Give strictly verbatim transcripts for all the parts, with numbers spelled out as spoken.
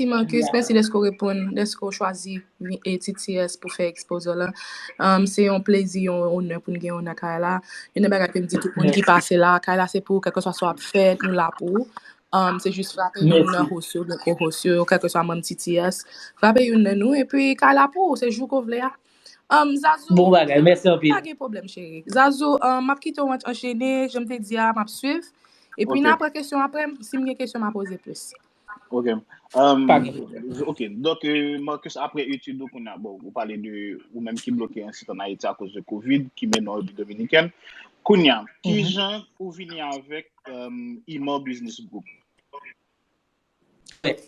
Marcus, mèsi dèske w reponn, dèske w chwazi vin- e T T S pou fè ekspoze w la. Um, se yon plezi, yon onè pou n gen w nan kay la. Youn nan bagay ke m di tout moun ki pase la, kay la se pou ou, kèlkeswa sa w ap fè, nou la pou ou. Um, se jis frape youn nan host yo, oubyen co-host yo, kèlkeswa manm T T S. Frape youn nan nou, epi kay la pou ou, se jou ke w vle a. Um, Zazou, Bon bagay, mèsi anpil. Pa gen pwoblèm, cheri. Zazou, um, m ap kite w an- anchene, jan m te di a, m ap swiv. Epi Ok. Nan apre kesyon apre, si m gen kesyon, m a poze plis. Ok. Um, Pa gen pwoblèm. Ok, donk euh, Marcus, apre etid ou kounye a, bon, ou pale de ou menm ki bloke yon sit an Ayiti akoz de Covid, ki mennen w Repiblik Dominikèn. Kounye a, ki Mhm. jan ou vini avèk um, Imar Business Group?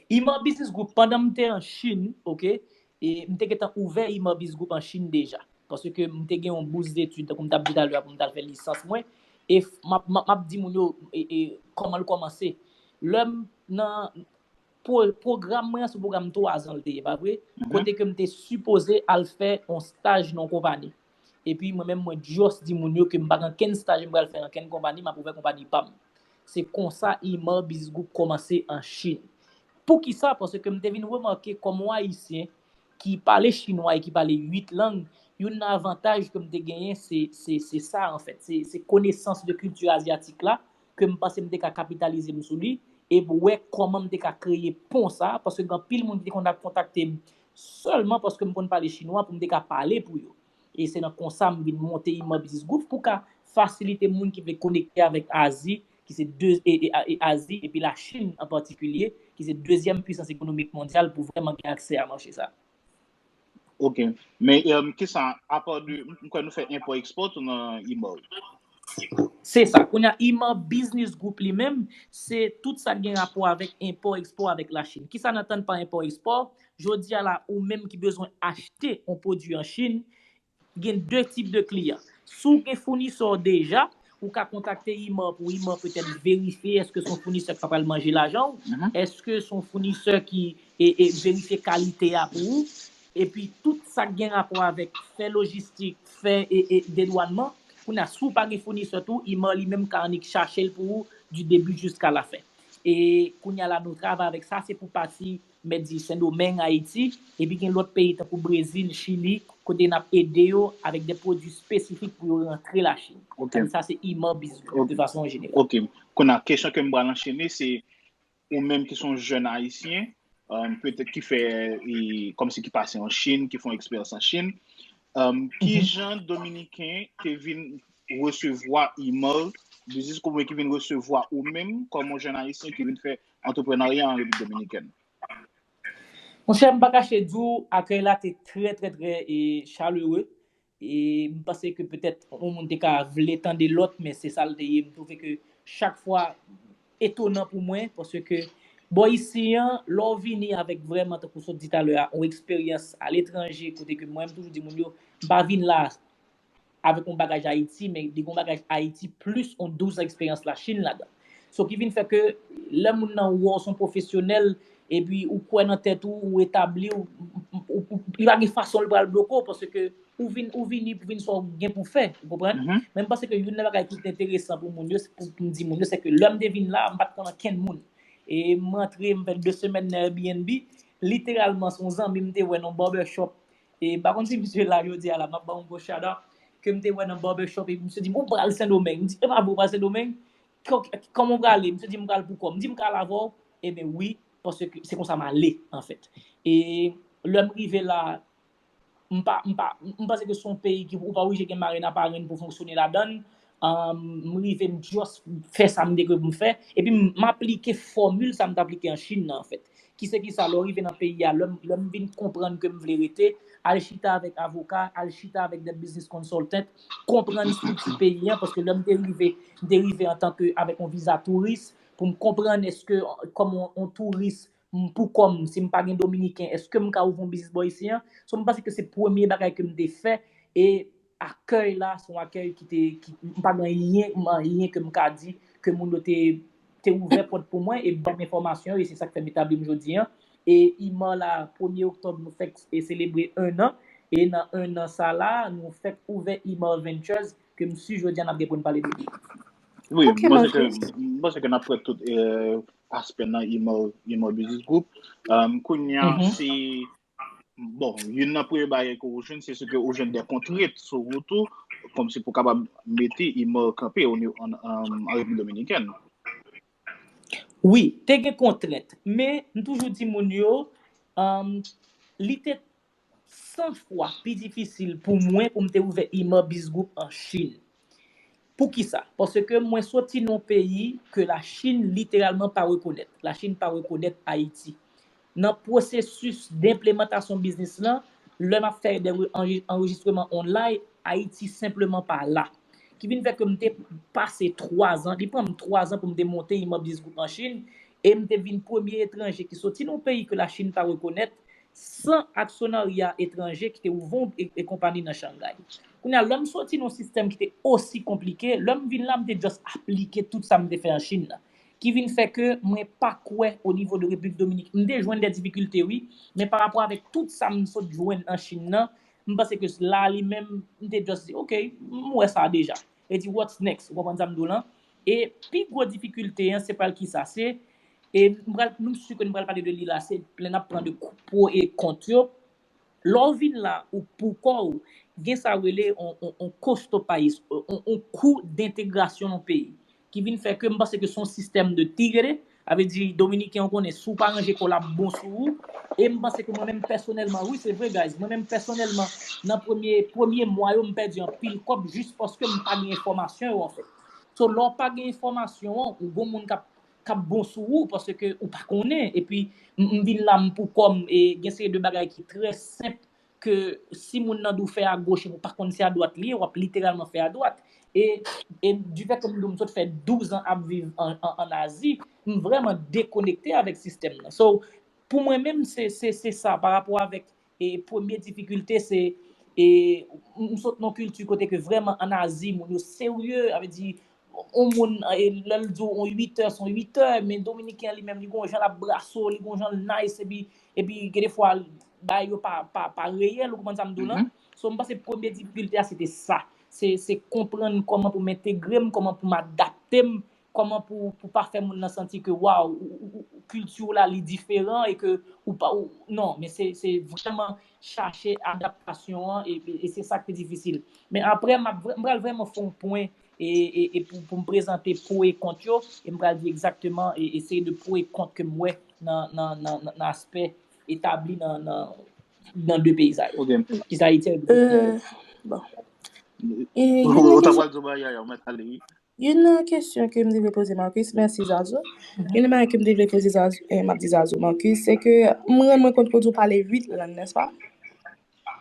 Imar Business Group, pandan m te an Chin, ok, e m te gentan ouvè Imar Business Group an Chin deja. Paske m te gen yon bous detid, tankou m t ap di talè a, pou m t al fè lisans mwen. E m ap, m ap, m ap di moun yo e, e, kòman l kòmanse. Lè m nan pro- pwogram mwen an, se pwogram twa zan l te ye, pa vre? Kote ke m te sipoze al fè yon staj nan yon konpani. Epi mwen menm, mwen just di moun yo ke m pa gen ankenn staj m pral fè nan ankenn konpani, m ap ouvè konpani pa m. Se konsa Imar Business Group kòmanse an Chin. Poukisa? Paske m te vin remake kòm yon Ayisyen ki pale chinwa e ki pale uit lang, youn nan avantaj ke m te genyen, se, se, se sa, anfèt. Se, se konesans de kilti azyatik la, ke m panse m te ka kapitalize m sou li, e pou wè kòman m te ka kreye pon sa, paske gen anpil moun ki te konn ap kontakte m sèlman paske m konn pale chinwa pou m te ka pale pou yo. E se nan konsa m vin monte Imar Business Group pou ka fasilite moun ki vle konekte avèk Azi, ki se de, e, e, e Azi, epi Lachin an patikilye, ki se dezyèm pwisans ekonomik mondyal pou vrèman gen aksè a mache sa. Ok. Men um, kisa, apa de, m kwè nou fè enpò ekspò tou nan Imar? Se sa. Kounye a, Imar Business Group li menm, se tout sa ki gen rapò avèk enpò, ekspò avèk Lachin. Kisa n antann pa enpò, ekspò? Jodi a la, ou menm ki bezwen achte yon pwodui an Chin, gen de tip de kliyan. Si w gen founisè w deja, ou ka kontakte Imar pou Imar petèt verifye èske se yon founisè ki pa pral manje lajan w, èske se yon founisè ki e, e verifye kalite a pou ou. Epi tout sa k gen rapò avèk fè lojistik, fè e, e dedwannman, kounye a, si w pa gen founisè tou, Imar li menm ka annik chache l pou ou du début jusqu'à la fin. E kounye a la, nou travay avèk sa, se pou pati, mèt di, Sendomeng, Ayiti, epi gen lòt peyi tankou Brezil, Chili, kote n ap ede yo avèk de pwodui espesifik pou yo rantre Lachin. Ok. Sa se Imar Business Group de fason jeneral. Ok. Kounye a, kesyon ke m pral anchene, se ou menm ki se yon jèn ayisyen, um, petèt ki fè, e, kòmsi ki pase an Chin, ki fè yon eksperyans an Chin, um, ki jan Dominiken te vin resevwa Imar Business Group, ki vin resevwa ou menm kòm yon jèn ayisyen ki vin fè antreprenarya an Repiblik Dominikèn? Monchè, m pa kache di w, akèy la te trè, trè, trè e chalere. E m panse ke petèt yon moun te ka vle tande lòt, men se sa l te ye. M twouve ke chak fwa etonan pou mwen, paske bò isi an, lè w vini avèk vrèman, tankou w sot di talè a, yon eksperyans aletranje, kote ke mwen, m toujou di moun yo, m pa vin la avèk yon bagaj Ayiti, men li gen yon bagaj Ayiti plis yon douz an eksperyans Lachin ladan. So ki vin fè ke lè moun nan wè w se yon pwofesyonèl, epi ou kwè nan tèt ou, ou etabli, ou, ou, ou, ou, li pa gen fason l pral bloke w, paske ou vin, ou vini pou vin sa w gen pou fè, ou konprann? Men m panse ke youn nan bagay ki te enteresan pou moun yo, se pou, pou m di moun yo, se ke lè m te vin la, m pa t konn ankenn moun. E m rantre, m fè de semèn nan Airbnb, literalman, se yon zanmi m te wè nan barbershop. E m pa konn si misye la jodi a la, m ap ba yon gwo shout out, ke m te wè nan barbershop, epi misye di m, "Ou pral Sendomeng?" M di, "E pa vre, ou pral Sendomeng? Kò-, kòman w prale?" Misye di, "M pral pou kò m." M di, "M ka al avè w?" Ebyen wi, paske se konsa m ale, anfèt. E lè m rive la, m pa, m pa, m panse ke se yon peyi ki ou pa oblije gen marenn aparenn pou fonksyone ladan l. Um, m rive, m just fè sa m te gen pou m fè. Epi m, m aplike fòmil sa m t aplike an Chin nan, anfèt. Ki se ki sa, lè w rive nan peyi a, lè m, lè m vin konprann ke m vle rete, al chita avèk avoka, al chita avèk de business consultant, konprann estrikti peyi an, paske lè m te rive, m te rive antanke avèk yon viza touris, pou m konprann èske, kòm yon, yon touris, m pou kò m, si m pa gen Dominiken, èske m ka ouvri yon biznis bò isi an? So, m panse ke se premye bagay ke m te fè, e akèy la, se yon akèy ki te, ki, m pa gen anyen, anyen ke m ka di, ke moun yo te, te ouvè pòt pou mwen, e ban m enfòmasyon, e se sa k fè m etabli m jodi an. E Imar la, premye oktòb, nou fèk e selebre en an, e nan en an sa la, nou fèk ouvè Imar Ventures, ke m si jodi an n ap gen pou n pale de li. Wi, Ok, m panse ke, Marcus. M panse ke n ap pran tout, eh, aspè nan Email, Email Business Group. Um, kounye a, si, bon, youn nan premye bagay ke ou jwenn, se ke ou jwenn de kontrent sou wout ou, kòmsi pou kapab mete Email kanpe o nivo, an, an, an Repiblik Dominikèn. Wi, te gen kontrent, men m toujou di moun yo, um, li te san fwa pi difisil pou mwen pou m te ouvè Email Business Group an Chin. Poukisa? Paske mwen soti nan yon peyi ke Lachin literalman pa rekonèt. Lachin pa rekonèt Ayiti. Nan pwosesis denplemantasyon biznis lan, lè m ap fè de anrejistreman online, Ayiti senpleman pa la. Ki vin fè ke m te pase twa zan, li pran m twa zan pou m te monte Email Business Group an Chin, e m te vin premye etranje ki soti nan yon peyi ke Lachin pa rekonèt, san aksyonarya etranje ki te ouvè yon e, e konpani nan Shanghai. Kounye a, lè m soti nan yon sistèm ki te osi konplike, lè m vin la, m te just aplike tout sa m te fè an Chin nan. Ki vin fè ke mwen pa kwè o nivo de Repiblik Dominik. M te jwenn de difikilte, wi, men pa rapò avèk tout sa m sot jwenn an Chin nan, m panse ke la li menm, m te just di, ok, m wè sa deja. E di, what's next? Ou konprann sa m di w lan? E pi gwo difikilte an, se pral kisa? Se, e m pral, nou si ke nou pral pale de li la, se lè n ap pran de pro e kont yo. Lè w vin la, ou pou kò w, gen sa yo rele on, on, on cost to pass, on, on kou dentegrasyon nan peyi. Ki vin fè ke m panse ke se yon sistèm de tigre, sa vle di, Dominiken yo konnen, si w pa ranje kò w, l ap bon sou ou. E m panse ke mwen menm pèsonèlman, wi, se vre, guys, mwen menm pèsonèlman, nan premye, premye mwa yo, m pèdi anpil kòb jis paske m pa gen enfòmasyon yo, anfèt. So, lè w pa gen enfòmasyon an, ou gon moun k ap k ap bon sou ou, paske ou pa konnen. Epi, m, m vin la, m pou kò m, e gen seri de bagay ki trè senp, ke si moun nan di w fè agoch, epi ou pa konn se adwat li ye, w ap literalman fè adwat. E, e du fait que m di w m sot fè douz an ap viv an, an, an Azi, m vrèman dekonekte avèk sistèm nan. So, pou mwen menm, se, se, se sa, pa rapò avèk e premye difikilte se, e, m sot nan kilti kote ke vrèman an Azi, moun yo serye, sa vle di, yon moun, e, lè l di w on uit è, se on uit è, men Dominiken an li menm, li gon jan l ap brase w, li gon jan l nice, epi, epi gen defwa, bagay yo pa, pa, pa reyèl, ou konprann sa m di w lan? So, m panse premye difikilte a, se te sa. Se, se konprann kòman pou m entegre m, kòman pou m adapte m, kòman pou, pou pa fè moun nan santi ke, waw, ou, ou, ou, kilti w la, li diferan e ke ou pa, ou, non, men se, se vrèman chache adaptasyon an e, e, e se sa k pi difisil. Men apre, m ap vre-, m pral vrèman fè yon pwen e, e, e pou, pou m prezante pro e kont yo, e m pral di egzakteman e, e seri de pro e kont ke m wè nan, nan, nan, nan, nan aspè etabli nan, nan, nan de peyi sa yo. Ki se Ayiti ak Repiblik Dominikèn. Bon. E, ou ta pral di yon bagay, ou mèt ale, wi. Youn nan kesyon ke m te vle poze Marcus, mèsi Zazou. Youn nan bagay ke m te vle poze Zazou, eh, m ap di Zazou, Marcus, se ke m rann mwen kont ke w di w pale uit lang, nèspa?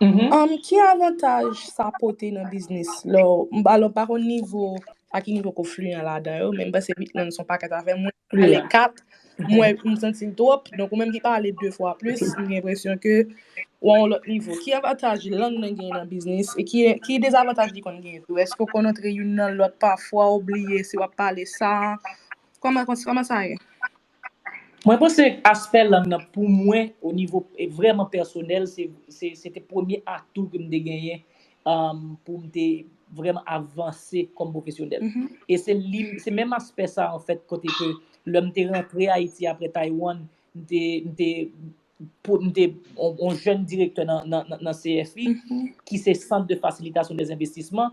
Um, ki avantaj sa pote nan biznis? Lè w, m pa, lè w pa konn nivo, a ki nivo ke w fliyan ladan yo, men m panse uit lang se yon pakèt afè. Mwen, pale kat, m wè m santi l twòp. Donk, ou menm ki pale de fwa plis, m gen enpresyon ke ou a yon lòt nivo. Ki avantaj lang nan genyen nan biznis e ki, ki dezavantaj li konn genyen tou? Èske w konn antre youn nan lòt pafwa, ou bliye si w ap pale sa? Kòman, kòman sa ye? Mwen panse aspè lang nan, pou mwen, o nivo, e, vrèman pèsonèl, se, se, se te premye atou ke m te genyen, um, pou m te vrèman avanse kòm pwofesyonèl. E se li, se menm aspè sa, anfèt, kote ke lè m te rantre Ayiti apre Taiwan, m te, m te, pou, m te on, on jèn direktè nan, nan, nan, nan C F I, ki se Sant de Fasilitasyon dè Envestisman,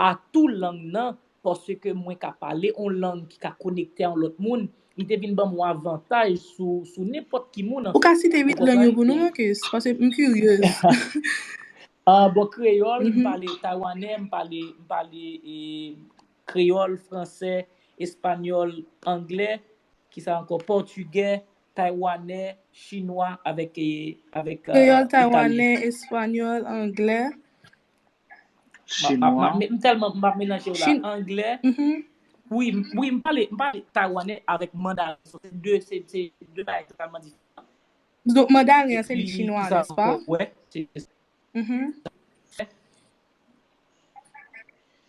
atou lang nan, paske mwen ka pale on lang ki ka konekte a on lòt moun, li te vin ban m on avantaj sou, sou nenpòt ki moun, anfèt. Ou ka site uit lang yo pou nou, Marcus, paske m kiryez. Ah, bon, kreyòl, m pale taiwanè, m pale, m pale, e, kreyòl, fransè, espanyòl, anglè, kisa ankò, pòtigè, taiwanè, chinwa, avèk, e, avèk, e, Kreyòl, taiwanè, espanyòl, anglè. Chinwa. M tèlman m ap melanje yo la. Anglè. Wi, wi, m pale, m pale taiwanè avèk mandaren. Se de, se, se de bagay totalman diferan. Donk, mandaren an, se li chinwa, nèspa? Wè, se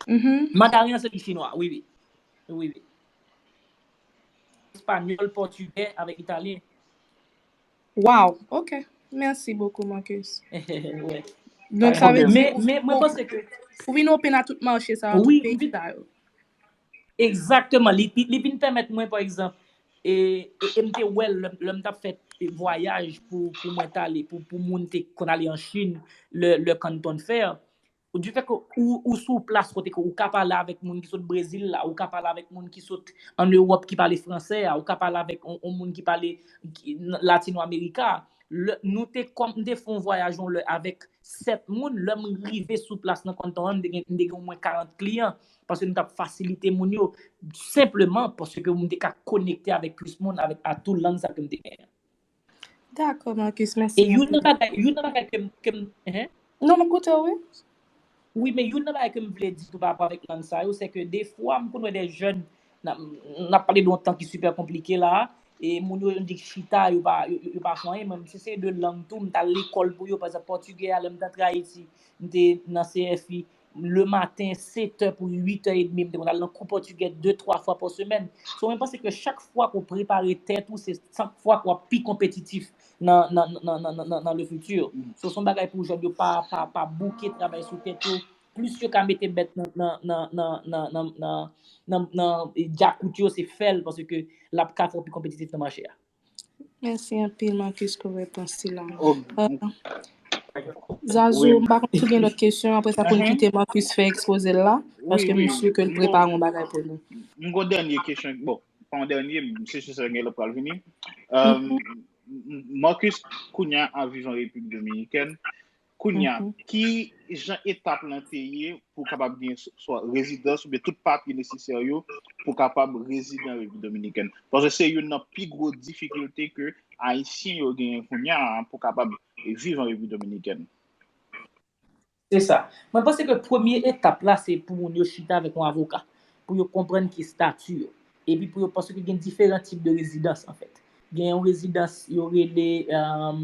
Mhm. Mandaren an, se li chinwa, wi, wi. Wi, wi. Espanyòl, pòtigè avèk italyen. Wow, ok. Merci beaucoup, Marcus. Wè. Donk, sa vle di, men, men mwen panse ke ou vin open a tout mache sa yo, tout peyi sa yo. Egzakteman. Li, li, li vin pèmèt mwen, pa egzanp, E, e, e m te wè l lè, lè m t ap fè vwayaj pou, pou mwen t ale, pou, pou moun te konn ale an Chin, le, le Canton Fair. Du fait que ou, ou sou plas kote ke ou ka pale avèk moun ki sot Brezil la, ou ka pale avèk moun ki sot an Ewòp ki pale fransè a, ou ka pale avèk on, on moun ki pale ki, Latino America. Lè, nou te kòm, m te fè yon vwayaj yon lè avèk sèt moun, lè m rive sou plas nan Canton an, m te gen, m te gen omwen karant kliyan, paske m t ap fasilite moun yo, senpleman paske m te ka konekte avèk plis moun avèk atout lang sa ke m te genyen. Dakò, Marcus, mèsi. E youn nan bagay, youn nan bagay ke m, ke m, hein? Non, m ap koute w, wi. Wi, men youn nan bagay ke m vle di tou pa rapò avèk lang sa yo, se ke defwa m konn wè de jèn, n ap, n ap pale de yon tan ki sipè konplike la, e moun yo di chita, yo pa, yo, yo pa fè anyen, men m se seri de lang tou, m t al lekòl pou yo, pa egzanp, pòtigè a, lè m t antre Ayiti, m te nan C F I, le maten, sèt è pou uit è edmi, m te konn al nan kou pòtigè de, twa fwa pa semèn. So, mwen panse ke chak fwa ke w prepare tèt ou, se chak fwa ke w ap pi konpetitif nan, nan, nan, nan, nan, nan, nan le futur. So, se yon bagay pou jèn yo pa, pa, pa bouke travay sou tèt yo. Plis yo ka mete bèt nan, nan, nan, nan, nan, nan, nan, nan, nan djakout yo, se fè l, paske l ap ka fè w pi konpetitif nan mache a. Mèsi anpil, Marcus, pou repons sila. Oh, Euh, Zazou, m pa konn si w gen lòt kesyon, apre sa pou n kite Marcus fè ekspoze l la, paske m si ke l prepare yon bagay pou nou. M gon dènye kesyon, bon, pa yon dènye, m si se gen lòt pral vini. Euh, Marcus, kounye a ap viv an Repiblik Dominikèn. Kounye a, ki jan etap lan te ye pou kapab gen swa rezidans oubyen tout papye nesesè yo pou kapab rezide an Repiblik Dominikèn? Paske se youn nan pi gwo difikilte ke Ayisyen yo genyen kounye a pou kapab viv an Repiblik Dominikèn. Se sa. Mwen panse ke premye etap la, se pou moun yo chita avèk yon avoka, pou yo konprann ki estati yo. Epi pou yo, paske gen diferan tip de rezidans, anfèt. Gen yon rezidans, yo rele, um,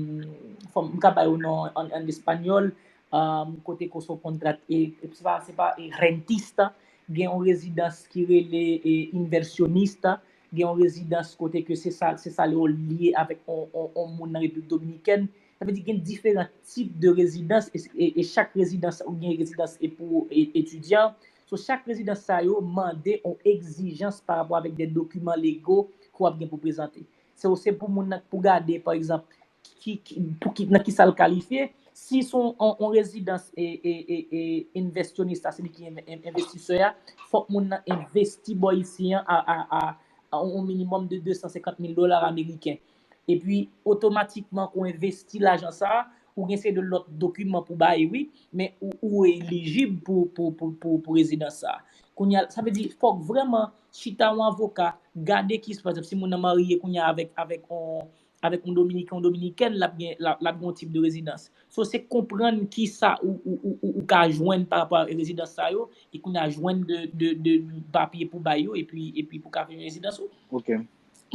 fò m ka ba yo non an, an espanyòl, um, kote ke w se yon kontra, e, e se pa, se pa e rentista, gen yon rezidans ki rele e inversionista, gen yon rezidans kote ke se sa, se sa yo lye avèk on, on, on moun nan Repiblik Dominikèn. Sa vle di gen diferan tip de rezidans, e, e, e chak rezidans, ou gen rezidans e pou e, etidyan. So, chak rezidans sa yo mande on egzijans pa rapò avèk de dokiman lego ke w ap gen pou prezante. Se, se pou moun nan pou gade, pa egzanp, ki, ki, pou ki, nan ki sa l kalifye. Si se on, on rezidans e, e, e, e envestionista, se li ki en, en, envestisè a, fòk moun nan envesti bò isi an a, a, a, a on minimòm de de san senkant mil dola ameriken. Epi, otomatikman, ke w envesti lajan sa a, ou gen seri de lòt dokiman pou bay, wi, men ou, ou elijib pou, pou, pou, pou, pou rezidans sa a. Kounye a, sa vle di, fòk vrèman chita yon avoka, gade ki, pa egzanp, si moun nan marye kounye a avèk, avèk on, avèk yon Dominiken, yon Dominikèn, l ap gen, l ap, l ap gen yon tip de rezidans. So, se konprann ki sa ou, ou, ou, ou, ou ka jwenn pa rapò a rezidans sa yo, e kounye a jwenn de, de, de papye pou bay yo, epi, epi pou ka fè rezidans ou. Ok.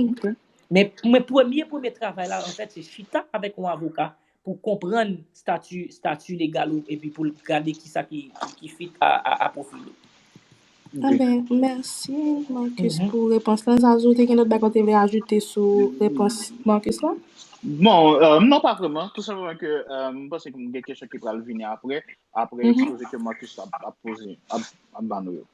Ok. Men, men premye, premye travay la, anfèt, se chita avèk yon avoka pou konprann stati, stati legal ou, epi pou l gade ki sa ki, ki, ki fit a, a, a pwofil ou. Enben, mèsi, Marcus, pou repons lan. Zazou, te gen lòt bagay w te vle ajoute sou repons Marcus la? Bon, euh, non, pa vrèman. Tou senpleman ke euh, m panse ke m gen kesyon ki pral vini apre, apre ekspoze ke Marcus ap, ap poze, ap, ap ba nou yo.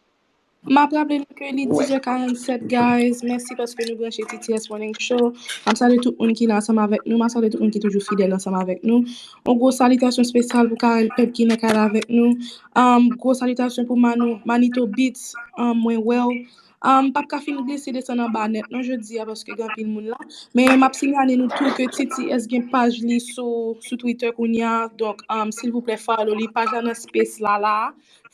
M ap raple nou ke li diz è karannsèt, guys. Mèsi paske nou branche T T S Morning Show. M ap salye tout moun ki la ansanm avèk nou. M ap salye tout moun ki toujou fidèl ansanm avèk nou. Yon gwo salitasyon espesyal pou Karen Pep ki nan kay la avèk nou. Um, gwo salitasyon pou Manou, Manito Beats, um, mwen wè w. Um, m p ap ka fin glise desann anba nèt non jodi a paske gen anpil moun la. Men m ap sinyale nou tou ke T T S gen paj li sou, sou Twitter kounye a. Donk, um, silvouplè, follow li. Paj la nan space la, la.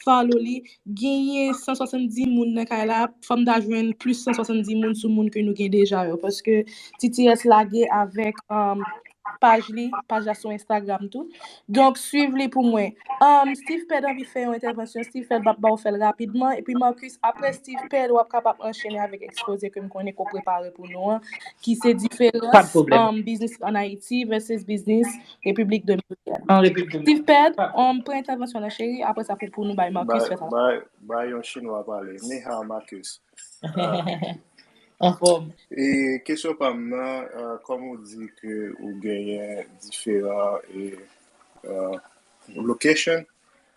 Follow li. Genyen san swasanndis moun nan kay la. Fò m ta jwenn plis san swasanndis moun sou moun ke nou gen deja yo. Paske T T S lage avèk, um, paj li, paj la sou Instagram tou. Donk, swiv li pou mwen. Um, Steve Ped anvi fè yon entèvansyon. Steve Ped, m ap ba w fè l rapidman. Epi Marcus, apre Steve Ped, w ap kapab anchene avèk ekspoze ke m konnen ke w prepare pou nou an, ki se diferans, um, business an Ayiti versus business Repiblik Dominikèn. Steve Ped, um, pran entèvansyon nan, cheri, apre sa pou, pou nou bay Marcus fè travay. Bay yon chinwa pale. Ni hao, Marcus. Anfòm. E kesyon pa m nan, kòm ou di ke ou genyen diferan e location,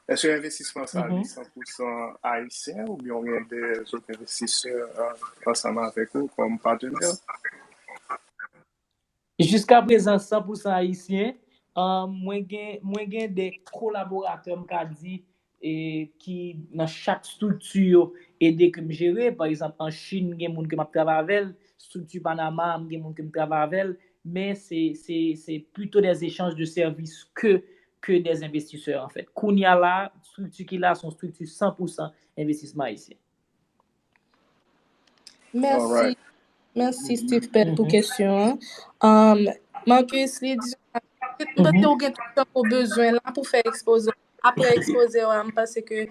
Èske envestisman sa li san pou san ayisyen oubyen w gen de zòt envestisè ansanm avèk ou kòm patnè? Jiska prezan san pou san ayisyen. Mwen gen mwen gen de kolaboratè m ka di e ki nan chak estrikti yo ede ke m jere. Pa egzanp, an Chin, gen moun ke m ap travay avè l, estrikti Panama, m gen moun ke m travay avè l, men se se se plito des échanges de services que que des investisseurs, en fait. Kounye a la, estrikti ki la, se yon estrikti san pou san envestisman ayisyen. Mèsi. Mèsi, Steve Pell, pou kesyon an. Um, Marcus, li di, m panse ou gen tout tan ou bezwen la pou fè ekspoze. Apre ekspoze a, m panse ke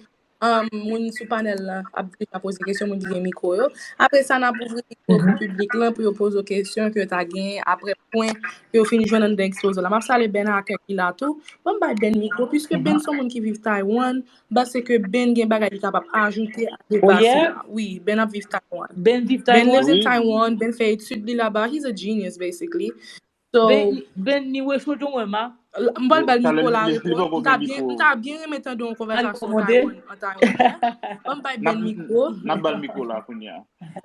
um, moun sou panèl la ap deja poze kesyon, moun ki gen mikwo yo. Apre sa, n ap ouvri mikwo pou piblik lan, pou yo poze w kesyon ke yo ta genyen apre pwen ke yo fin jwenn anndan ekspoze la. M ap salye Ben Acker ki la tou. Ban m bay Ben mikwo, piske Ben se yon moun ki viv Taiwan, m panse ke Ben gen bagay li kapab ajoute a deba sila. Wi, Ben ap viv Taiwan. Ben viv Taiwan? Ben live in Taiwan, Ben fè etid li laba. He's a genius, basically. So, Ben, Ben ni wechwoto mwen ma. M pral ba l mikwo la repons. M ta byen, m ta byen renmen tande yon konvèsasyon Taiwan, an Taiwan. Ban m bay Ben mikwo. N ap ba l mikwo la kounye a.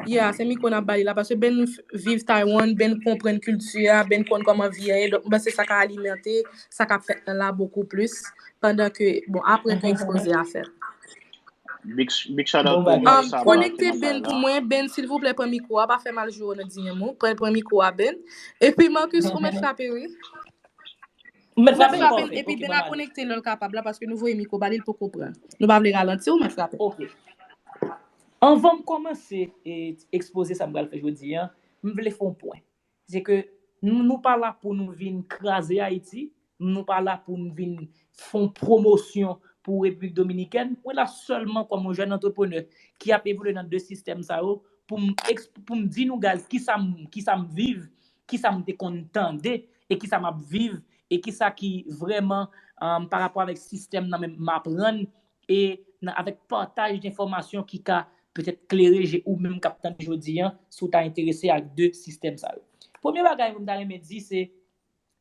Yeah, se mikwo n ap ba li la, paske Ben viv Taiwan, Ben konprann kilti a, Ben konn kòman vi a ye, donk m panse sa ka alimante sa k ap fèt nan la bokou plis, pandan ke, bon, apre ke ekspoze a fèt. Big, big shout out pou mwen. Konekte Ben pou mwen. Ben, silvouplè, pran mikwo a. Pa fè mal jwe w nan D M ou. Pran, pran mikwo a, Ben. Epi, Marcus, ou mèt frape, wi. Ou mèt frape, epi Ben a konekte lè l kapab la, paske nou voye mikwo ba li, l poko pran. Nou pa vle ralanti, ou mèt frape. Ok. Anvan m kòmanse e ekspoze sa m pral fè jodi a, m vle fè yon pwen. Se ke nou, nou pa la pou nou vin kraze Ayiti, nou pa la pou n vin fè yon pwomosyon pou Repiblik Dominikèn. Mwen la sèlman kòm yon jèn antreprenè ki ap evolye nan de sistèm sa yo pou m pou m di nou guys kisa m kisa m viv, kisa m te konn tande e kisa m ap viv e kisa ki vrèman um, pa rapò avèk sistèm nan menm m aprann e nan, avèk pataj de enfòmasyon ki ka petèt klere je ou menm k ap tande jodi a si w ta enterese ak de sistèm sa yo. Premye bagay mwen ta renmen di se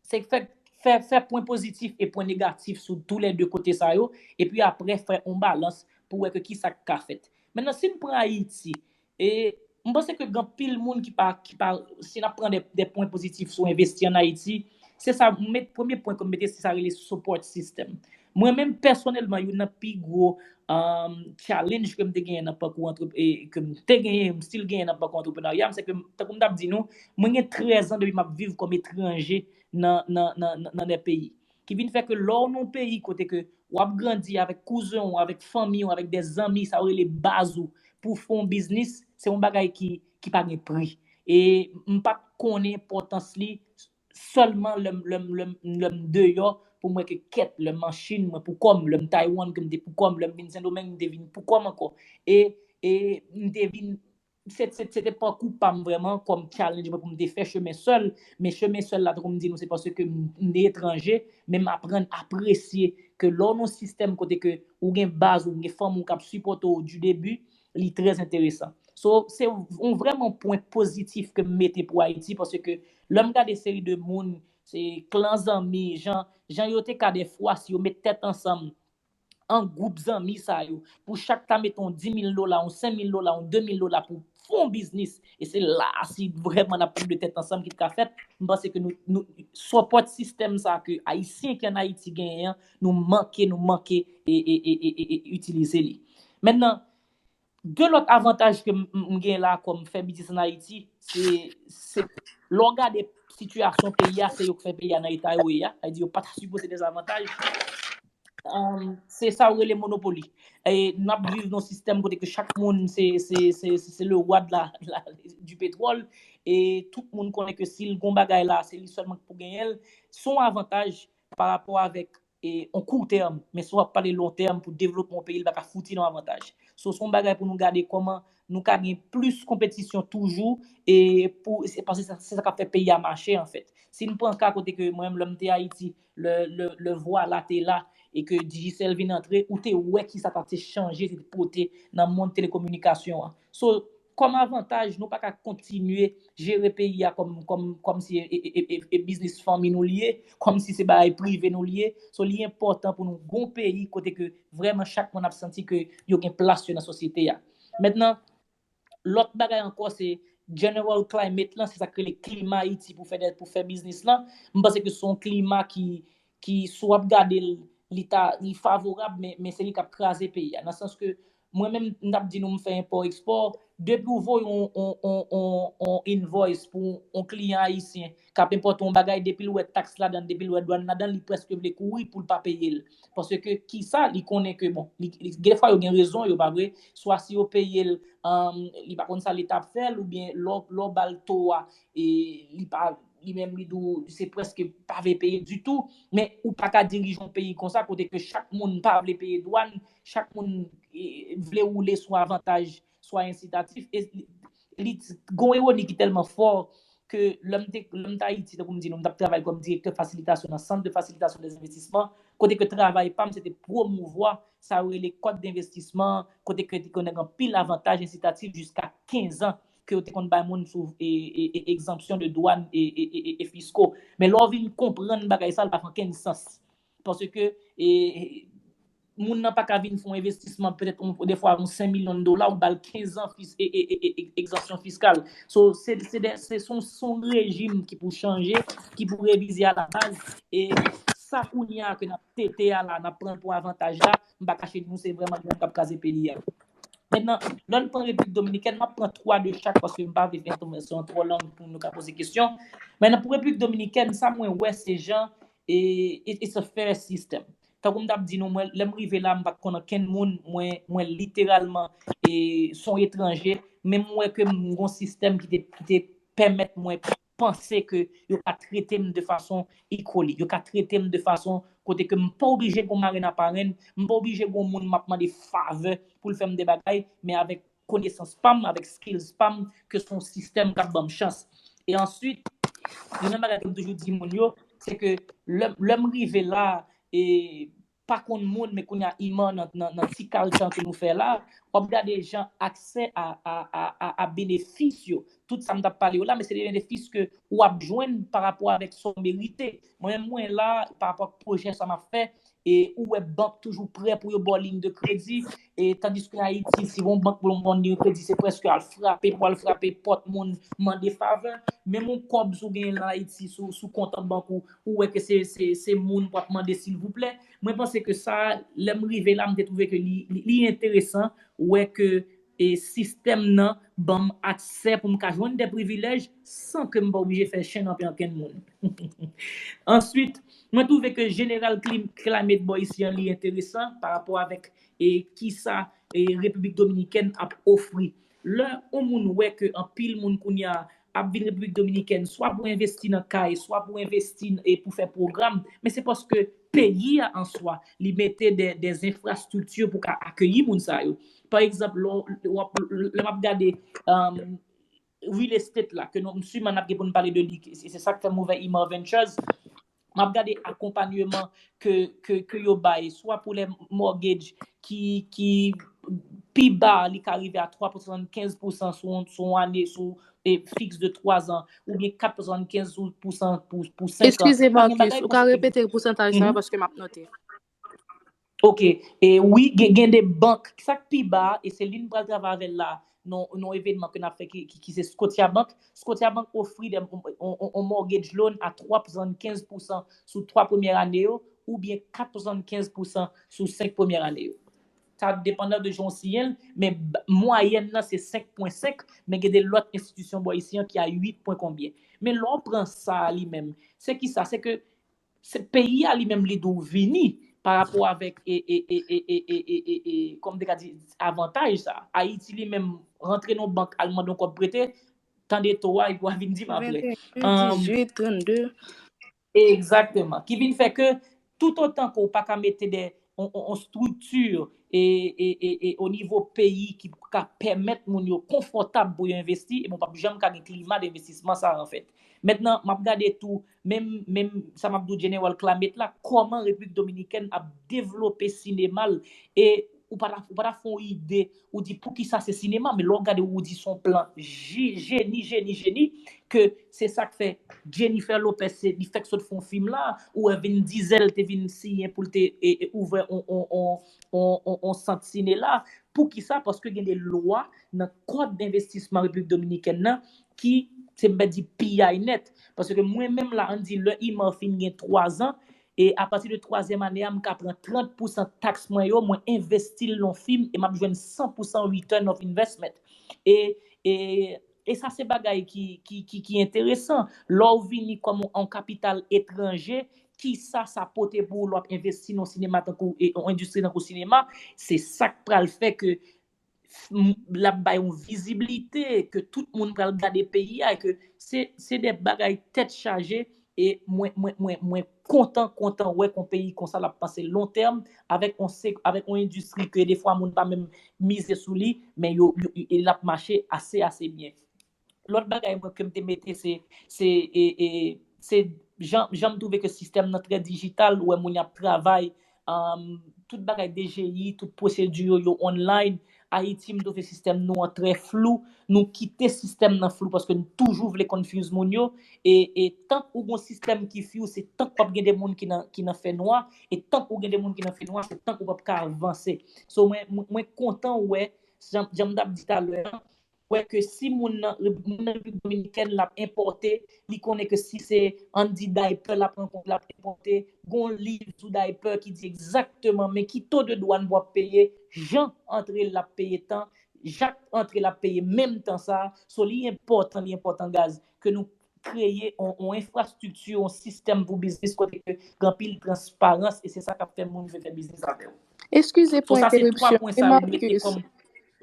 se fè fè fè pwen pozitif e pwen negatif sou tou lè de kote sa yo epi apre fè yon balans pou wè ke kisa k ka fèt. Mentnan si n pran Ayiti e m panse ke gen anpil moun ki pa ki pa si n ap pran de, de pwen pozitif sou envesti an Ayiti se sa m met premye pwen ke m mete se sa rele support system. Mwen menm pèsonèlman youn nan pi gwo um, challenge ke m te genyen nan pakou antre e ke m te genyen m still genyen nan pakou antreprenarya m se ke tankou m t ap di nou mwen gen trèz an depi m ap viv kòm etranje nan nan nan nan de peyi ki vin fè ke lè w nan yon peyi kote ke w ap grandi avèk kouzen w avèk fanmi w avèk de zanmi sa yo rele baz ou pou fè yon biznis se yon bagay ki ki pa gen pri e m pa t konnen enpòtans li sèlman lè m lè m lè m lè m deyò pou m wè ke kèt lè m an Chin mwen pou kò m lè m Taiwan ke m te pou kò m lè m vin Sendomeng m te vin pou kò m ankò e e m te vin se se se te pakou pa m vrèman kòm challenge mwen pou m te fè chemen sèl men chemen sèl la tankou m di nou se paske m m te etranje men m aprann apresye ke lè w nan yon sistèm kote ke ou gen baz ou gen fanmi w k ap sipòte w du début li trè enteresan. So, se yon vrèman pwen pozitif ke m mete pou Ayiti, paske lè m gade seri de moun, se klan zanmi, jan, jan yo te ka defwa, si yo met tèt ansanm, an gwoup zanmi sa yo, pou chak ta mete yon di mil dola, yon senk mil dola, yon de mil dola pou fè yon biznis, e se la a si vrèman n ap pran de tèt ansanm ki t ka fèt, m panse ke nou, nou, sipòt sistèm sa ke Ayisyen ki ann Ayiti genyen an, nou manke, nou manke e, e, e, e, e, e itilize li. Mentnan, de lòt avantaj ke m, m, m gen la kòm fè biznis ann Ayiti, se, se lè w gade sitiyasyon peyi a, se yo k fè peyi a nan eta yo ye a, sa vle di yo pa ta sipoze dezavantaj. Um, se sa yo rele monopoli. E n ap viv nan yon sistèm kote ke chak moun se, se, se, se, se le roi de la, la, du pétrole. E tout moun konnen ke si l gon bagay la, se li sèlman ki pou genyen l. Se yon avantaj pa rapò avèk e, on kout tèm, men si w ap pale lon tèm pou devlopman yon peyi, li pa ka fouti nan avantaj. So, se yon bagay pou nou gade kòman nou ka gen plis konpetisyon toujou e pou, se, paske se, se sa k ap fè peyi a mache, anfèt. Si n pran ka kote ke mwen menm, lè m te Ayiti, le, le, le vwala te la e ke Digicel vin antre, ou te wè kisa ta te chanje, te pote nan mond telekominikasyon an. So, kòm avantaj, nou pa ka kontinye jere peyi a kòm, kòm, kòm si e, e, e, e, e biznis fanmi nou li ye, kòm si se bagay prive nou li ye. So, li enpòtan pou nou gon peyi kote ke vrèman chak moun ap santi ke yo gen plas yo nan sosyete a. Mentnan, lòt bagay ankò, se general climate lan, se sa k rele klima Ayiti pou fè, pou fè biznis lan. M panse ke se yon klima ki, ki si w ap gade l, li ta, li favorab, men, men se li k ap kraze peyi a. Nan sans ke mwen menm, m t ap di nou m fè enpò ekspò, depi w voye yon, yon, yon, yon, yon invoice pou yon kliyan ayisyen k ap enpòte yon bagay, depi l wè taks ladan, depi l wè dwàn ladan, li prèske vle kouri pou l pa peye l. Paske kisa, li konnen ke, bon, li, li, gen fwa yo gen rezon, yo pa vre, swa si yo peye l, um, li pa konn sa leta ap fè l, oubyen lè w, lè w ba l to a, e li pa, li menm li di w se prèske pa vle peye ditou, men ou pa ka dirije yon peyi konsa kote ke chak moun pa vle peye dwàn, chak moun e, vle woule sou avantaj, swa ensitatif, e li, li gon ironi ki tèlman fò ke lè m te, lè m t Ayiti, tankou m di nou, m t ap travay kòm direktè fasilitasyon nan Sant de Facilitation des Investissements, kote ke travay pa m, se te pwomouvwa sa yo rele kòd denvestisman, kote ke te gen anpil avantaj ensitatif jiska kenz an ke yo te konn bay moun sou e, e, e, egzanpsyon de dwàn e, e, e, e, e fisko. Men lè w vin konprann bagay sa, l pa fè okenn sans. Paske e, moun nan pa ka vin fè yon envestisman petèt yon, defwa yon senk milyon dola, ou ba l kenz an fis, e, e, e, e, egzanpsyon fiskal. So, se, se, de, se son, son rejim ki pou chanje, ki pou revize a la baz. E sa kounye a ke n ap tete a la, n ap pran pou avantaj la, m pa kache di nou se vrèman li menm k ap kraze peyi a. Mentnan, lè n pran Repiblik Dominikèn, m ap pran twa de chak paske m pa vle fè entèvansyon an twò long pou nou ka poze kesyon. Mentnan, pou Repiblik Dominikèn, sa mwen wè se jan e, it, it's a fair system. Tankou m t ap di nou, mwen, lè m rive la, m pa t konn ankenn moun, mwen, mwen literalman e, se yon etranje, men m wè ke m gon sistèm ki te, ki te pèmèt mwen panse ke yo ka trete m de fason equally, yo ka trete m de fason kote ke m pa oblije gon marenn aparenn, m pa oblije gon moun m ap mande favè pou l fè m de bagay, men avèk konesans pa m, avèk skills pa m, ke se yon sistèm k ap ban m chans. E answit, youn nan bagay ke m toujou di moun yo, se ke lè, lè m rive la, e pa konn moun, men kounye a iman nan, nan, nan ti kaltan ke nou fè la, w ap gade jan aksè a, a, a, a, a benefis yo, tout sa m t ap pale yo la, men se de benefis ke w ap jwenn pa rapò avèk sa w merite. Mwen menm, mwen la, pa rapò ak pwojè sa m ap fè, e ou wè bank toujou prè pou yo ba w liy de kredi, e tandiske Ayiti, si yon bank pou yon bank de kredi, se prèske al frape, pou al frape pòt moun, mande favè. Menm yon kòb si w genyen nan Ayiti, sou, sou kont an bank ou, ou wè ke se, se, se moun pou ap mande silvouplè. Mwen panse ke sa, lè m rive la, m te twouve ke li, li, li enteresan, wè ke e sistèm nan ban m aksè pou m ka jwenn de privilèj san ke m pa oblije fè chenn anvè ankenn moun. Answit, mwen twouve ke jeneral clim, climate bò isi an li enteresan pa rapò avèk e kisa e Repiblik Dominikèn ap ofri. Lè yon moun wè ke anpil moun kounye a ap vin Repiblik Dominikèn, swa pou envesti nan kay, swa pou envesti e pou fè pwogram, men se paske peyi a an swa, li mete de, de enfrastrikti pou ka akeyi moun sa yo. Pa egzanp, lè w ap, lè m ap gade um, real estate la, ke nou, m siman n ap gen pou n pale de li, se, se sa k fè Mouvè Imar Ventures, m ap gade akonpanyeman ke, ke, ke yo bay, swa pou lè mortgage ki, ki pi ba, li ka rive a twa pwen swasannkenz pousan sou, sou yon ane, sou e, fiks de twa zan, oubyen kat pwen swasannkenz pousan pou, pou senk an. Eskize, Marcus, ou ka repete pousantaj sa a paske m ap note. Ok, e wi, gen, gen de bank, sa k pi ba, e se li n pral travay avè l la, nan, nan evenman ke n ap fè ki, ki, ki se Scotiabank. Scotiabank ofri de, on, on, on mortgage loan a twa pwen swasannkenz pousan sou twa premyè ane yo, oubyen kat pwen swasannkenz pousan sou senk premyè ane yo. Sa depandan de jan w siyen l, men mwayèn nan se senk pwen senk, men gen de lòt enstitisyon bò isi an ki a uit pwen konbyen. Men lè w pran sa a li menm, se ki sa? Se ke se peyi a li menm li di w vini pa rapò avèk e, e, e, kòm te ka di, avantaj sa. Ayiti li menm rantre nan bank al mande yon kòb prete, tande to a, epi w a vin di m apre. Venteyen, dizwit, trannde. Egzakteman. Ki vin fè ke toutotan ke w pa ka mete de, on, on, on estrikti e, e, e, e o nivo peyi ki ka pèmèt moun yo konfòtab pou yo envesti, ebyen w p ap janm ka gen klima denvestisman sa a, anfèt. Mentnan, m ap gade tou, menm, menm sa m ap di w, general climate la, kòman Repiblik Dominikèn ap devlope sinema l, e ou pa ta, ou pa ta fè yon ide, ou di poukisa se sinema, men lè w gade ou di se yon plan jeni, jeni, jeni, ke se sa k fè Jennifer Lopez, se, li fèk sot fè yon fim la, ou wè Vin Diesel te vin siyen pou l te e, e, ouvè yon, yon, yon, yon, yon, yon sant sine la. Poukisa? Paske gen de lwa nan kòd envestisman Repiblik Dominikèn nan ki, se m pè di, piyay nèt. Paske mwen menm la, ann di lè Iman fin gen twa zan, e apati de twazyèm ane a, m ka pran trant pousan taks mwen yo, mwen envesti l nan fim e m ap jwenn san pousan return of investment. E, e, e sa se bagay ki, ki, ki, ki enteresan. Lè w vini kòm yon kapital etranje, kisa sa pote pou ou lè w ap envesti nan sinema tankou, e, yon endistri tankou sinema, se sa k pral fè ke l ap bay yon vizibilite, ke tout moun pral gade peyi a, e ke se, se de bagay tèt chaje, e mwen, mwen, mwen, mwen kontan, kontan wè kon peyi konsa l ap panse long term, avèk yon, avèk yon endistri ke defwa moun pa menm mize sou li, men yo, yo, yo, l ap mache ase, ase byen. Lòt bagay mwen ke m te mete, se, se, e, e, se jan, jan m twouve ke sistèm nan trè dijital, ou wè moun y ap travay, um, tout bagay D G I, tout pwosedi yo, yo online. Ayiti, m twouve sistèm nou an trè flou. Nou kite sistèm nan flou paske nou toujou vle confuse moun yo. E, e tank ou gon sistèm ki flou, se tank w ap gen de moun ki nan, ki nan fènwa. E tank ou gen de moun ki nan fènwa, se tank ou p ap ka avanse. So, mwen, mwen, mwen kontan wè, jan, jan m t ap di talè a, wè ke si moun nan, moun nan Repiblik Dominikèn l ap enpòte, li konnen ke si se, ann di, daypè l ap rankontre, l ap enpòte, gon liv sou daypè ki di egzakteman men ki to de dwàn pou ap peye, jan antre l ap peye tan, jak antre l ap peye menm tan sa. So, li enpòtan, li enpòtan, guys, ke nou kreye yon, yon enfrastrikti, yon sistèm pou biznis kote ke gen anpil transparans e se sa k ap fè moun vle fè biznis avè w. Eskize pou enteripsyon, men Marcus,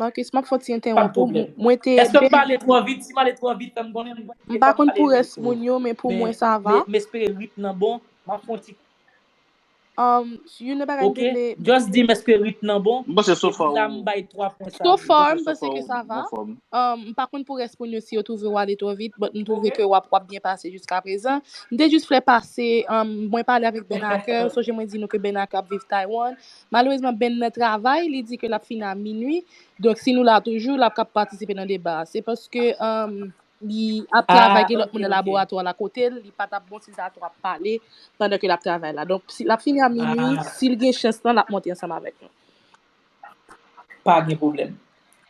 Marcus, m ap fè yon ti entewonp ou. Mwen te... Èske m pale twò vit? Si m ale twò vit, fè m konnen. M pa konn pou rès moun yo, men pou mwen, sa va. M espere ritm nan bon. M ap fè yon ti... Um, youn nan bagay m te vle... Just di m èske ritm nan bon. M panse so far, m bay twa pwen sa. So far, m panse ke sa va. Um, m pa konn pou rès moun yo si yo twouve w ale twò vit, but m twouve ke w ap, w ap byen pase jiska prezan. M te jis vle pase, um, mwen pale avèk Ben Acker, sonje mwen di nou ke Ben Acker ap viv Taiwan. Malerezman, Ben nan travay, li di ke l ap fini a minui. Donk, si nou la toujou, l ap kab patisipe nan deba a. Se paske, um, li ap travay, gen lòt moun nan laboratwa la kote l, li pa t ap bon si l ta twò ap pale pandan ke l ap travay la. Donk, si l ap fini a minui, si l gen chans lan, l ap monte ansanm avèk nou. Pa gen pwoblèm.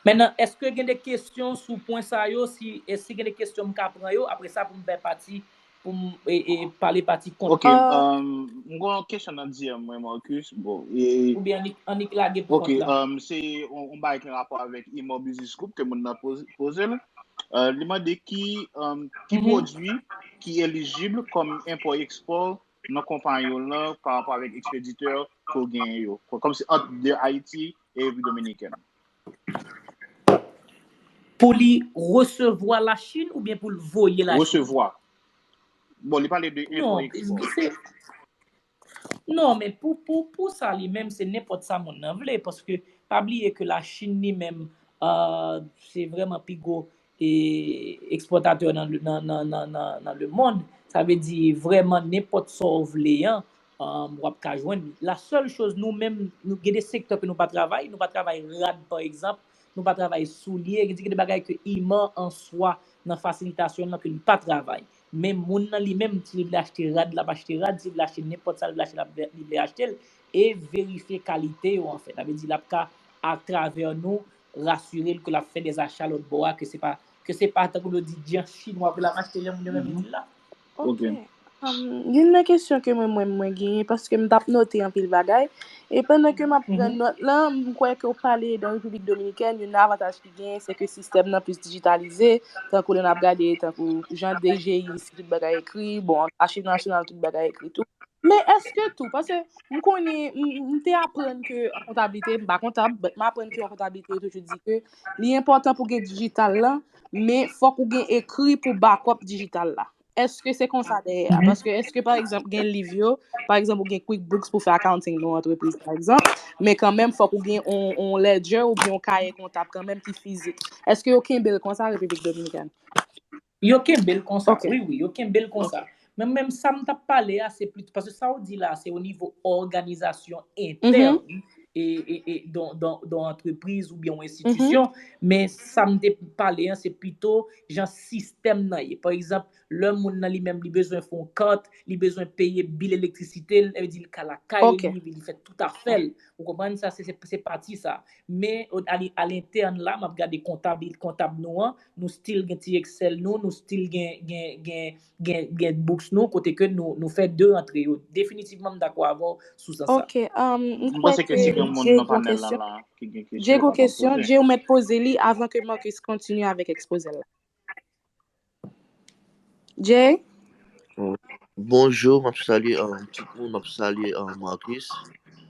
Mentnan, èske gen de kesyon sou pwen sa yo? Si, e si gen de kesyon, m ka pran yo. Apre sa, pou m fè pati, pou m, e, e, pale pati kont. Ok, um, m gen yon kesyon nan D M mwen, Marcus. Bon, e... Oubyen annik, annik lage pou kont la. Ok, um, se yon, yon bagay ki gen rapò avèk Imor Business Group ke moun nan poze, poze l. Uh, li mande ki, um, ki pwodui ki elijib kòm enpò ekspò nan konpayi w lan pa rapò avèk ekspeditè ke w genyen yo, kòmsi ant de Ayiti e Repiblik Dominikèn. Pou li resevwa Lachin oubyen pou l voye Lachin? Resevwa. Bon, li pale de enpò ekspò. Non, men pou, pou, pou sa li menm, se nenpòt sa moun nan vle, paske pa bliye ke Lachin li menm, uh, se vrèman pi gwo e, ekspòtatè nan, nan, nan, nan, nan, nan lemonn. Sa vle di vrèman nenpòt sa w vle an, um, w ap ka jwenn. La sèl choz nou menm, nou gen de sektè ke nou pa travay, nou pa travay rad pa egzanp, nou pa travay soulye, gen de bagay ke Iman an swa nan fasilitasyon nan ke li pa travay. Men moun nan li menm, si li vle achte rad, l ap achte rad, si li vle achte nenpòt sa li vle achte, l ap, li vle achte l, e verifye kalite yo anfèt. Sa vle di l ap ka atravè nou rasire l ke l ap fè dèzacha lòt bò a, ke se pa, ke se pa tankou yo di djan chinwa ke l ap achte jan moun yo menm di l la. Ok. Um, youn nan kesyon ke mwen, mwen, mwen genyen, paske m t ap note anpil bagay, e pandan ke m ap pran nòt lan, m kwè ke w pale de Repiblik Dominikèn, youn nan avantaj ki genyen, se ke sistèm nan plis dijitalize, tankou lè n ap gade, tankou jan D G I, si tout bagay ekri, bon, Achiv Nasyonal, tout bagay ekri tou. Men èske tou, paske m konnen, m, m te aprann ke an kontablite, m pa kontab, but m aprann ke an kontablite, yo toujou di ke li enpòtan pou gen dijital lan, men fòk ou gen ekri pou backup dijital la. Èske se konsa dèyè a? Paske èske, pa egzanp, gen liv yo, pa egzanp, ou gen QuickBooks pou fè accounting nan yon antrepriz, pa egzanp, men kanmenm, fòk ou gen on, on ledger oubyen on kaye kontab kanmenm ki fizik. Èske yo kenbe l konsa, Repiblik Dominikèn? Yo kenbe l konsa, wi, wi, yo kenbe l konsa. Men menm sa m t ap pale a, se pli, paske sa w di la, se o nivo òganizasyon entèn e, e, e, don, don, don antrepriz oubyen yon enstitisyon, men sa m te pale an, se pito jan sistèm nan ye. Pa egzanp, lè moun nan li menm li bezwen fè yon kat, li bezwen peye bil elektrisite l, sa vle di li ka lakay li, li fè tout afè l. Ou konprann sa, se, se, se pati sa. Men a lentèn la, m ap gade kontab, kontab nou an, nou still gen ti Excel nou, nou still gen, gen, gen, gen, gen books nou, kote ke nou, nou fè de rantre yo. Definitivman, m dakò avè w sou sans sa. Ok, um, m kwè ke Jay gon kesyon. Jay gon kesyon, Jay ou mèt poze li avan ke Marcus kontinye avèk ekspoze l la. Jay? Bonjou, m ap salye um, tout moun, m ap salye um, Marcus.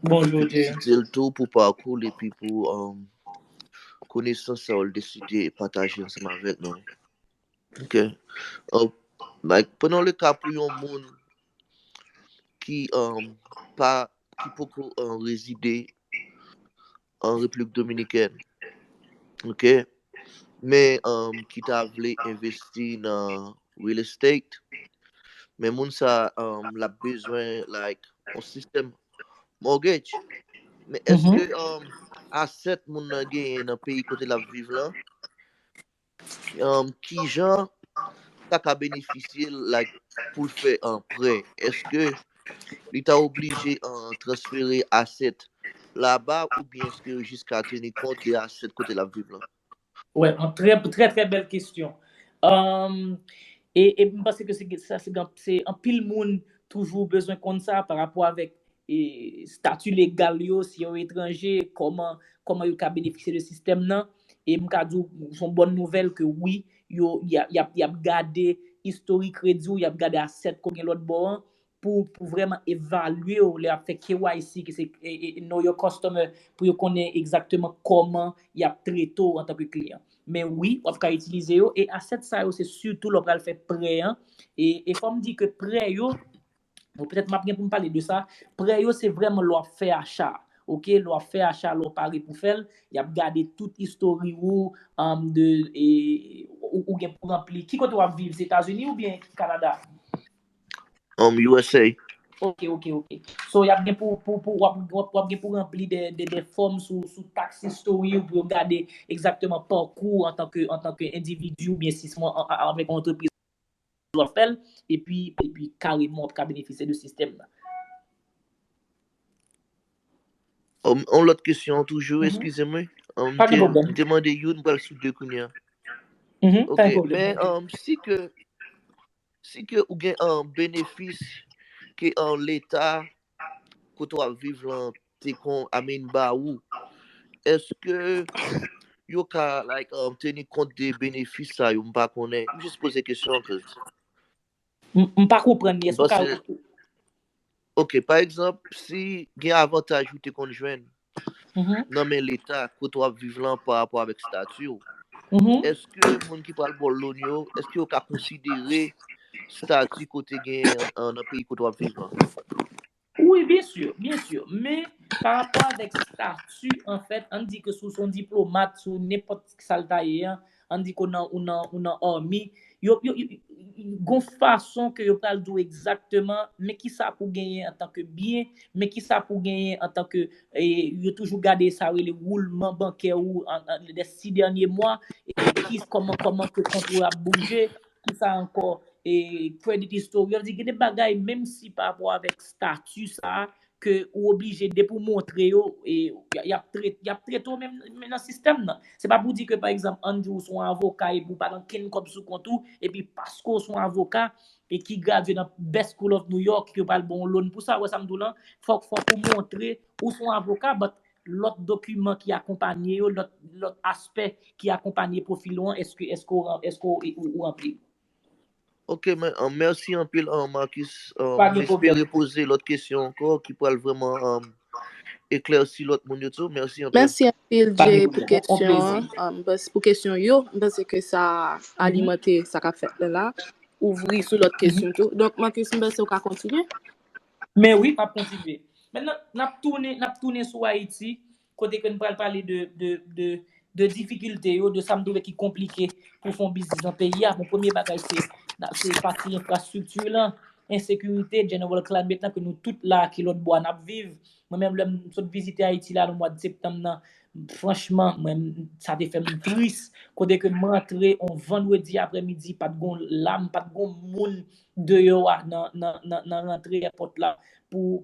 Bonjou, Jay. Felisite l tou pou pakou l epi pou um, konesans sa w deside pataje ansanm avèk nou. Ok. Uh, like, pran le ka pou yon moun ki um, pa ki poko um, rezide an Repiblik Dominikèn. Ok. Men um, ki ta vle envesti nan real estate. Men moun sa um, l ap bezwen like yon sistèm mortgage. Men èske um, asset moun nan genyen nan peyi kote l ap viv lan, um, kijan sa ka benefisye l like, pou l fè an prè? Èske li ta oblije an transfere asset laba oubyen èske yo jis ka teni kont de asset kote l ap viv lan? Wè, yon trè, trè, trè bèl kesyon. Um, e, e m panse ke se, sa, se, se anpil moun toujou bezwen konn sa pa rapò avèk e, stati legal yo, si yo etranje, kòman, kòman yo ka benefisye de sistèm nan. E m ka di w, se yon bòn nouvèl ke wi, yo, y ap, y ap, y ap gade istorik kredi w, y ap gade asset ke w gen lòt bò an, pou, pou vrèman evalye w lè y ap fè K Y C, ki se e, e, Know Your Customer, pou yo konnen egzakteman kòman y ap trete w antanke kliyan. Men wi, w ap ka itilize yo, e asset sa yo, se sitou lè w pral fè prè an. E, e fò m di ke prè yo, Bon, petèt m ap gen pou m pale de sa. Prè yo, se vrèman lè w ap fè acha. Ok, lè w ap fè acha, lè w pare pou fè l, y ap gade tout istori ou, um, de, e, ou, ou gen pou ranpli. Ki kote w ap viv? Se Etazini oubyen Kanada? Um, U S A. Ok, ok, ok. So, y ap gen pou, pou, pou, w ap, w ap, w ap gen pou ranpli de, de, de fòm sou, sou tax history ou pou yo gade egzakteman pakou w antanke, antanke endividi oubyen si se yon, an, an, avèk yon antrepriz w ap fè l, epi, epi kareman w ap ka benefisye de sistèm nan. On, on lòt kesyon toujou, eskize mwen. Um, m te mande youn, m pral sou de kounye a. Ok, men um, si ke si ke ou gen an benefis ke an leta kote w ap viv lan te kon amen ba ou, èske yo ka like um, teni kont de benefis sa yo? M pa konnen. M jis poze kesyon an. M pa konprann li. Èske w ka Ok, pa egzanp, si gen avantaj ou te konn jwenn nan men leta kote w ap viv lan pa rapò avèk stati w, èske moun ki pral ba w loan yo, èske yo ka konsidere stati kote gen nan peyi kote w ap viv lan? Wi, byen si, byen si. Men pa rapò avèk stati, anfèt, ann di ke si w se yon diplomat, si w nenpòt sa l ta ye an, ann di ke w nan, ou nan, ou nan army, yo, yo, yo gon fason ke yo pral di w egzakteman men kisa pou genyen antanke byen, men kisa pou genyen antanke, e, yo toujou gade sa yo rele woulman bankè ou an, an, de sis dènye mwa, e, ki, kòman, kòman ke kont ou ap bouje, kisa ankò, e, credit history, yo di gen de bagay, menm si pa rapò avèk stati sa a, ke ou oblije depi w montre yo, e y ap trete, y ap trete w menm, menm nan sistèm nan. Se pa pou di ke, pa egzanp, ann di w se yon avoka epi w pa gen okenn kòb sou kont ou, epi paske w se yon avoka e ki gradye nan Best School of New York, ke yo pral ba w yon loan pou sa, ou wè sa m di w lan, fòk, fòk ou montre ou se yon avoka, but lòt dokiman ki akonpanye yo, lòt, lòt aspè ki akonpanye pwofil ou an, èske, èske, w, èske w, ou, ou ranpli l? Ok, men, um, mèsi anpil, um, Marcus. Um, m espere poze lòt kesyon ankò ki pral vrèman um, eklèsi lòt moun yo tou. Mèsi anpil. Mèsi anpil, Jay, pou kesyon an. Um, pou kesyon yo, m panse ke sa alimante sa k ap fèt la la. Ouvri sou lòt kesyon tou. Donk, Marcus, m panse ou ka kontinye. Men wi, m ap kontinye. Mentnan, n ap tounen, n ap tounen sou Ayiti, kote ke n pral pale de, de, de, de difikilte yo, de sa m twouve ki konplike pou fè yon biznis nan peyi a. Bon, premye bagay, se, se pati enfrastrikti lan. ensekirite, general climate lan ke nou tout la ki lòt bò a n ap viv. Mwen menm, lè m sot vizite Ayiti la nan mwa de septanm nan, franchman, mwen, sa te fè m tris. Kote ke m rantre on vandredi aprèmidi, pa t gon lam, pa t gon moun deyò a nan, nan, nan, nan rantre èpòt la pou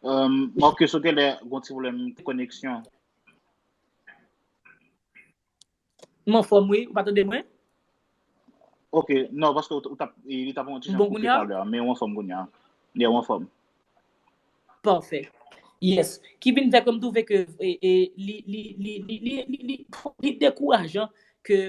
Marcus, ou genlè gon ti pwoblèm koneksyon. M anfòm wi, ou pa tande mwen? Ok, non, paske ou t ap, li t ap yon ti jan koupe talè a, men ou anfòm kounye a. Yeah, ou anfòm. Pafè. Yes. Ki vin fè ke m twouve ke e, e, li, li, li, li, li, li, li, li dekourajan ke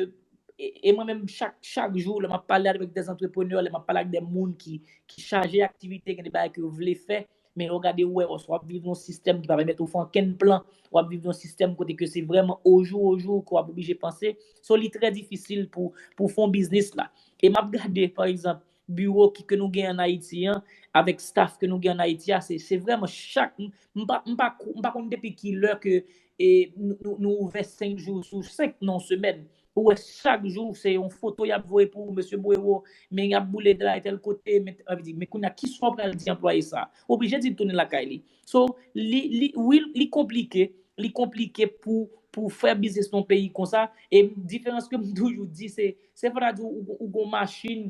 e, e mwen menm chak, chak jou, lè m ap pale avèk de antreprenè, lè m ap pale ak de moun ki, ki chaje aktivite, gen de bagay ke yo vle fè, men lè w gade ou wè, oswa w ap viv yon sistèm ki pa pèmèt ou fè ankenn plan, w ap viv yon sistèm kote ke se vrèman ojou ojou ke w ap oblije panse. So, li trè difisil pou, pou fè yon biznis la. E m ap gade, pa egzanp, biwo ki, ke nou gen an Ayiti an, avèk staff ke nou gen an Ayiti a, se, se vrèman chak, m, m pa, m pa, m pa konn depi ki lè ke e, nou, nou, nou ouvè senk jou sou senk nan yon semèn. Ou wè chak jou se yon foto y ap voye pou ou, mesye Boero, men y ap boule dra tèl kote, men, anvi di, men kounye a, kisa w pral di anplwaye sa? Oblije di l tounen lakay li. So, li, li, wi, li konplike, li konplike pou, pou fè biznis nan yon peyi konsa, e diferans ke m toujou di, se, se fò ta di ou, ou, ou gon machin,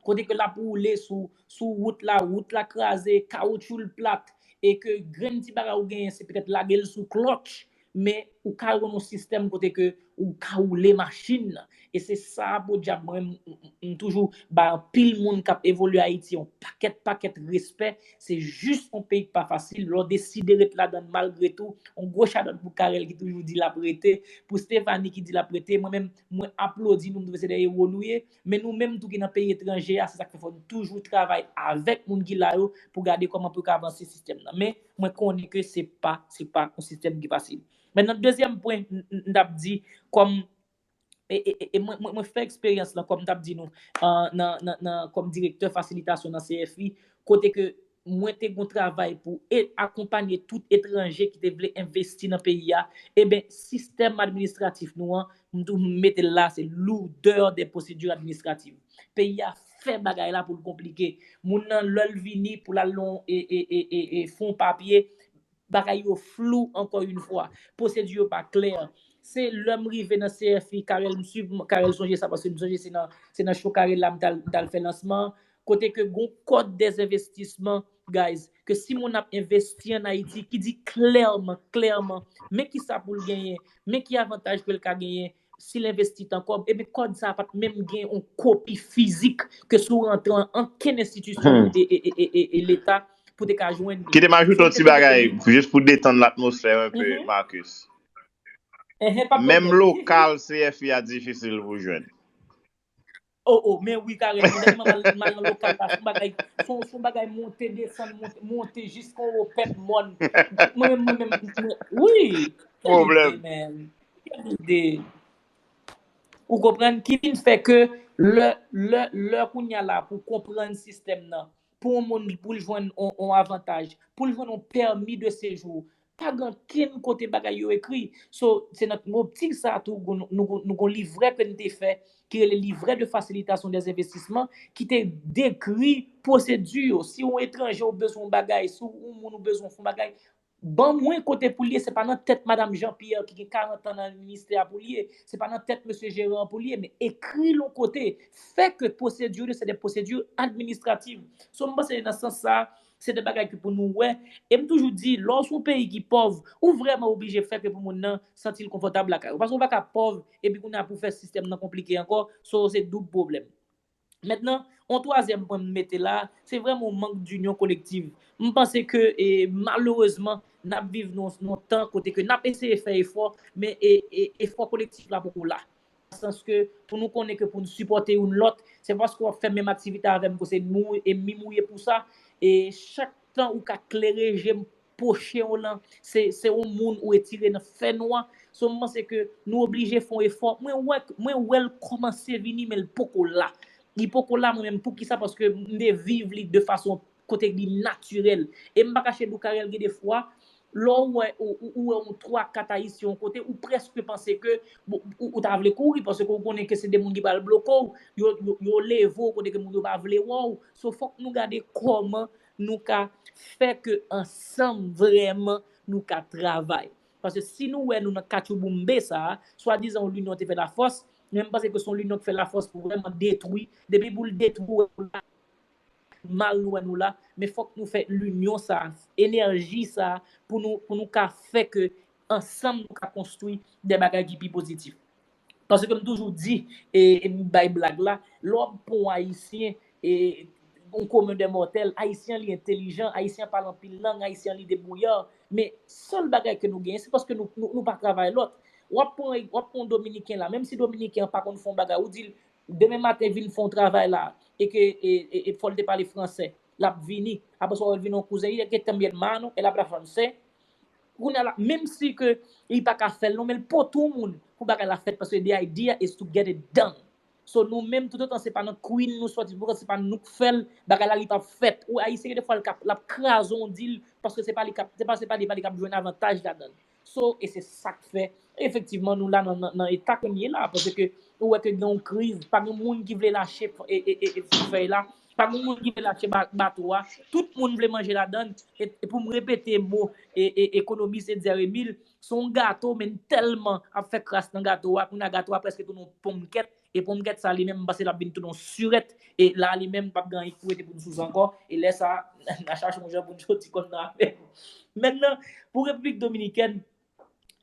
kote ke l ap woule sou, sou wout la, wout la kraze, kawoutchou l plat, e ke grenn ti bagay ou genyen, se petèt lage l sou klòtch, men ou ka jwenn yon sistèm kote ke ou ka woule machin nan. E se sa, podyab, mwen, m, m, m toujou ba anpil moun k ap evolye Ayiti yon pakèt, pakèt respè. Se jis yon peyi k pa fasil. Lè w deside ret ladan l malgre tou, yon gwo shout out pou Carel ki toujou di l ap rete, pou Stephanie ki di l ap rete. Mwen menm, mwen aplodi nou, m twouve se de ewo nou ye. Men nou menm tou ki nan peyi etranje a, se sa k fè fò n toujou travay avèk moun ki la yo pou gade kòman pou yo ka avanse sistèm nan. Men mwen konnen ke se pa, se pa yon sistèm ki fasil. Mentnan, dezyèm pwen, m, m, m t ap di, kòm, e, e, e, e mwen, mwen, mwen fè eksperyans lan, kòm m t ap di nou, an, nan, nan, nan, kòm direktè fasilitasyon nan C F I, kote ke mwen te gon travay pou e, akonpanye tout etranje ki te vle envesti nan peyi a, eben, sistèm administratif nou an, m tou mete l la, se lourdeur des procédures administratives. Peyi a fè bagay la pou l konplike. Moun nan, lè l vini pou l al nan e, e, e, e, e, fè yon papye, bagay yo flou ankò yon fwa. Pwosedi yo pa klè. Se lè m rive nan C F I, Carel, m swiv Carel, sonje sa, paske m sonje se nan, se nan show Carel la m t al, m t al fè lansman an, kote ke gon code des investissements, guys, ke si moun ap envesti an Ayiti, ki di klèman, klèman, men kisa pou l genyen, men ki avantaj ke l ka genyen, si l envesti tan kòb, ebyen, kòd sa a pa t menm gen yon kopi fizik ke si w rantre an ankenn enstitisyon e, e, e, e, e, e Leta pou te ka jwenn li. Kite m ajoute yon ti bagay, jis pou detann latmosfè enpe, Marcus. Menm lokal C F I a difisil pou jwenn. Oh, oh, men wi, Carel, mwen tèlman mal, mal nan lokal la, se yon bagay, se yon, se yon bagay monte, desann, monte, monte, jiska yon pèt mòn. Mwen menm, mwen menm, mwen, wi. Pwoblèm. Ou konprann? Ki vin fè ke lè, lè, lè kounye a la pou konprann sistèm nan, pou yon moun, pou l jwenn yon, yon avantaj, pou l jwenn yon pèmi de sejou, pa gen ankenn kote bagay yo ekri. So, se nan optik sa a tou, nou, nou, nou gon livrè ke n te fè, ki rele Livret de facilitation des investissements, ki te dekri pwosedi yo. Si yon etranje ou bezwen yon bagay, si yon moun ou bezwen fè yon bagay, ban mwen kote pou l ye, se pa nan tèt Madanm Jean Pierre ki gen karant an nan ministè a pou l ye, se pa nan tèt Mesye Jeran an pou l ye, men ekri l yon kote. Fè ke pwosedi yo, se de pwosedi administratif. So, m panse nan sans sa a, se de bagay ki pou nou wè. E m toujou di, lè w se yon peyi ki pòv, ou vrèman oblije fè ke pou moun nan santi l konfòtab lakay ou. Paske ou pa ka pòv, epi kounye a pou fè sistèm nan konplike ankò, so se doub pwoblèm. Mentnan, yon twazyèm pwen m mete la, se vrèman yon mank dinyon kolektiv. M panse ke, e, malerezman, n ap viv nan yon tan kote ke n ap eseye fè efò, men e, e, efò kolektif la poko la. Nan sans ke pou nou konnen ke pou n sipòte youn lòt, se paske w ap fè menm aktivite avè m, ke se nou e mi mouye pou sa. E chak tan ou ka klere je m, pwochen w lan, se, se yon moun ou retire nan fènwa. So, m panse ke nou oblije fè yon efò. Mwen wè, mwen wè l kòmanse vini, men l poko la. Li poko la, mwen menm. Poukisa? Paske m te viv li de fason kote li natirèl. E m pa kache di w, Carel, gen de fwa, Lè w wè ou, ou, ou wè yon twa, kat Ayisyen yon kote, ou prèske panse ke bon, ou, ou ta vle kouri, paske ou konnen ke se de moun ki pral bloke w, yo, yo, yo leve w kote ke moun yo pa vle wè w. So, fòk nou gade kòman nou ka fè ke ansanm vrèman nou ka travay. Paske si nou wè nou nan katchouboumbe sa a, swadizan yon linyon te fè lafòs, men m panse ke se yon linyon ki fè lafòs pou vrèman detwi. Depi pou l detwi, ou wè nou la, mal nou wè nou la, men fòk nou fè linyon sa a, enèji sa a, pou nou, pou nou ka fè ke ansanm nou ka konstwi de bagay ki pi pozitif. Paske m toujou di, e, e m bay blag la, lè w ap pran yon Ayisyen, e, yon komen de mòtèl, Ayisyen li entelijan, Ayisyen pale anpil lang, Ayisyen li debouya, men sèl bagay ke nou genyen, se paske nou, nou, nou pa travay lòt. W ap pran, w ap pran yon Dominiken la, menm si Dominiken an pa konn fè yon bagay, ou di l, demen maten vin fè yon travay la, e ke e, e, e fò l te pale fransè, l ap vini. Apre sa, w ap vin yon kouzen, y a que también hermano, él habla francés. Kounye a la, menm si ke li pa ka fè l non, men l pote yon moun pou bagay la fèt, paske the idea is to get it done. So nou menm, toutotan se pa nan Queen nou sòti, toutotan se pa nou k fè l, bagay la li p ap fèt. Ou Ayisyen gen de fwa l k ap, l ap kraze yon dil, paske se pa li k ap, se pa, se pa li, pa li k ap jwenn avantaj ladan l. So, e se sa k fè, efektivman, nou la nan, nan, nan eta ke n ye la, paske ou wè ke gen yon kriz, pa gen moun ki vle lache e, e, e, e fèy la, pa gen moun ki vle lache ba- bato a, tout moun vle manje ladan l, e, e pou m repete mo e, e, ekonomis Edzer Emile, se yon gato, men n tèlman ap fè kras nan gato a, kounye a gato a prèske tounen yon ponmkèt, e ponmkèt sa li menm, m panse l ap vin tounen yon sirèt, e la li menm p ap gen anyen pou rete pou n souse ankò, e lè sa a, n a chache yon jan pou n soti kòn nan avè l. Mentnan, pou Repiblik Dominikèn,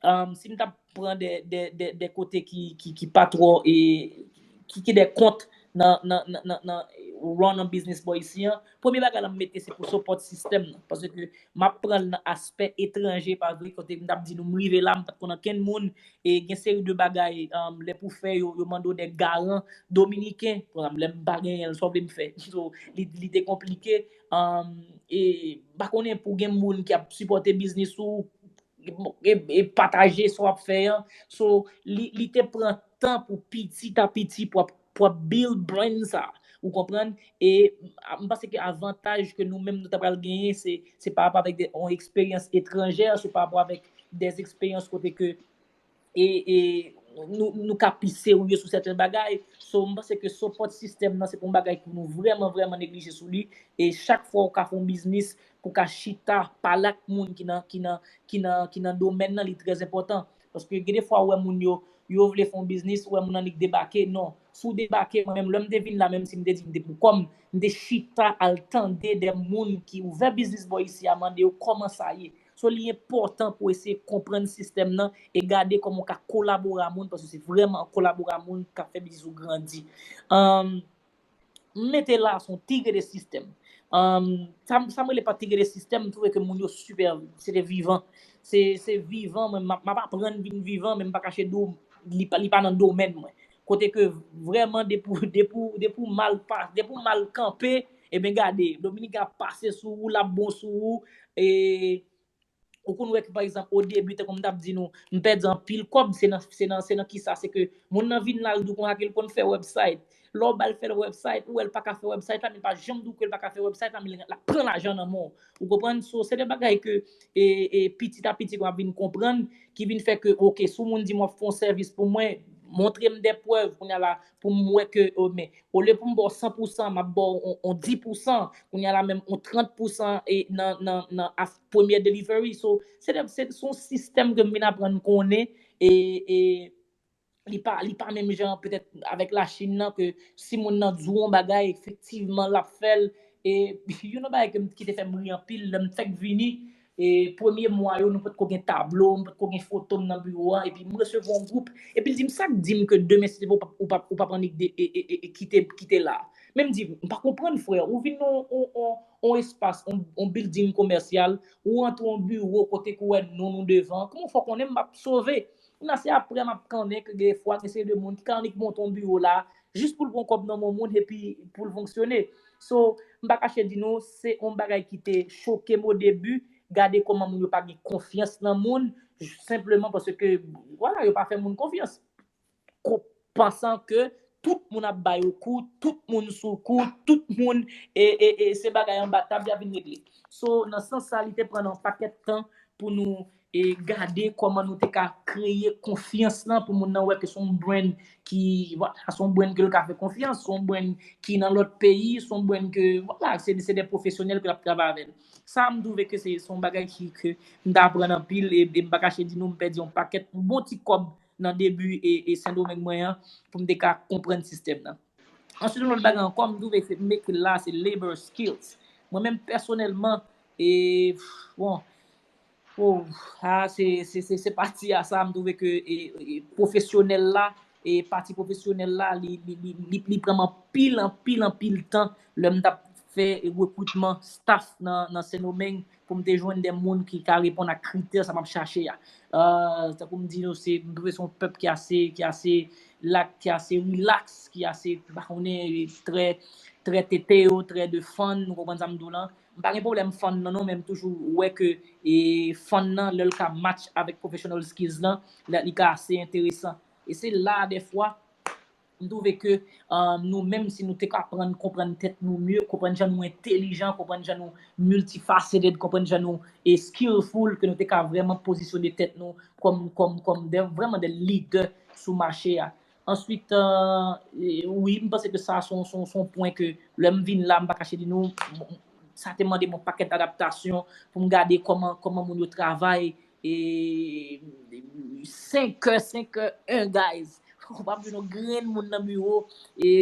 um, si m t ap pran de, de, de, de kote ki, ki, ki pa twò, e ki, ki de kont nan, nan, nan, nan, nan run an biznis bò isi an, premye bagay la m mete se pou sipòt sistèm nan. Paske m ap pran l nan aspè etranje, pa vre, kote m t ap di nou m rive la, m pa t konn ankenn moun, e gen seri de bagay, um, lè pou fè yo, yo mande w de garan dominiken, pa egzanp, lè m pa genyen l, sa w vle m fè? So, li, li te konplike, um, e pa konnen pou gen moun ki ap sipòte biznis ou, e, e pataje sa w ap fè an. So, li, li te pran tan pou piti a piti pou ap, pou ap build brand sa. Ou konprann? E a- m panse ke avantaj ke nou menm nou ta pral genyen, se, se pa rapò avèk de, yon eksperyans etranjè, se pa rapò avèk de eksperyans kote ke e, e nou, nou ka pi serye sou sèten bagay. So, m panse ke sipòt sistèm nan, se pa yon bagay pou nou vrèman, vrèman neglije sou li. E chak fwa ou ka fè yon biznis, pou ka chita, pale ak moun ki nan, ki nan, ki nan, ki nan domèn nan, li trè enpòtan. Paske gen de fwa ou wè moun yo, yo vle fè yon biznis, ou wè moun annik debake. Non. Si w debake, mwen menm, lè m te vin la, menm si m te di m te pou kò m, m te chita al tande de moun ki ouvè biznis bò isi a, mande yo kòman sa ye. So, li enpòtan pou eseye konprann sistèm nan e gade kòman w ka kolabore a moun, paske se vrèman an kolabore a moun k ap fè biznis ou grandi. Um, m mete la, se yon tigre de sistèm. Um, sa, sa m rele pa tigre de sistèm, m twouve ke moun yo sipè, se de vivan. Se, se vivan, mwen, m ap, m ap aprann vin vivan, men m pa kache di w, li pa, li pa nan domèn mwen. Kote ke vrèman, depi w, depi w, depi w mal pa, depi w mal kanpe, ebyen gade, Dominiken ap pase sou ou, l ap bon sou ou, e ou konn wè ke, pa egzanp, o debi, tankou m t ap di nou, m pèdi anpil kòb, se nan, se nan, se nan kisa, se ke moun nan vin la, l di w konsa ke l konn fè website. Lè w ba l fè website, ou wè l pa ka fè website la, men l pa janm di w ke l pa ka fè website la, men l ap pran lajan nan men w. Ou konprann? So, se de bagay ke, e, e, pitit a pitit, w ap vin konprann, ki vin fè ke, oke, si yon moun di m w ap fè yon sèvis pou mwen, montre m de prèv, kounye a la, pou m wè ke, o, men, olye pou m ba w san pou san, m ap ba w on, on dis pou san, kounye a la menm on trant pou san e nan, nan, nan af- premyè delivery. So, se de, se, se yon sistèm ke m vin aprann konnen e, e li pa, li pa menm jan petèt avèk Lachin nan, ke si moun nan di w yon bagay, efektivman, l ap fè l. E youn nan bagay ke m, ki te fè m ri anpil, lè m fèk vini, e premye mwa yo, nou potko gen tablo, m potko gen foto m nan biwo a, epi m resevwa yon gwoup, epi l di m, sa k di m ke demen, si te pou ou p ap, ou p ap, ou p ap annik de, e, e, e, e kite, kite la? Men m di, m pa konprann, frè, ou vin nan yon, yon, yon, yon espas, yon, yon building komèsyal, ou rantre yon biwo kote ke w wè non nou devan, kòman w fè w konnen m p ap sove? Kounye a se aprè m ap konnen ke gen fwa gen seri de moun ki ka annik monte yon biwo la, jis pou l pran kòb nan men yon moun epi pou l fonksyone. So, m pa kache di nou, se yon bagay ki te choke m o debi, gade kòman moun yo pa gen konfyans nan moun, senpleman paske, vwala, yo pa fè moun konfyans. Ko- pansan ke tout moun ap ba yo kou, tout moun sou kou, tout moun, e, e, e se bagay anba tab y ap vin regle. So, nan sans sa, li te pran n yon pakèt tan pou nou e gade kòman nou te ka kreye konfyans lan pou moun nan wè ke se yon brand ki, vwala, se yon brand ke l ka fè konfyans, se yon brand ki nan lòt peyi, se yon brand ke, vwala, se se de pwofesyonèl ke l ap travay avè l. Sa, m twouve ke se se yon bagay ki, ke m t aprann anpil e, e m pa kache di nou, m pèdi yon pakèt, yon bon ti kòb nan debi e, e Sendomeng mwen an pou m te ka konprann sistèm nan. Answit, yon lòt bagay ankò, m twouve se m ekri l la, se labor skills. Mwen menm pèsonèlman, e, bon, oh, a, se, se, se, se pati a sa, m twouve ke e, e, pwofesyonèl la, e pati pwofesyonèl la, li, li, li, li, li pran m anpil, anpil, anpil tan lè m t ap fè rekritman staff nan, nan Sendomeng pou m te jwenn de moun ki ka reponn ak kritè sa m ap chache a. Euh, tankou m di nou, se, m twouve se yon pèp ki ase, ki ase lak, ki ase relax, ki ase, m pa konnen, trè, trè tete yo, trè de fun, ou konprann sa m di w lan. M pa gen pwoblèm fun nan non, men m toujou wè ke e fun nan, lè l ka match avèk professional skills lan, li ka ase enteresan. E se la, dèfwa, m twouve ke euh, nou menm, si nou te ka aprann konprann tèt nou mye, konprann jan nou entelijan, konprann jan nou multifaceted, konprann jan nou e skillful, ke nou te ka vrèman pozisyone tèt nou kòm, kòm, kòm de, vrèman de lidè sou mache a. Answit, euh, e, wi, m panse ke sa se yon, se yon, se yon pwen ke lè m vin la, m pa kache di nou, m- sa te mande m yon pakèt adaptasyon pou m gade kòman, kòman moun yo travay e senkè, senkè, en, guys. Ou p ap jwenn yon grenn moun nan biwo e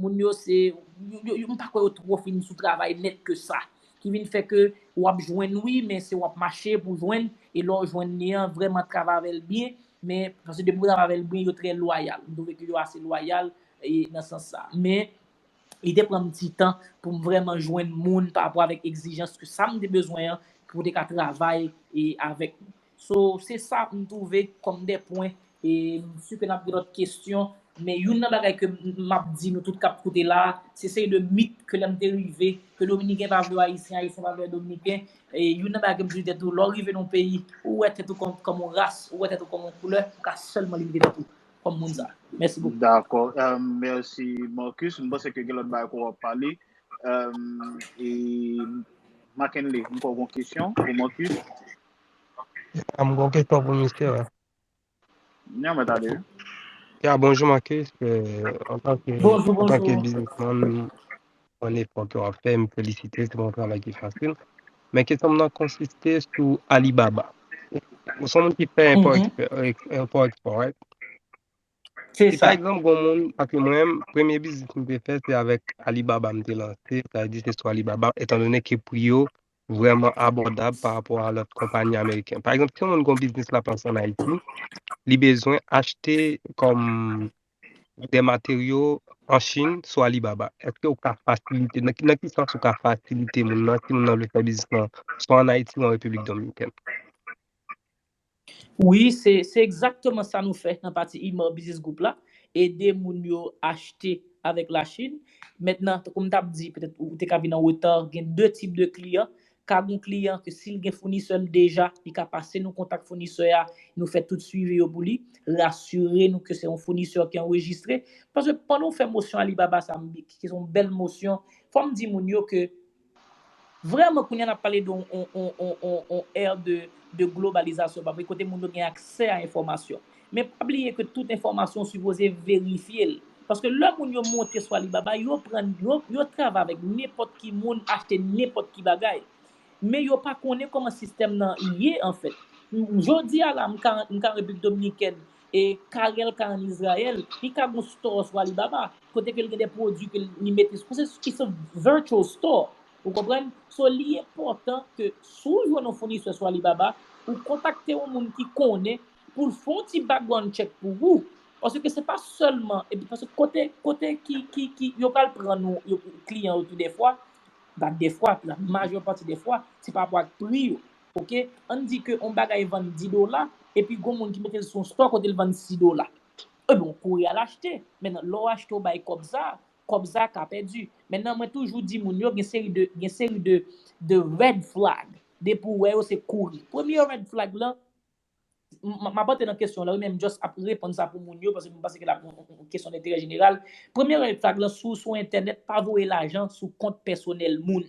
moun yo se, yo, yo, yo, m pa kwè yo twò fin sou travay nèt ke sa. Ki vin fè ke w ap jwenn, wi, men se w ap mache pou jwenn, e lè w jwenn li an, vrèman travay avè l byen, men paske depi w travay avè l byen, yo trè lwayal. M twouve ke yo ase lwayal e nan sans sa. Men li te pran m ti tan pou m vrèman jwenn moun pa rapò avèk egzijans ke sa m te bezwen an pou te ka travay e avèk nou. So, se sa m twouve kòm de pwen. E m si ke n ap gen lòt kesyon, men youn nan bagay ke m ap di nou tout k ap koute la, se seri de mit ke lè m te rive, ke Dominiken pa vle Ayisyen, Ayisyen pa vle Dominiken. E youn nan bagay ke m di tèt ou, lè w rive nan yon peyi, ou wè tèt ou kòm, kòm yon ras, ou wè tèt ou kòm yon koulè, ou ka sèlman limite tèt ou kòm moun sa. Mèsi bokou. Dakò. Euh, mèsi, Marcus. M panse ke gen lòt bagay ke w ap pale. Euh, e Mackenley, m kwè w gen yon kesyon pou Marcus. Ya, m gen yon kesyon pou misye, wi. Nya mwen tande. Ya, bonjou, Marcus. Euh, antanke, bonjou, antanke bonjou. Biznismann, yon efò ke w ap fè, m felisite, se pa yon travay ki fasil. Men kesyon m nan konsiste sou Alibaba. Ou se yon moun ki fè enpò, mhm, ekspò, ek- enpò ekspò, right? Se si, pa sa. Egzanp, gon moun, paske mwen, premye biznis m te fè, se avèk Alibaba m te lanse, sa vle di se sou Alibaba, etandone ke pri yo vrèman abòdab pa rapò a lòt konpayi ameriken. Pa egzanp, si yon moun gon biznis la pase ann Ayiti, li bezwen achte kòm de materyo an Chin sou Alibaba. Èske ou ka fasilite, nan ki, nan ki sans ou ka fasilite moun nan, si moun nan vle fè biznis lan, swa ann Ayiti ou an Repiblik Dominikèn? Wi, se, se egzakteman sa nou fè nan pati Imar Business Group la, ede moun yo achte avèk Lachin. Mentnan, tankou m t ap di, petèt ou te ka vin an reta, gen de tip de kliyan. Ka gen kliyan ke si l gen founisè l deja, li ka pase nou kontak founisè a, nou fè tout swivi yo pou li, rasire nou ke se yon founisè ki anrejistre. Paske pandan w fè mosyon Alibaba sa, m- ki se yon bèl mosyon, fò m di moun yo ke vrèman, kounye a n ap pale de yon, yon, yon, yon, yon, yon ère de, de globalizasyon, pa vre, kote moun yo gen aksè a enfòmasyon. Men pa bliye ke tout enfòmasyon w sipoze verifye l. Paske lè moun yo monte sou Alibaba, yo pran, yo, yo travay avèk nenpòt ki moun, achte nenpòt ki bagay. Men yo pa konnen kòman sistèm nan ye, anfèt. Jodi a la, m ka, m ka an Repiblik Dominikèn, e Karel ka an Izrayèl, li ka gon store sou Alibaba, kote ke l gen de pwodui ke li mete, se, it's a virtual store. Ou konprann? So, li enpòtan ke si w jwenn yon founisè sou Alibaba, ou kontakte yon moun ki konnen pou l fè yon ti background check pou ou. Paske se pa sèlman, epi paske kote, kote ki, ki, ki, yo pral pran nou, yo, kliyan yo tou dèfwa, pa dèfwa, la majè pati dèfwa, se pa rapò ak pri yo. Oke? Ann di ke yon bagay vann dis dola, epi gon moun ki mete l sou yon store kote l vann sis dola. Ebyen, ou kouri al achte. Mentnan, lè w achte, w bay kòb sa, kòb sa ka pèdi. Mentnan, mwen toujou di moun yo, gen seri de, gen seri de, de red flag. Depi w wè yo, se kouri. Premye red flag lan, m- m- m ap antre nan kesyon la, wi, men m just ap reponn sa pou moun yo, paske m panse ke l ap yon, yon, yon kesyon denterè jeneral. Premye red flag lan, si w sou entènèt, pa voye lajan sou kont pèsonèl moun.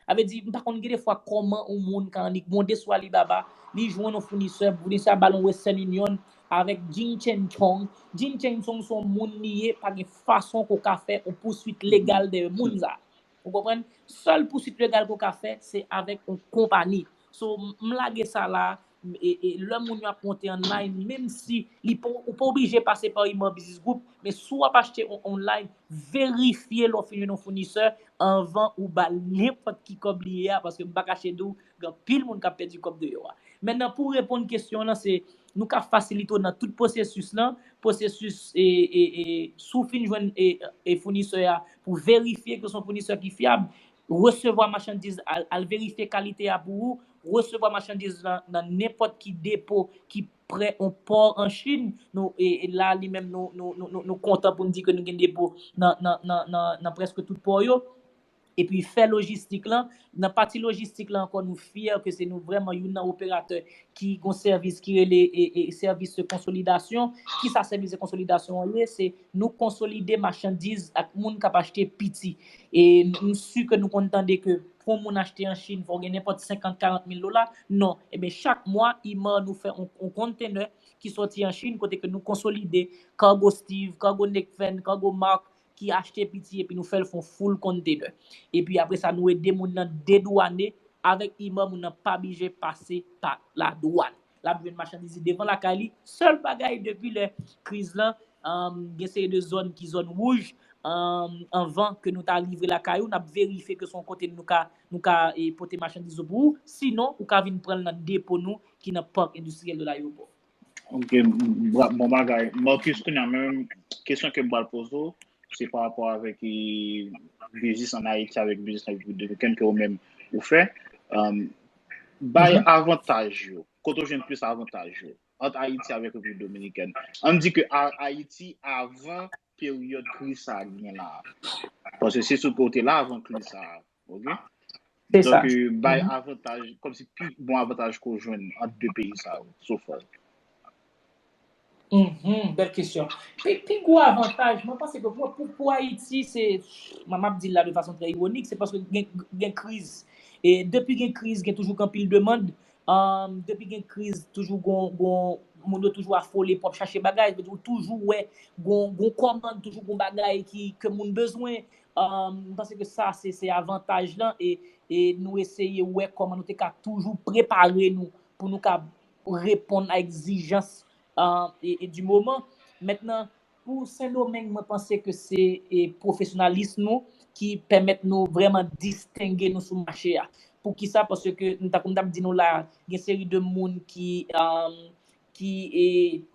Sa vle di, m pa konn gen de fwa kòman yon moun ka annik monde sou Alibaba, li jwenn yon founisè, founisè a ba l yon Western Union avèk Jin Chen Chong. Jin Chen Chong se yon moun li ye, pa gen fason ke w ka fè yon pouswit legal dèyè moun sa. Ou konprann? Sèl pouswit legal ke w ka fè, se avèk yon konpani. So, m lage sa la, e, e, lè moun yo ap monte online, menm si li pa, ou pa oblije pase pa Iman Business Group, men si w ap achte on, online, verifye lè w fin jwenn yon founisè anvan ou ba l nenpòt ki kòb li ye a, paske m pa kache di w, gen anpil moun k ap pèdi kòb deyò a. Mentnan, pou reponn kesyon w lan, se nou ka fasilite w nan tout pwosesis lan, pwosesis, e, e, e, si w fin jwenn, e, e, founisè a, pou verifye ke se yon founisè ki fyab, resevwa machandiz, al, al verifye kalite a pou ou, resevwa machandiz lan nan nenpòt ki depo ki prè yon pò an Chin. Nou, e, e la, li menm, nou, nou, nou, nou, nou kontan pou n di ke nou gen depo nan, nan, nan, nan, nan prèske tout pò yo. Epi fè lojistik lan. Nan pati lojistik lan ankò, nou fyè ke se nou vrèman youn nan operatè ki gon sèvis ki rele, e, e, sèvis de konsolidasyon. Kisa sèvis de konsolidasyon an ye? Se nou konsolide machandiz ak moun k ap achte piti. E m si ke nou konn tande ke pou yon moun achte an Chin, fò w gen nenpòt senkant, karant mil dola. Non. Ebyen, chak mwa, Iman nou fè yon, yon kontenè ki sòti an Chin, kote ke nou konsolide Cargo Steve, Cargo Nekven, Cargo Mark, ki achte piti, epi nou fè l fè yon full container. Epi apre sa, nou ede moun nan dedwane avèk Iman, moun nan pa blije pase pa ladwàn. L ap jwenn machandiz li devan lakay li. Sèl bagay, depi lè kriz lan, um, gen seri de zòn ki zòn wouj, um, anvan ke nou ta rive lakay ou, n ap verifye ke se yon kote nou ka, nou ka, e, pote machandiz ou pou ou. Sinon, ou ka vin pran l nan depo nou ki nan Park Endistriyèl de Layewopò. Ok, bon bagay. Marcus, kounye a menm kesyon ke m pral poze w, se pa rapò avèk, e, biznis an Ayiti avèk biznis an Repiblik Dominikèn ke ou menm ou fè. Um, bay avantaj yo, kote w jwenn plis avantaj yo ant Ayiti avèk Repiblik Dominikèn. Ann di ke Ayiti avan peryòd kriz sa a gen la. Paske se sou kote la avan kriz sa a. Ok? Se sa. Donk, bay avantaj, kòmsi pi bon avantaj ke w jwenn ant de peyi sa yo, so far. Mhm, bèl kesyon. Pi, pi gwo avantaj, mwen panse ke pou, pou, pou Ayiti, se, mwen m ap di l la de fason trè iwonik, se paske gen, gen kriz. E depi gen kriz, gen toujou gen anpil demann. Um, depi gen kriz, toujou gon, gon, moun yo toujou afole pou ap chache bagay, ou toujou wè gon, gon kòmann, toujou gon bagay ki, ke moun bezwen. Um, m panse ke sa, se, se avantaj lan, e, e nou eseye wè kòman nou te ka toujou prepare nou pou nou ka reponn a egzijans, uh, e, e di moman. Mentnan, pou Sendomeng, mwen panse ke se, e, pwofesyonalis nou ki pèmèt nou vrèman distenge nou sou mache a. Poukisa? Paske, tankou m t ap di nou la, gen seri de moun ki, um, ki, e,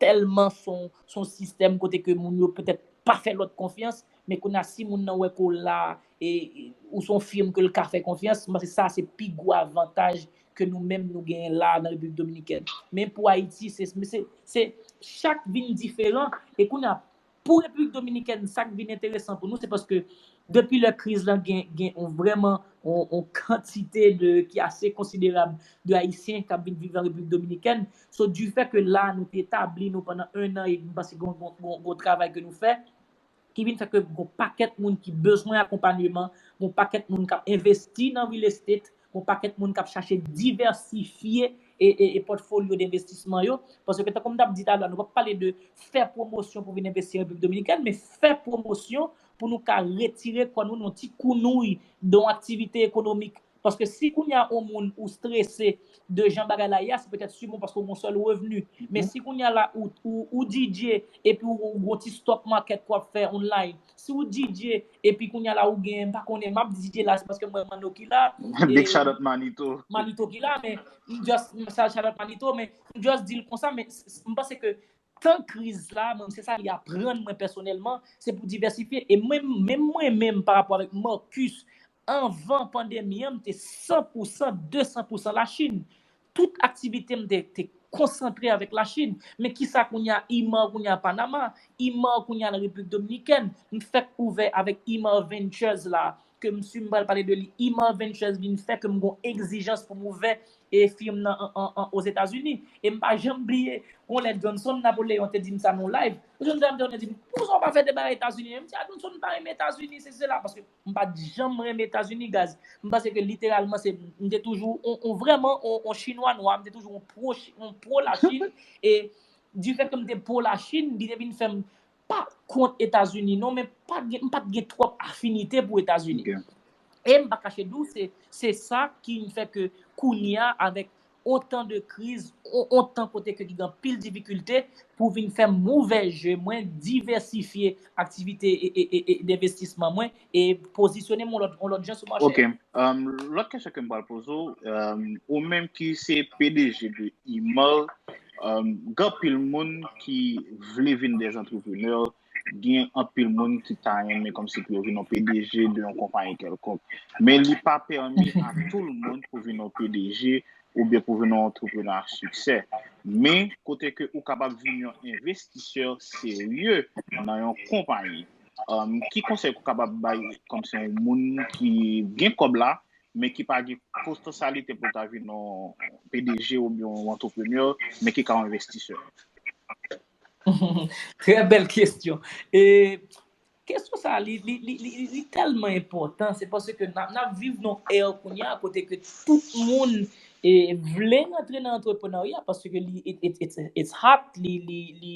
tèlman se yon, se yon sistèm kote ke moun yo petèt pa fè lòt konfyans, men kounye a si moun nan wè ke w la, e, e, ou se yon fim ke l ka fè konfyans, m panse sa se pi gwo avantaj ke nou menm nou genyen la nan Repiblik Dominikèn. Men pou Ayiti, se, se, se chak vin diferan, e kounye a, pou Repiblik Dominikèn, sa k vin enteresan pou nou, se paske depi lè kriz lan gen, gen yon vrèman yon, yon kantite de, ki ase konsiderab de Ayisyen k ap vin viv an Repiblik Dominikèn. So, du fait ke la, nou te etabli nou pandan en an, e m panse gon, gon, gon, gon travay ke nou fè, ki vin fè ke gon pakèt moun ki bezwen akonpanyeman, gon pakèt moun k ap envesti nan real estate, gon pakèt moun k ap chache divèsifye e, e, e pòtfolyo denvestisman yo. Paske, tankou m t ap di talè, nou p ap pale de fè pwomosyon pou vin envesti an Repiblik Dominikèn, men fè pwomosyon pou nou ka retire kò nou nan ti kounouy de yon aktivite ekonomik. Paske si kounye a yon moun ou strese de jan bagay la ye a, se petèt siman paske w gen yon sèl revni. Men si kounye a la ou, ou, ou D J epi ou, ou gen yon ti stock market ke w ap fè online, si ou D J epi kounye a la ou gen, m pa konnen, m ap D J la, se paske m wè Manno ki la. Big shout out Manito. Manito ki la, men m just, shout out Manito, men m just di l konsa, men m panse ke tan kriz la, mwen, se sa li aprann mwen pèsonèlman, se pou divèsifye. E mwen, menm mwen menm, pa rapò avèk Marcus, anvan pandemi an, m te san pou san, de san pou san Lachin. Tout aktivite m te, te konsantre avèk Lachin. Men kisa kounye a, Iman kounye a Panama, Iman kounye a nan Repiblik Dominikèn, m fèk ouvè avèk Iman Ventures la, ke m si m pral pale de li, Imar Ventures vin fè ke m gon egzijans pou m ouvè e firm nan an, an, an, Ozetazini. E m pa janm bliye, yon lè Johnson Napoleon te di m sa nan yon live. Johnson Napoleon te di m, "Poukisa w pa fè de bagay Etazini?" M di, "A Johnson, m pa renmen Etazini, se sela." Paske m pa t janm renmen Etazini, guys. M panse ke literalman, se, m te toujou, on, on vrèman, on, on chinwa nwa, m te toujou on pro, on pro la Chine. E di fèt ke m te pro la Chine, li te vin fè m pa kont Etazini non, men pa gen, m pa t gen twòp afinite pou Etazini. E m pa kache di w, se, se sa ki fè ke kounye a, avèk otan de kriz, o- otan kote ke ki gen anpil difikilte, pou vin fè m ouvè je mwen, divèsifye aktivite e, e, e, e, denvestisman mwen, e pozisyone m yon lòt, yon lòt jan sou mache. Ok. Um, lòt kesyon ke m pral poze w, um, ou menm ki se P D G de Imar, um, gen anpil moun ki vle vin de antreprenè, gen anpil moun ki ta renmen kòmsi pou yo vin yon P D G de yon konpayi kèlkonk. Men li pa pèmi a tout moun pou vin yon P D G oubyen pou vin yon antreprenè a siksè. Men kote ke ou kapab vin yon envestisè serye nan yon konpayi. Um, ki konsèy ou kapab bay kòmsi yon moun ki gen kòb la, men ki pa gen potansyalite pou ta vin yon P D G oubyen yon antreprenè, men ki ka yon envestisè? Trè bèl kesyon. E kesyon sa, li, li, li, li, li tèlman enpòtan, se paske n ap, n ap viv nan ère kounye a kote ke tout moun e, vle rantre nan antreprenarya, paske li, it, it, it's, it's hot, li, li, li,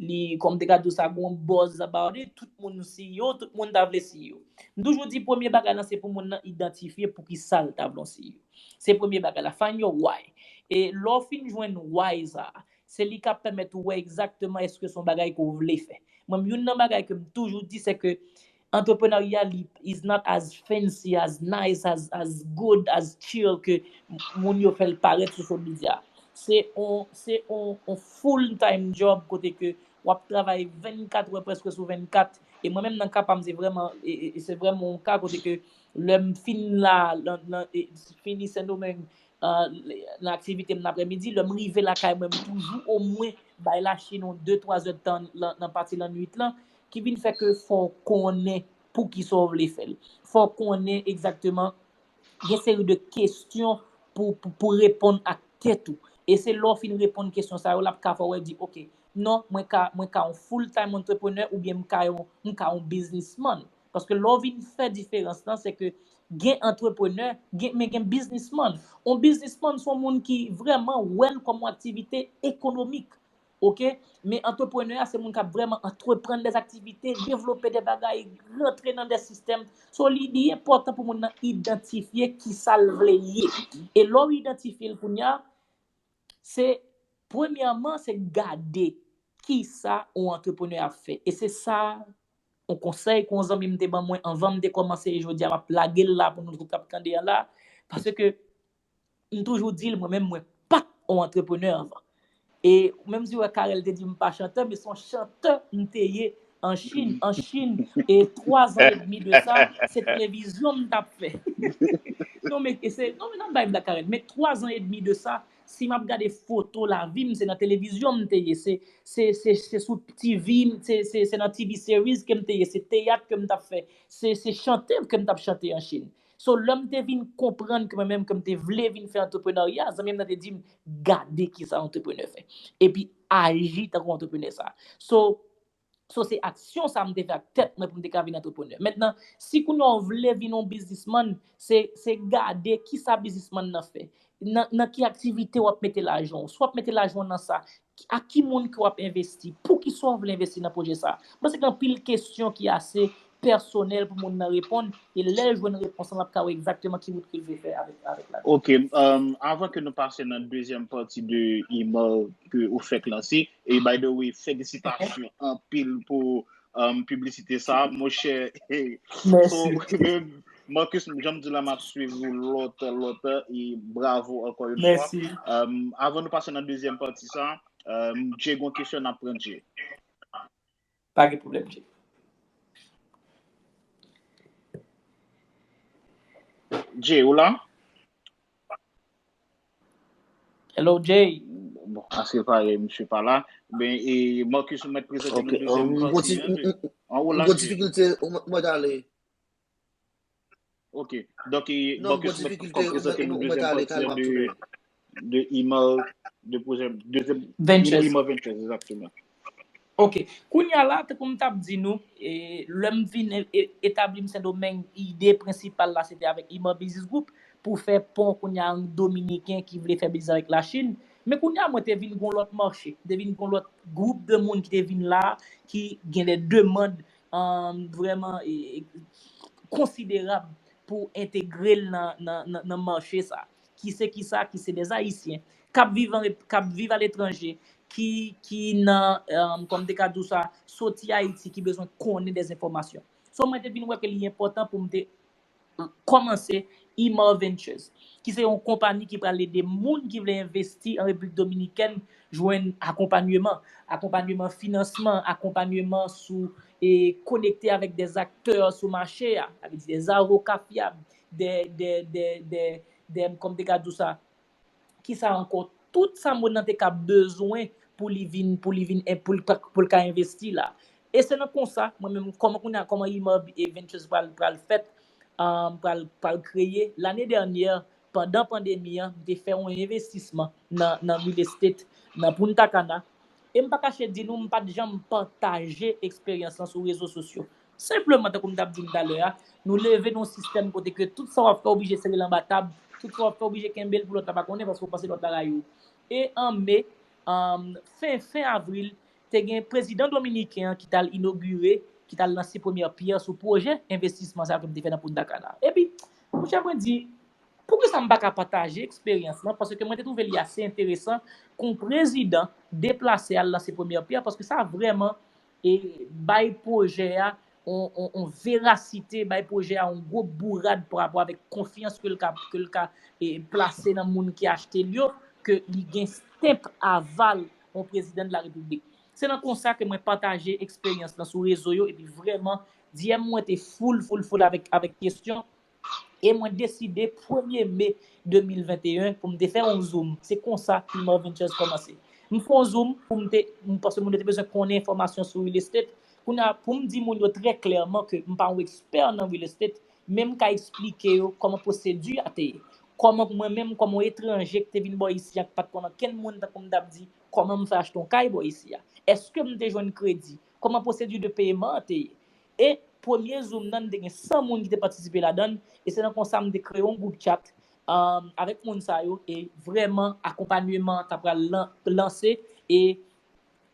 li, kòm te ka di w sa, gon buzz about it, tout moun C E O, tout moun ta vle C E O. M toujou di premye bagay lan, se pou moun nan idantifye poukisa l ta vle yon C E O. Se premye bagay la, find your why. E lè w fin jwenn why sa, se li k ap pèmèt ou wè egzakteman èske se yon bagay ke w vle fè. Mwen, youn nan bagay ke m toujou di, se ke antreprenarya, li is not as fancy, as nice, as, as good, as chill ke moun yo fè l parèt sou social media. Se on, se on, on full time job kote ke w ap travay vennkat è prèske sou vennkat. E mwen menm nan ka pa m, se vrèman, e, e, e se vrèman yon ka kote ke lè m fin la, nan, nan, e, fini Sendomeng, uh, nan aktivite m nan aprèmidi, lè m rive lakay mwen, m toujou omwen bay Lachin yon de, twa zè tan nan, nan pati lannwit lan, ki vin fè ke fò w konnen poukisa w vle fè l. Fò w konnen egzakteman, gen seri de kesyon pou, pou, pou reponn ak tèt ou. E se lè w fin reponn kesyon sa yo, l ap ka fè w di, "Ok, non, mwen ka, mwen ka yon full time entrepreneur oubyen m ka yon, m ka yon biznismann." Paske lè w vin fè diferans lan, se ke gen antreprenè, gen, men gen biznismann. Yon biznismann se yon moun ki vrèman wè l kòm yon aktivite ekonomik. Ok? Men antreprenè a, se moun k ap vrèman antreprann de aktivite, devlope de bagay, rantre nan de sistèm. So, li, li enpòtan pou moun nan idantifye kisa l vle ye. E lè w idantifye l kounye a, se, premyèman, se gade kisa yon antreprenè ap fè. E se sa, yon konsèy ke yon zanmi m te ban mwen anvan m te kòmanse, e jodi a m ap lage l la pou nou tout k ap tande an la. Paske m toujou di l, mwen menm, mwen pa t yon antreprenè anvan. E menm si w wè Carel te di m pa chantè, men se yon chantè m te ye an Chin, an Chin, e twa zan edmi de sa, se televizyon m t ap fè. Non, men, e se, non, men nan bay Black Carel, men twa zan edmi de sa, si m ap gade foto lavi m, se nan televizyon m te ye, se, se, se, se sou T V, se, se, se nan T V series ke m te ye, se teyat ke m t ap fè, se, se chante ke m t ap chante an Chin. So, lè m te vin konprann ke mwen menm ke m te vle vin fè antreprenarya, zanmi m nan te di m, "Gade kisa yon antreprenè fè. Epi aji tankou antreprenè sa." So, so se aksyon sa m te fè ak tèt mwen pou m te ka vin antreprenè. Mentnan, si kounye a w vle vin yon biznismann, se, se gade kisa biznismann nan fè. Nan, nan ki aktivite w ap mete lajan w. Si w ap mete lajan w nan sa, a ki moun ke w ap envesti? Poukisa w vle envesti nan pwojè sa? Mwen panse gen anpil kesyon ki ase pèsonèl pou moun nan reponn, e lè l jwenn repons lan, l ap ka wè egzakteman ki wout ke l vle fè avèk, avèk lavi. Ok, um, avan ke nou pase nan dezyèm pati de email ke ou fèk lanse, e by the way, felisitasyon anpil pou, um, piblisite sa, monchè. So, Marcus, jan m di la, m ap swiv ou lontan, lontan, e bravo ankò yon fwa. Um, avan nou pase nan dezyèm pati sa, um, Jay gon kesyon n ap pran Jay. Pa gen pwoblèm, Jay. Jay, ou la? Hello, Jay. Bon, aske parèy, misye pa la. Ben, e Marcus, ou mèt prezante nou dezyèm pati an, an, ou la, Jay? M gon difikilte, ou mèt ale. Ok. Donk, non, bon, difikilte, mwen ta ale kalm ap tounen. De Imar, de pwojè, dezyèm, Imar Ventures, egzakteman. Ok. Kounye a la, tankou m t ap di nou, e, lè m vin e, e, etabli m Sendomeng, ide prensipal la, se te avèk Imar Business Group pou fè pon kounye a ant Dominiken ki vle fè biznis avèk Lachin. Men kounye a, mwen te vin gon lòt mache, te vin gon lòt gwoup de moun ki te vin la, ki gen de demann um, vrèman e, konsiderab pou entegre l nan, nan, nan, nan mache sa. Ki se ki sa? Ki se de Ayisyen k ap viv, k ap viv aletranje, ki, ki nan, um, kòm te ka di w sa, soti Ayiti, ki bezwen konnen de enfòmasyon. So, mwen te vin wè ke li enpòtan pou m te kòmanse Imar Ventures, ki se yon konpani ki pral ede moun ki vle envesti an Repiblik Dominikèn jwenn akonpanyeman, akonpanyeman finansman, akonpanyeman sou e konekte avèk de aktè sou mache a, sa vle di de avoka fyab, de, de, de, de, de, kòm te ka di w sa, kisa ankò, tout sa moun nan te ka bezwen pou li vin, pou li vin, pou l, pou l ka envesti la. E se nan konsa, mwen menm, kòman kounye a, kòman Imar Ventures pral, pral fèt, um, pral, pral kreye. Lane dènyè, pandan pandemi an, m te fè yon envestisman nan, nan real estate, nan Punta Cana. E m pa kache di nou, m pa t janm pataje eksperyans lan sou rezo sosyo. Senpleman, tankou m t ap di n talè a, nou leve nan yon sistèm kote ke tout sa w ap fè oblije sere l anba tab, tout sa w ap fè oblije kenbe l pou lòt la pa konnen paske w panse lòt la rayi w. E an me, um, fen, fen avril, te gen prezidan dominiken an ki t al inogire, ki t al lanse premyè pyè sou pwojè envestisman sa ke m te fè nan Punta Cana. Epi, monchè, mwen di, poukisa m pa ka pataje eksperyans lan? Paske mwen te twouve li ase enteresan kon prezidan deplase al lanse premyè pyè, paske sa vrèman e bay pwojè a on, on, on verasite, bay pwojè a on gwo bourad pa rapò avèk konfyans ke l ka, ke l ka e, plase nan moun ki achte l yo, ke li gen stamp aval on prezidan de la repiblik. Se nan konsa ke mwen pataje eksperyans lan sou rezo yo, epi vrèman, D M mwen te full, full, full avèk, avèk kesyon. E mwen deside premye me de mil venteyen pou m te fè yon zoom. Se konsa Imar Ventures kòmanse. M fè yon zoom pou m te, paske moun yo te bezwen konnen enfòmasyon sou real estate. Kounye a, pou m di moun yo trè klèman ke m pa yon ekspè nan real estate, men m ka eksplike yo kòman pwosedi a te ye. Kòman mwen menm, kòman yon etranje ki te vin bò isi a, ki pa t konn ankenn moun, tankou m t ap di, kòman m fè achte yon kay bò isi a? Èske m te jwenn kredi? Kòman pwosedi de peyeman an te ye? E premye zoom nan, te gen san moun ki te patisipe ladan l, e se nan konsa m te kreye yon gwoup chat, um, avèk moun sa yo, e vrèman akonpanyeman an ta pral lan, lanse, e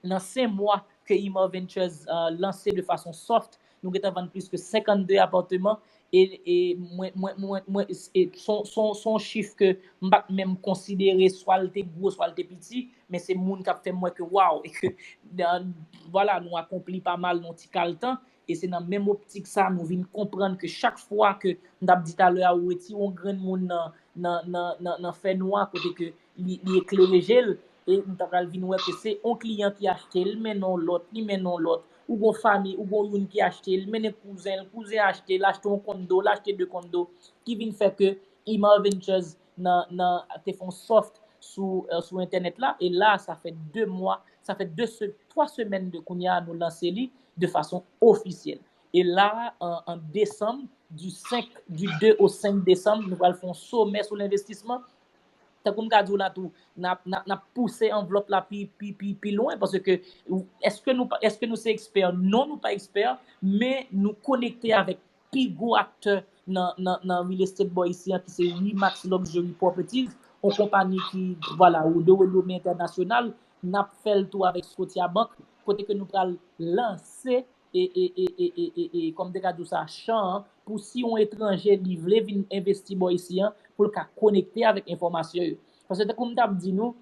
nan senk mwa ke Imar Ventures, uh, lanse de fason soft, nou gentan vann plis ke senkannde apatman, e, e mwen, mwen, mwen, mwen, e son, son, son chif ke m pa t menm konsidere swa l te gwo, swa l te piti, men se moun k ap fè m wè ke waw, e ke, uh, vwala, nou akonpli pa mal nan ti kal tan, e se nan menm optik sa, nou vin konprann ke chak fwa ke, m t ap di talè a, ou retire yon grenn moun nan, nan, nan, nan, nan fènwa, kote ke li, li eklere je l, e m ta pral vin wè ke se yon kliyan ki achte l, mennen yon lòt, li mennen yon lòt, ou gon fanmi, ou gon youn ki achte l, mennen kouzen l, kouzen achte l, achte yon kondo, l achte de kondo, ki vin fè ke Imar Ventures nan, nan, te fè yon soft sou, uh, sou entènèt la, e la, sa fè de mwa, sa fè de se, twa semèn de kounye a, nou lanse li de fason ofisyèl. E la, an, an desanm, du senk, du de o senk desanm, nou pral fè yon somè sou lenvestisman. Tankou m ka di w la tou, n ap, n ap, n ap pouse anvlòp la pi, pi, pi, pi lwen, paske èske nou, èske nou se ekspè? Non, nou pa ekspè, men nou konekte avèk pi gwo aktè nan, nan, nan real estate bò isi a, ki se Remax Luxury Properties, yon konpani ki, vwala, de renome entènasyonal. N ap fè l tou avèk Scotiabank, kote ke nou pral lanse e, e, e, kòm te ka di w sa, chan an, pou si yon etranje li vle vin envesti bò isi an, pou l ka konekte avèk enfòmasyon yo. Paske tankou m t ap di nou,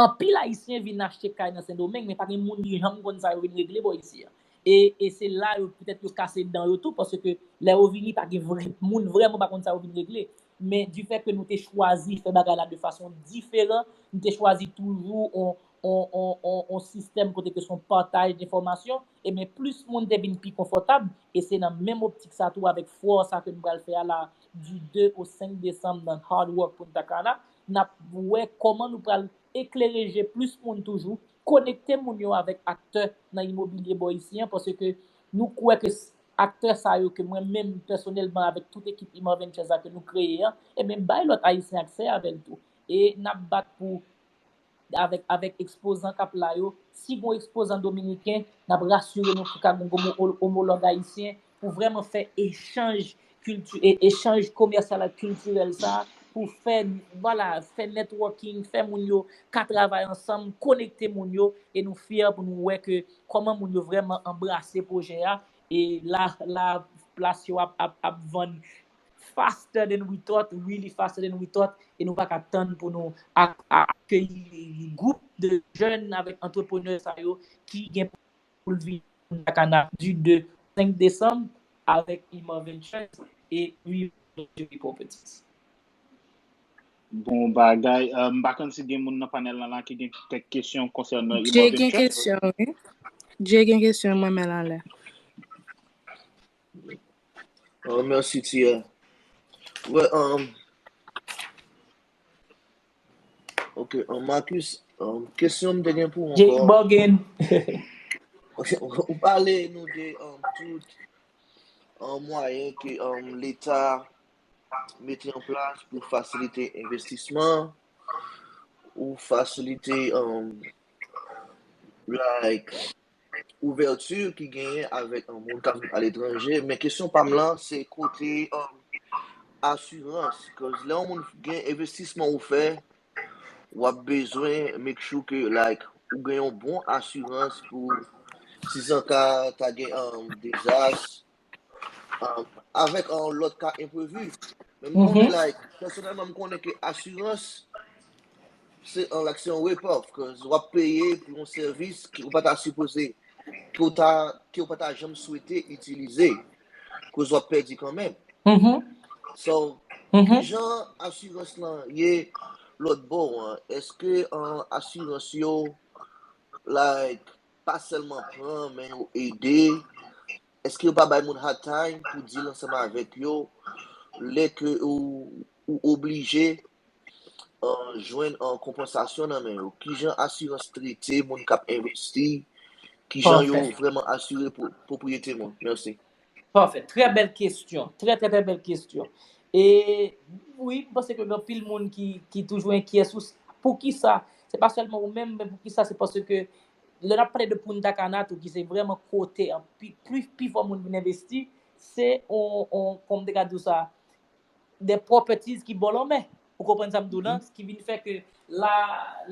anpil Ayisyen vin achte kay nan Sendomeng, men pa gen moun ki janm konn sa yo vin regle bò isi an. E, e se la yo, petèt yo kase dan yo tou, paske lè yo vini, pa gen vre, moun vrèman pa konn sa yo vin regle. Men di fè ke nou te chwazi fè bagay la de fason diferan, nou te chwazi toujou on, on, on, on, on sistèm kote ke se yon pataj enfòmasyon, ebyen plis moun te vin pi konfòtab, e se nan menm optik sa tou avèk fwò sa ke nou pral fè a la, du de o senk desanm nan Hard Rock Punta Cana, n ap wè kòman nou pral eklere je plis moun toujou, konekte moun yo avèk aktè nan imobilye bò isi an, paske nou kwè ke s-, aktè sa yo ke mwen menm pèsonèlman avèk tout ekip Imor Ventures la ke nou kreye an, ebyen bay lòt Ayisyen aksè avè l tou. E n ap bat pou avèk, avèk ekspozan k ap la yo, si gon ekspozan dominiken, n ap rasire nou pou ka gon, gon omològ ayisyen pou vrèman fè echanj kilti, e, echanj komèsyal ak kiltirèl sa, pou fè, vwala, fè networking, fè moun yo ka travay ansanm, konekte moun yo, e nou fyè pou nou wè ke kòman moun yo vrèman anbrase pwojè a, e la, la plas yo ap, ap, ap vann faster than we thought, really faster than we thought, e nou pa ka tann pou nou ak, akeyi gwoup de jèn avèk antreprenè sa yo ki gen pou l vini Punta Cana du de senk desanm avèk Imor Ventures e Real Luxury Properties. Bon bagay. Euh, m pa konn si gen moun nan panèl lan la ki gen kèk kesyon konsènan Imor Ventures. Jay gen kesyon, wi. Jay gen kesyon, mwen men l anlè. Oh, mèsi, Tia. Wè, um, ok, um, Marcus, um, kesyon m te gen pou ou ankò. Jay Morgan. Ou pale nou de um, tout um, mwayen ke um, Leta mete an plas pou fasilite envestisman, ou fasilite um, like, ouvèti ki genyen avèk um, moun k ap viv aletranje. Men kesyon pa m lan, se kote um, asirans. Cause lè yon moun gen envestisman ou fè, w ap bezwen make sure ke like, ou gen yon bon asirans pou si zanka ta gen um, dezas, um, avèk yon lòt ka enprevi. Men m konnen, like, pèsonèlman, m konnen ke asirans, se an like, se yon rip-off, cause w ap peye pou yon sèvis ki ou pa ta sipoze, ki ou ta, ki ou pa ta janm swete itilize, cause w ap pèdi kanmenm. So, kijan asirans lan ye lòt bò an? Èske an asirans yo, like, pa sèlman pran, men yo ede? Èske yo pa bay moun hard time pou deal ansanm avèk yo lè ke ou, ou oblije uh, jwenn uh, konpansasyon nan men yo? Kijan asirans trete moun k ap envesti? Kijan yo vrèman asire pwopriyete moun? Mèsi. Pafè. Trè bèl kesyon. Trè, trè, trè bèl kesyon. E wi, m panse ke gen anpil moun ki, ki toujou enkyè sou poukisa, se pa sèlman ou menm, men poukisa, se paske lè n ap pale de Punta Cana tou, ki se vrèman kote an, pi, pi, pi fò moun vin envesti, se on, on, kòman m te ka di w sa, de properties ki bò lanmè. Ou konprann sa m di w lan? Ki vin fè ke la,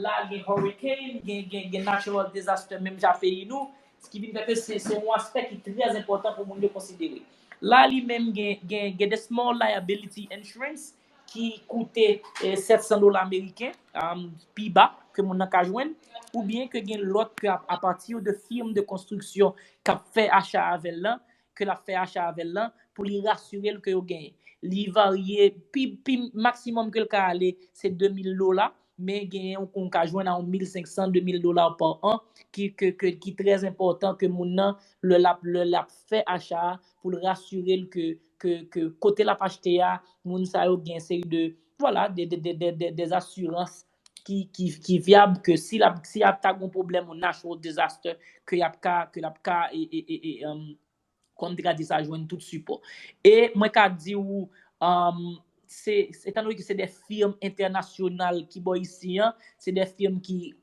la gen hurricane, gen, gen, gen natural disaster menm jan peyi nou. Ki vin fè ke se, se yon aspè ki trè enpòtan pou moun yo konsidere. La li menm gen, gen, gen de small liability insurance ki koute eh, sèt san dola ameriken, um, pi ba ke moun nan ka jwenn, oubyen ke gen lòt ke a, apati de firm de konstriksyon k ap fè acha avè l lan, ke l ap fè acha avè l lan, pou li rasire l ke yo genyen. Li varye, pi, pi maksimòm ke l ka ale, se de mil dola, men genyen yon ka jwenn a yon mil senk san, de mil dola pa an, ki, ke, ke, ki trè enpòtan ke moun nan, lè l ap, lè l ap fè acha a, pou l rasire l ke, ke, ke kote l ap achte a, moun sa yo gen seri de, vwala, de, de, de, de, de, de asirans ki, ki, ki vyab, ke si l ap, si ap ta gon pwoblèm, yon natural disaster, ke y ap ka, ke l ap ka, e, e, e, e, um, kòm te ka di sa, jwenn tout sipò. E mwen ka di w, um, se, etan done ke se de firm entènasyonal ki bò isi an, se de firm ki,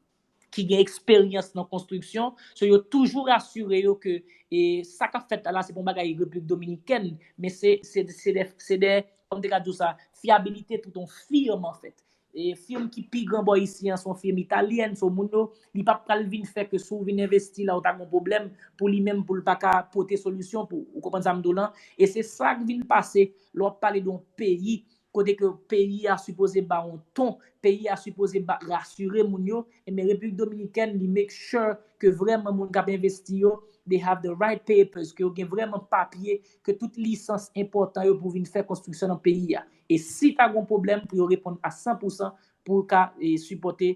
ki gen eksperyans nan konstriksyon, so yo toujou rasire yo ke e, sa k ap fèt la, se pa yon bagay Repiblik Dominikèn, men se, se, se de, se de, kòm te ka di w sa, fyabilite tout yon firm, anfèt. E, firm ki pi gran bò isi an, se yon firm italyèn, so moun yo, li p ap pral vin fè ke si w vin envesti la, ou ta gen yon pwoblèm pou li menm, pou l pa ka pote solisyon pou ou. Ou konprann sa m di w lan? E se sa k vin pase lè w ap pale de yon peyi, kote ke peyi a sipoze ba yon ton, peyi a sipoze ba, rasire moun yo, e men Repiblik Dominikèn, li make sure ke vrèman moun k ap envesti yo, they have the right papers, ke yo gen vrèman papye, ke tout lisans enpòtan yo pou vin fè konstriksyon nan peyi a. E si ta gon pwoblèm, pou yo reponn a san pou san pou ka e, sipòte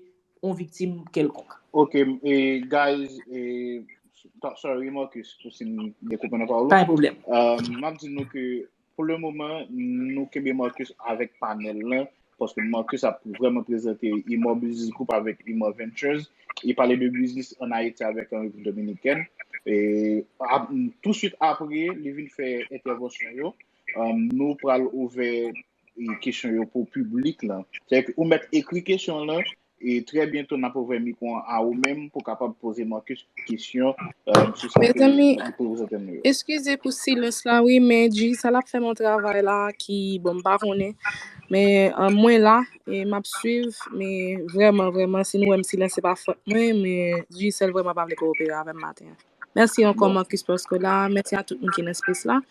yon viktim kèlkonk. Ok, e, guys, e, sorry Marcus, pou si m dekoupe nan pawòl ou. Pa gen pwoblèm. Uh, m ap di nou ke pou le moman, nou kenbe Marcus avèk panèl lan, paske Marcus ap vrèman prezante Imor Business Group avèk Imor Ventures. Li pale de biznis an Ayiti avèk an Repiblik Dominikèn. E, ap, touswit apre li vin fè entèvansyon yo, um, nou pral ouvè e, kesyon yo pou piblik lan. Sètadi ou mèt ekri kesyon lan e trè byento n ap ouvè mikwo an a ou menm pou kapab poze Marcus kesyon, um, sou sa ke li prezante nou yo. Eskize pou silans la, wi, men Djisèl ap fè yon travay la ki, bon, m pa konnen. Men, um, mwen la, e m ap swiv, men vrèman, vrèman, si nou wè m silans, se pa fòt mwen, men Djisèl vrèman pa vle kowopere avè m maten an. Mèsi ankò, Marcus, paske la. Mèsi a tout moun ki nan space la.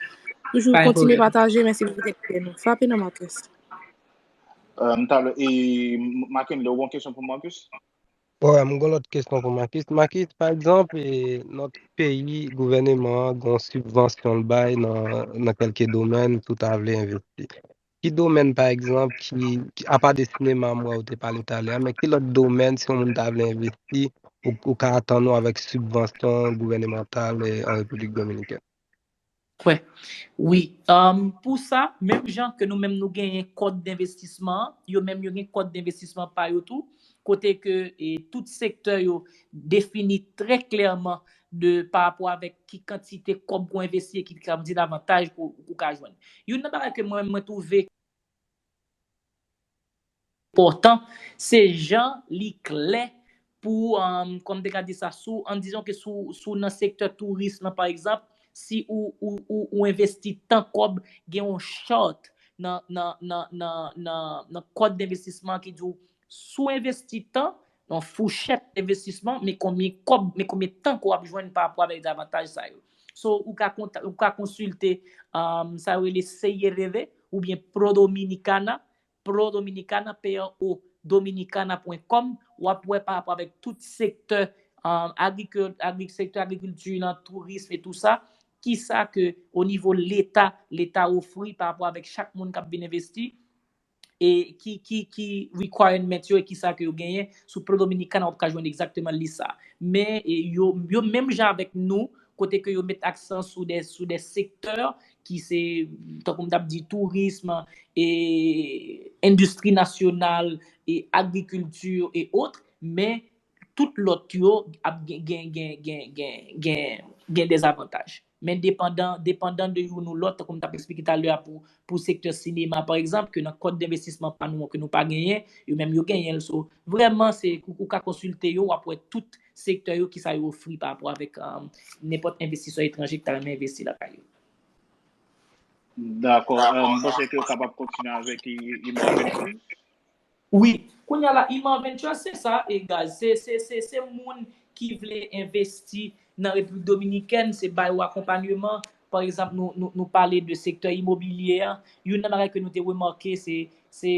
Toujou kontinye pataje, mèsi pou te koute nou. Frape non, Marcus. Uh, m ta vle, e, Mackenley, ou gen kesyon pou Marcus? Wi, m gen lòt kesyon pou Marcus. Marcus, pa egzanp, e, nòt peyi, gouvèneman an gen yon sibvansyon l bay nan, nan kèlke domèn, si w ta vle envesti. Ki domèn, pa egzanp, ki, ki apa de sinema m wè ou te pale talè a, men ki lòt domèn, si yon moun ta vle envesti, ou, ou ka atann ou avèk sibvansyon gouvènemantal, e, an Repiblik Dominikèn? Kwè. Wi. Um, pou sa, menm jan ke nou menm nou genyen kòd denvestisman an, yo menm yo gen kòd denvestisman pa yo tou, kote ke e, tout sektè yo defini trè klèman de pa rapò avèk ki kantite kòb ou envesti e ki kantite avantaj pou ou ka jwenn. Youn nan bagay ke mwen mwen twouve enpòtan, se jan li klè pou, um, kòm te ka di sa, sou, an dizon ke sou, sou nan sektè touris lan, pa egzanp, si ou, ou, ou, ou envesti tan kòb, gen yon chart nan, nan, nan, nan, nan, nan kòd denvestisman ki di w, si w envesti tan, yon fouchèt envestisman, men konbyen kòb, men konbyen tan ke w ap jwenn pa rapò avèk avantaj sa yo. So, ou ka, ou ka konsilte, um, sa yo rele Seyereve oubyen Pro Dominicana, Pro Dominicana, P R O Dominicana pwen kòm, w ap wè pa rapò avèk tout sektè, um, agrikil, agri, sektè agrikilti lan, tourism e tou sa, kisa ke o nivo Leta, Leta ofri pa rapò avèk chak moun k ap vin envesti, e ki, ki, ki requirement yo e kisa ke yo genyen sou Pro Dominicana, w ap ka jwenn egzakteman lis sa. Men e, yo, yo menm jan avèk nou, kote ke yo met aksan sou de, sou de sektè ki se, tankou m t ap di, tourism, e endistri nasyonal, e agrikilti, e ot, men tout lòt yo ap gen, gen, gen, gen, gen, gen, gen dezavantaj. Men depandan, depandan de youn ou lòt, tankou m t ap eksplike talè a pou, pou sektè sinema, pa egzanp, ke nan kòd denvestisman pa nou an ke nou pa genyen, yo menm yo genyen l. So, vrèman, se, ou, ou ka konsilte yo, w ap wè tout sektè yo, kisa yo ofri pa rapò avèk, um, nenpòt envestisè etranje ki ta renmen envesti lakay yo. Dakò. Um, m panse ke w kapab kontinye avèk i-, Iman Ventures. Wi. Kounye a la, Iman Ventures, se sa, e guys, se, se, se, se moun ki vle envesti nan Repiblik Dominikèn, se ba yo akonpanyeman. Pa egzanp, nou, nou, nou pale de sektè imobilye a. Youn nan bagay ke nou te remake, se, se,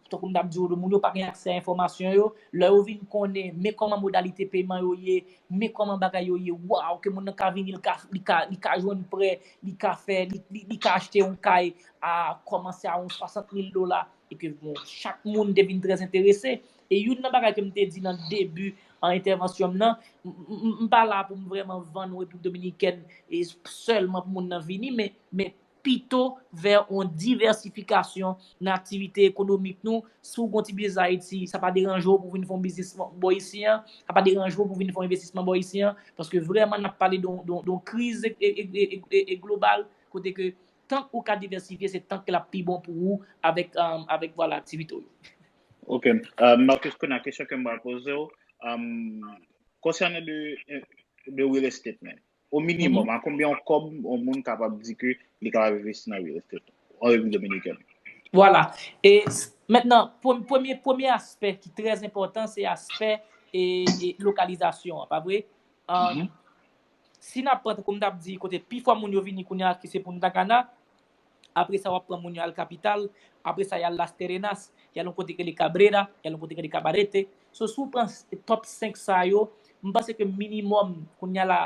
tankou m t ap di w, moun yo pa gen aksè a enfòmasyon yo. Lè yo vin konnen, men kòman modalite peman yo ye, men kòman bagay yo ye, waw, ke moun nan ka vini, li ka, li ka, li ka jwenn prè, li ka fè, li, li, li ka achte yon kay a kòmanse a yon swasant mil dola, e ke, bon, chak moun te vin trè enterese. E youn nan bagay ke m te di nan debi an entèvansyon m nan, m, m, m pa la pou m vrèman vann Repiblik Dominikèn e sèlman pou moun nan vini, men, men pito vè yon divèsifikasyon nan aktivite ekonomik nou. Si w gon ti biznis Ayiti, sa pa deranje w pou w vin fè yon biznis bò isi an, sa pa deranje w pou w vin fè yon envestisman bò isi an, paske vrèman n ap pale de yon, de yon, de yon kriz e, e, e, e, e, e global, kote ke tank ou ka divèsifye, se tank l ap pi bon pou ou avèk, um, avèk, vwala, aktivite w yo. Ok. Uh, Marcus, kounye a kesyon ke m pral poze w, um, konsènan de, de real estate man, o minimòm, a konbyen yon kòb yon moun kapab di ke li kapab envesti nan real estate an Repiblik Dominikèn? Vwala. E mentnan, premye, premye aspè ki trè enpòtan, se aspè e, e lokalizasyon an, pa vre? Um, si n ap pran, tankou m t ap di, kote pifò moun yo vini kounye a, ki se Punta Cana, apre sa, w ap pran moun yo al kapital, apre sa, y al Las Terrenas, y al yon kote ki rele Cabrera, y al yon kote ki rele Cabarete. So, si w pran top senk sa yo, m panse ke minimòm, kounye a la,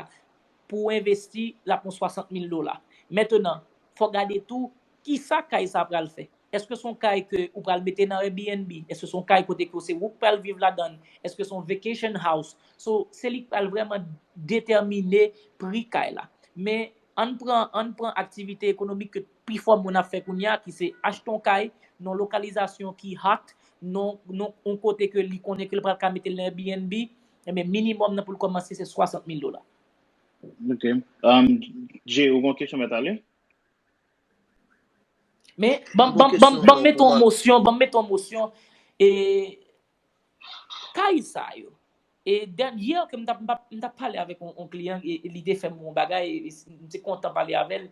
pou w envesti, l ap yon swasant mil dola. Mentnan, fò w gade tou, kisa kay sa pral fè? Èske se yon kay ke ou pral mete nan Airbnb? Èske se yon kay kote ke se ou k pral viv ladan l? Èske se yon vacation house? So, se li k pral vrèman detèmine pri kay la. Men, ann pran, ann pran aktivite ekonomik ke pifò moun ap fè kounye a, ki se achte yon kay nan lokalizasyon ki hot, nan, nan yon kote ke li konnen ke l pral ka mete l nan Airbnb, enben, minimòm nan pou l kòmanse, se swasant mil dola. Ok. Um, Jay, ou gen kesyon mèt ale? Men, ban m mete yon mosyon, ban m mete yon mosyon. E kay sa yo. E dènyè ke m t ap pale avèk yon kliyan, e li te fè m yon bagay, e m te kontan pale avè l.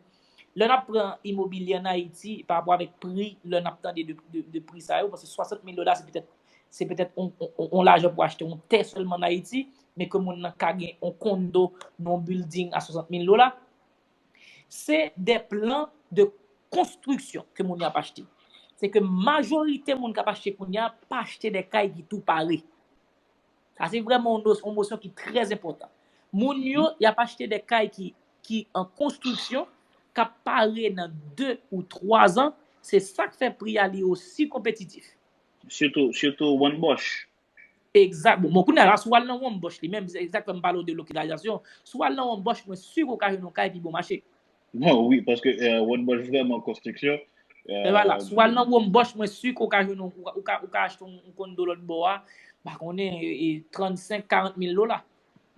Lè n ap pran imobilye ann Ayiti, pa rapò avèk pri, lè n ap tande de, de, de pri sa yo, paske swasant mil dola, se petèt, se petèt yon, yon, yon lajan pou achte yon tè sèlman ann Ayiti, men ke moun nan ka gen yon kondo, yon building a swasant mil dola. Se de plan de konstriksyon ke moun yo ap achte. Se ke majorite moun k ap achte kounye a pa achte de kay ki tou pare. Sa se vrèman yon nos- yon mosyon ki trè enpòtan. Moun yo, y ap achte de kay ki, ki an konstriksyon, k ap pare nan de ou twa zan. Se sa k fè pri a li osi konpetitif. Sitou, sitou One Bosch. Egzak. Bon, bon, kounye a la, si w al nan One Bosch li menm, se egzak fè m pale w de lokalizasyon. Si w al nan One Bosch, mwen si ke w ka jwenn yon kay pi bon mache. Bon, wi, paske euh, One Bosch vrèman konstriksyon. E vwala, si w al nan One Bosch, mwen si ke w ka jwenn yon, ou ka, ou ka, ou ka achte yon, yon kondo lòt bò a, pa konnen, e, e trannsenk, karant mil dola.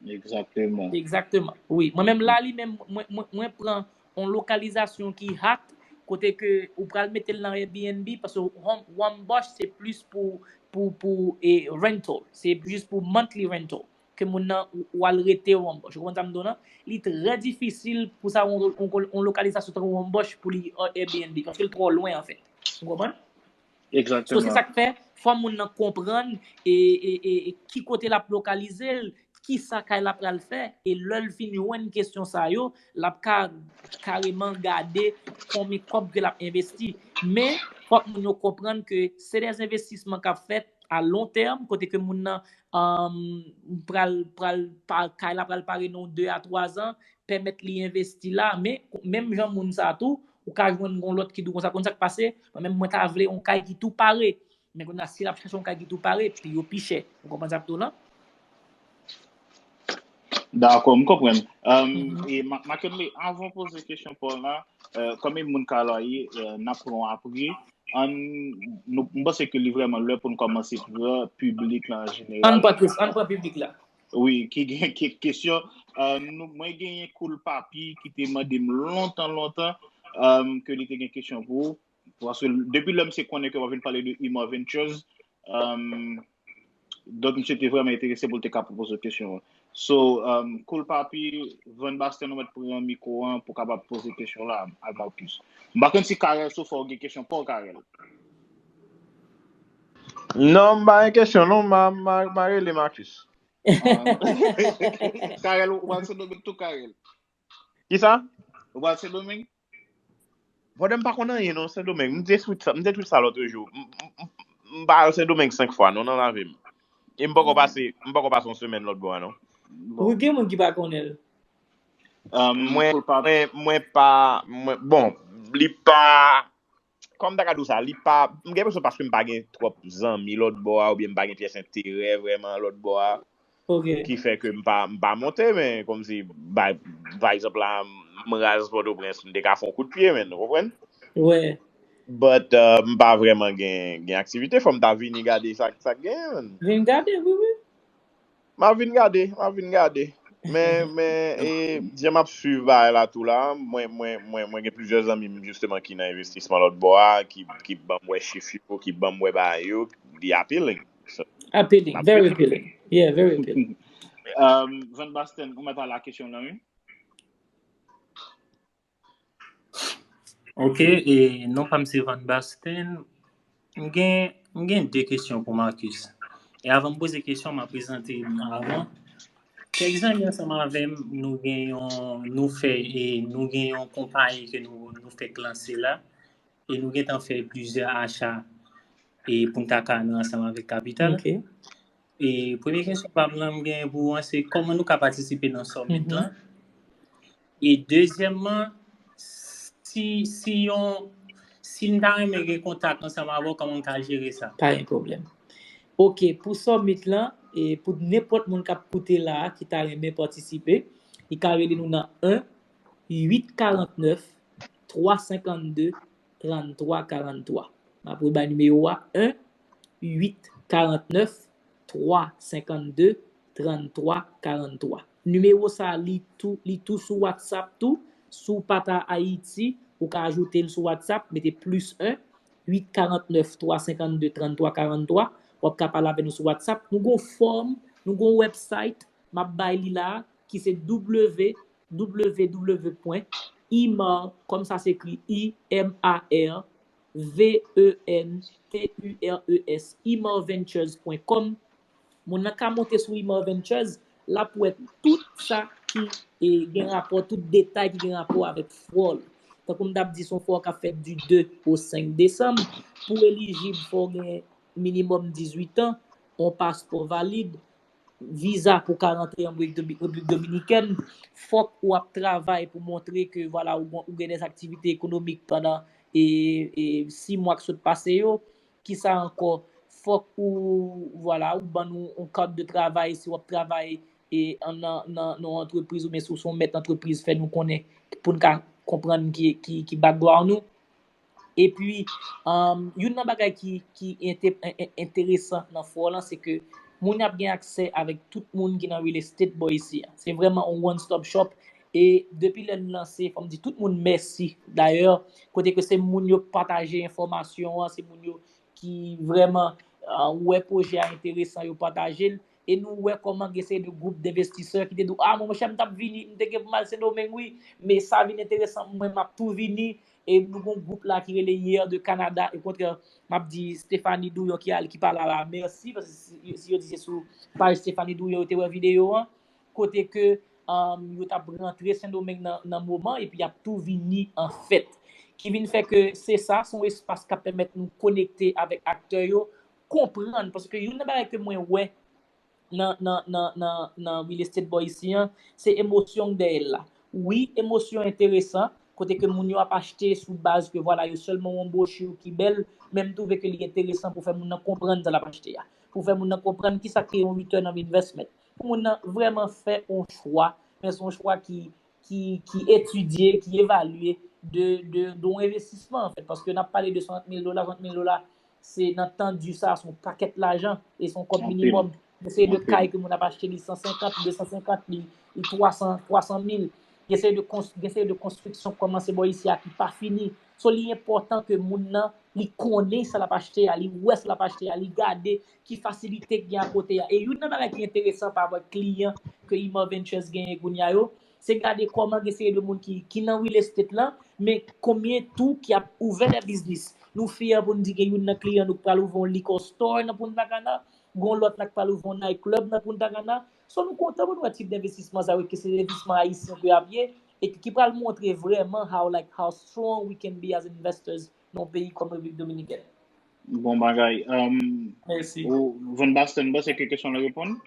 Egzakteman. Egzakteman. Wi. Mwen menm la, li menm, mwen, mwen, mwen pran yon lokalizasyon ki hot, kote ke ou pral mete l nan Airbnb, paske One, One Bosch se plis pou, pou, pou e, rental. Se jis pou monthly rental. Ke moun nan ou, ou al rete One Bosch. Ou konprann sa m di w lan? Li trè difisil pou sa yon, yon, yon lokalizasyon tankou One Bosch pou li Airbnb, paske l twò lwen, anfèt. Ou konprann? Egzakteman. So, se sa k fè, fò moun nan konprann e, e, e, e ki kote l ap lokalize l, ki sa kay la pral fè, e lè l fin jwenn kesyon sa yo, l ap ka kareman gade konbyen kòb ke l ap envesti. Men, fòk moun yo konprann ke se de envestisman k ap fèt a lon tèm, kote ke moun nan um, pral, pral, pa, kay la pral pare nan de a twa zan, pèmèt li envesti la, men menm jan moun sa tou, ou ka jwenn yon lòt ki di w konsa, konn sa k pase, mwen menm mwen ta vle yon kay ki tou pare. Men kounye a, si l ap chache yon kay ki tou pare, pri yo pi chè. Ou konprann sa m di w lan? Dakò, m konprann. Um, e Mackenley, avan w poze kesyon pa w la, uh, kòm e moun Kalayi, uh, n ap pran w apre. Ann, nou, m panse ke li vrèman lè pou n kòmanse pran piblik la an jeneral. Ann pran, ann pran piblik la. Wi, ki gen kèk kesyon. Uh, nou, mwen genyen Cool Papi ki te mande m lontan, lontan, um, ke li te gen kesyon pou ou. Paske depi lè m se konnen ke w ap vin pale de Imo Ventures, um, donk misye te vrèman enterese pou l te ka poze kesyon an. So, um, Cool Papi, Van Basten, ou mèt pran mikwo an pou kapab poze kesyon la a Marcus. M pa konn si Carel, so far ou gen kesyon pa w, Carel. Non, m pa gen kesyon non, m a, m a, m a rele Marcus. Carel, ou pral Sendomeng tou, Carel? Kisa? Ou pral Sendomeng? Brother, m pa konn anyen non Sendomeng. M te tweet sa, m te tweet sa lòt jou. M pa al Sendomeng senk fwa non nan lavi m. E m poko pase, m poko pase yon semèn lòt bò a non. Ou gen moun ki pa konnen l. Mwen, mwen, mwen pa, mwen, bon, li pa, kòman m ta ka di w sa, li pa, m gen enpresyon paske m pa gen twòp zanmi lòt bò a, oubyen m pa gen pyès enterè vrèman lòt bò a. Ki fè ke m pa, m pa monte, men kòmsi, pa, pa egzanp la, m raz Pòtoprens, m te ka fè yon kout pye, men, ou konprann? But uh, m pa vrèman gen, gen aktivite, fò m ta vini gade sa, sa k genyen, men. Vin gade, wi, wi. M ap vin gade, m ap vin gade. Men, men, e, jan m ap swiv bagay la tou la, mwen, mwen, mwen, mwen gen plizyè zanmi m, jisteman, ki nan envestisman lòt bò a, ki, ki ban m wè chif yo, ki ban m wè bagay yo, li appealing. Appealing, very appealing. Yeah, very appealing. Um, Van Basten, ou mèt al a kesyon lan, wi. Ok, e non pa m se Van Basten. M gen, m gen de kesyon pou Marcus. E avan m poze kesyon, m ap prezante m avan. Kèk zanmi ansanm avè m, nou gen yon, nou fè, e nou gen yon konpayi ke nou, nou fèk lanse la. E nou gentan fè plizyè acha e pou n ta ka nan ansanm avèk kapital. E premye kesyon pa m nan m gen pou ou an se kòman nou ka patisipe nan summit lan? E dezyèmman, si, si yon, si m ta renmen gen kontak ansanm avè w, kòman m ka jere sa? Pa gen pwoblèm. Ok, pou summit lan, e pou nenpòt moun k ap koute la a ki ta renmen patisipe, li ka rele nou nan en uit karant nèf twa senkannde tranntwa karanntwa. M ap rebay nimewo a, en uit karant nèf twa senkannde tranntwa karanntwa. Nimewo sa a, li tou, li tou sou WhatsApp tou. Si w pa ta Ayiti, ou ka ajoute l sou WhatsApp, mete plis en, uit karant nèf, twa senkant de, tranntwa karantwa. W ap ka pale avè nou sou WhatsApp. Nou gon fòm, nou gon website, m ap bay li la, ki se w w w pwen imar, kòm sa se ekri, I M A R, V E N T U R E S, imar ventures pwen kòm. Moun nan ka monte sou Imar Ventures, l ap wè tout sa ki e, gen rapò, tout detay ki gen rapò avèk fwòl. Tankou m t ap di, se yon fwòl k ap fèt di de o senk desanm. Pou w elijib, fò w gen minimòm dizuit an, yon paspò valid, viza pou w ka rantre an Repiblik Dominikèn. Fòk w ap travay pou montre ke, vwala, ou, ou gen dè aktivite ekonomik pandan e, e, sis mwa k sot pase yo. Kisa ankò? Fòk ou, vwala, ou ban nou yon kad de travay, si w ap travay e, an, nan, nan, nan yon antrepriz oubyen si w se yon mèt antrepriz, fè nou konnen pou n ka konprann ki, ki, ki background ou. Epi, um, youn nan bagay ki, ki ente, en- en- enteresan nan fò lan, se ke moun ap gen aksè avèk tout moun ki nan real estate bò isi a. Se vrèman yon one stop shop. E depi lè n lanse, fò m di tout moun mèsi. Dayè, kote ke se moun yo pataje enfòmasyon an, se moun yo ki vrèman uh, wè pwojè a enteresan, yo pataje l. E nou wè kòman gen seri de gwoup denvestisè ki te di, a, mwen, monchè, m t ap vini, m te gen pou m al Sendomeng, wi, men sa vin enteresan, mwen, m ap tou vini. E nou gon gwoup la ki rele Hier de Canada. Okontrè, m ap di Stéphanie Douyon ki al, ki pale a la, mèsi, paske si, si yo di se sou paj Stéphanie Douyon yo te wè videyo an, kote ke um, yo t ap rantre Sendomeng nan, nan moman, epi y ap tou vini anfèt. Ki vin fè ke se sa, se yon espas k ap pèmèt nou konekte avèk aktè yo, konprann, paske youn nan bagay ke mwen wè nan, nan, nan, nan, nan real estate bò isi an, se emosyon k dèyè l la. Wi, emosyon enteresan, kote ke moun yo ap achte sou baz ke, vwala, yo sèlman wè yon bwochi ki bèl, men m twouve ke li enteresan pou fè moun nan konprann sa l ap achte a. Pou fè moun nan konprann kisa k ye yon return of investment. Pou moun nan vrèman fè yon chwa, men se yon chwa ki, ki, ki etidye, ki evalye de, de, de yon envestisman, anfèt. Paske n ap pale de swasant mil dola, swasant mil dola, se nan tan di sa, se yon pakèt lajan, e se yon kòb minimòm. Gen seri de kay ke moun ap achte li san senkant, de san senkant, li, li twa san, twa san mil. Gen seri de, gen seri de konstriksyon k kòmanse bò isi a ki pa fini. So, li enpòtan ke moun nan, li konnen sa l ap achte a, li wè sa l ap achte a, li gade ki fasilite k gen akote a. E youn nan bagay ki enteresan pa rapò ak kliyan ke Imar Ventures genyen kounye a yo, se gade kòman gen seri de moun ki, ki nan real estate lan, men konbyen tou ki ap ouvè dè biznis. Nou fyè pou n di gen youn nan kliyan nou k pral ouvè yon liquor store nan Punta Cana, gon lòt la k pral ouvè yon night club nan Punta Cana. So nou kontan pou n wè tip denvestisman sa yo, ke se envestisman ayisyen ke y ap ye, e ki pral montre vrèman how, like, how strong we can be as investors nan yon peyi kòm Repiblik Dominikèn. Bon bagay. Um, Mèsi. Ou, Van Basten, bon, se ke kesyon la reponn?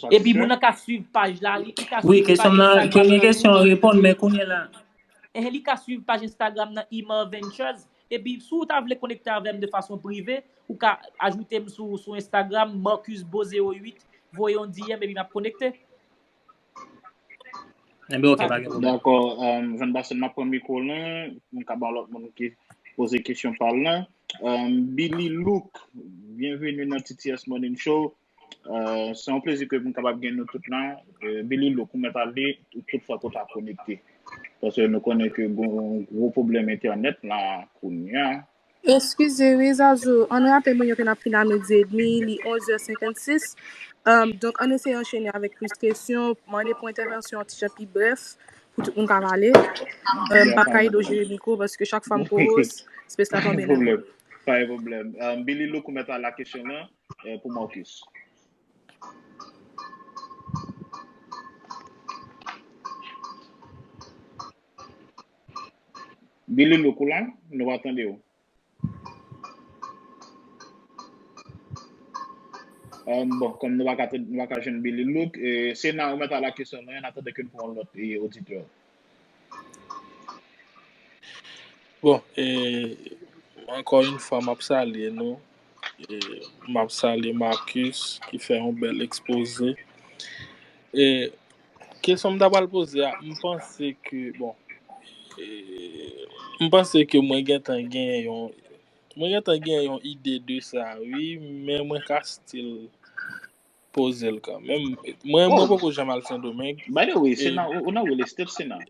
Epi moun nan ka swiv paj la, li, li ka swiv paj Instagram nan. Wi, kesyon nan, gen kesyon reponn, men kounye la. Ehe, li ka swiv paj Instagram nan Imar Ventures. Epi si w ta vle konekte avè m de fason prive, ou ka ajoute m sou, sou Instagram, Marcus Bo zewo uit, voye yon D M epi m ap konekte. Enben, ok, pa gen pwoblèm. Dakò, um, Van Basten, m ap pran mikwo lan, m ka ba lòt moun ki poze kesyon pa l lan. Um, Billy Look, byenveni nan T T S Morning Show. Uh, se yon plezi ke m kapab gen nou tout lan. Uh, Billy Look, ou mèt ale, tout fwa ke w ta konekte. Paske nou konnen ke gon gwo pwoblèm entènèt la kounye a. Eskize wi, Zazou. Ann raple moun yo ke n ap fini a midi edmi, li onz è senkannsis. Um, donk, ann eseye anchene avèk plis kesyon. Mande pou entèvansyon an ti jan pi brèf, pou tout moun ka pale. Um, m pa ka ede w jere mikwo, paske chak fwa m ko-host, space la tonbe nan men m. Pa gen pwoblèm. Um, Billy Look, ou mèt ale a kesyon lan, eh, pou Marcus. Billy Look, ou la? Nou pa tande w. Um, bon, kòm nou pa ka, nou pa ka jwenn Billy Look, eh, Sena, ou mèt ale a kesyon lan, an atandan ke n pran lòt, eh, oditè. Bon, eh, ankò yon fwa, m ap salye nou. Eh, m ap salye Marcus, ki fè yon bèl ekspoze. Eh, kesyon m ta pral poze a, m panse ke, bon, eh, m panse ke mwen gentan genyen yon, mwen gentan genyen yon ide de sa, wi, men mwen ka still poze l kanmenm. Mwen, mwen Oh, poko janm al Sendomeng. By the way, se E, nan, ou nan real estate, se nan.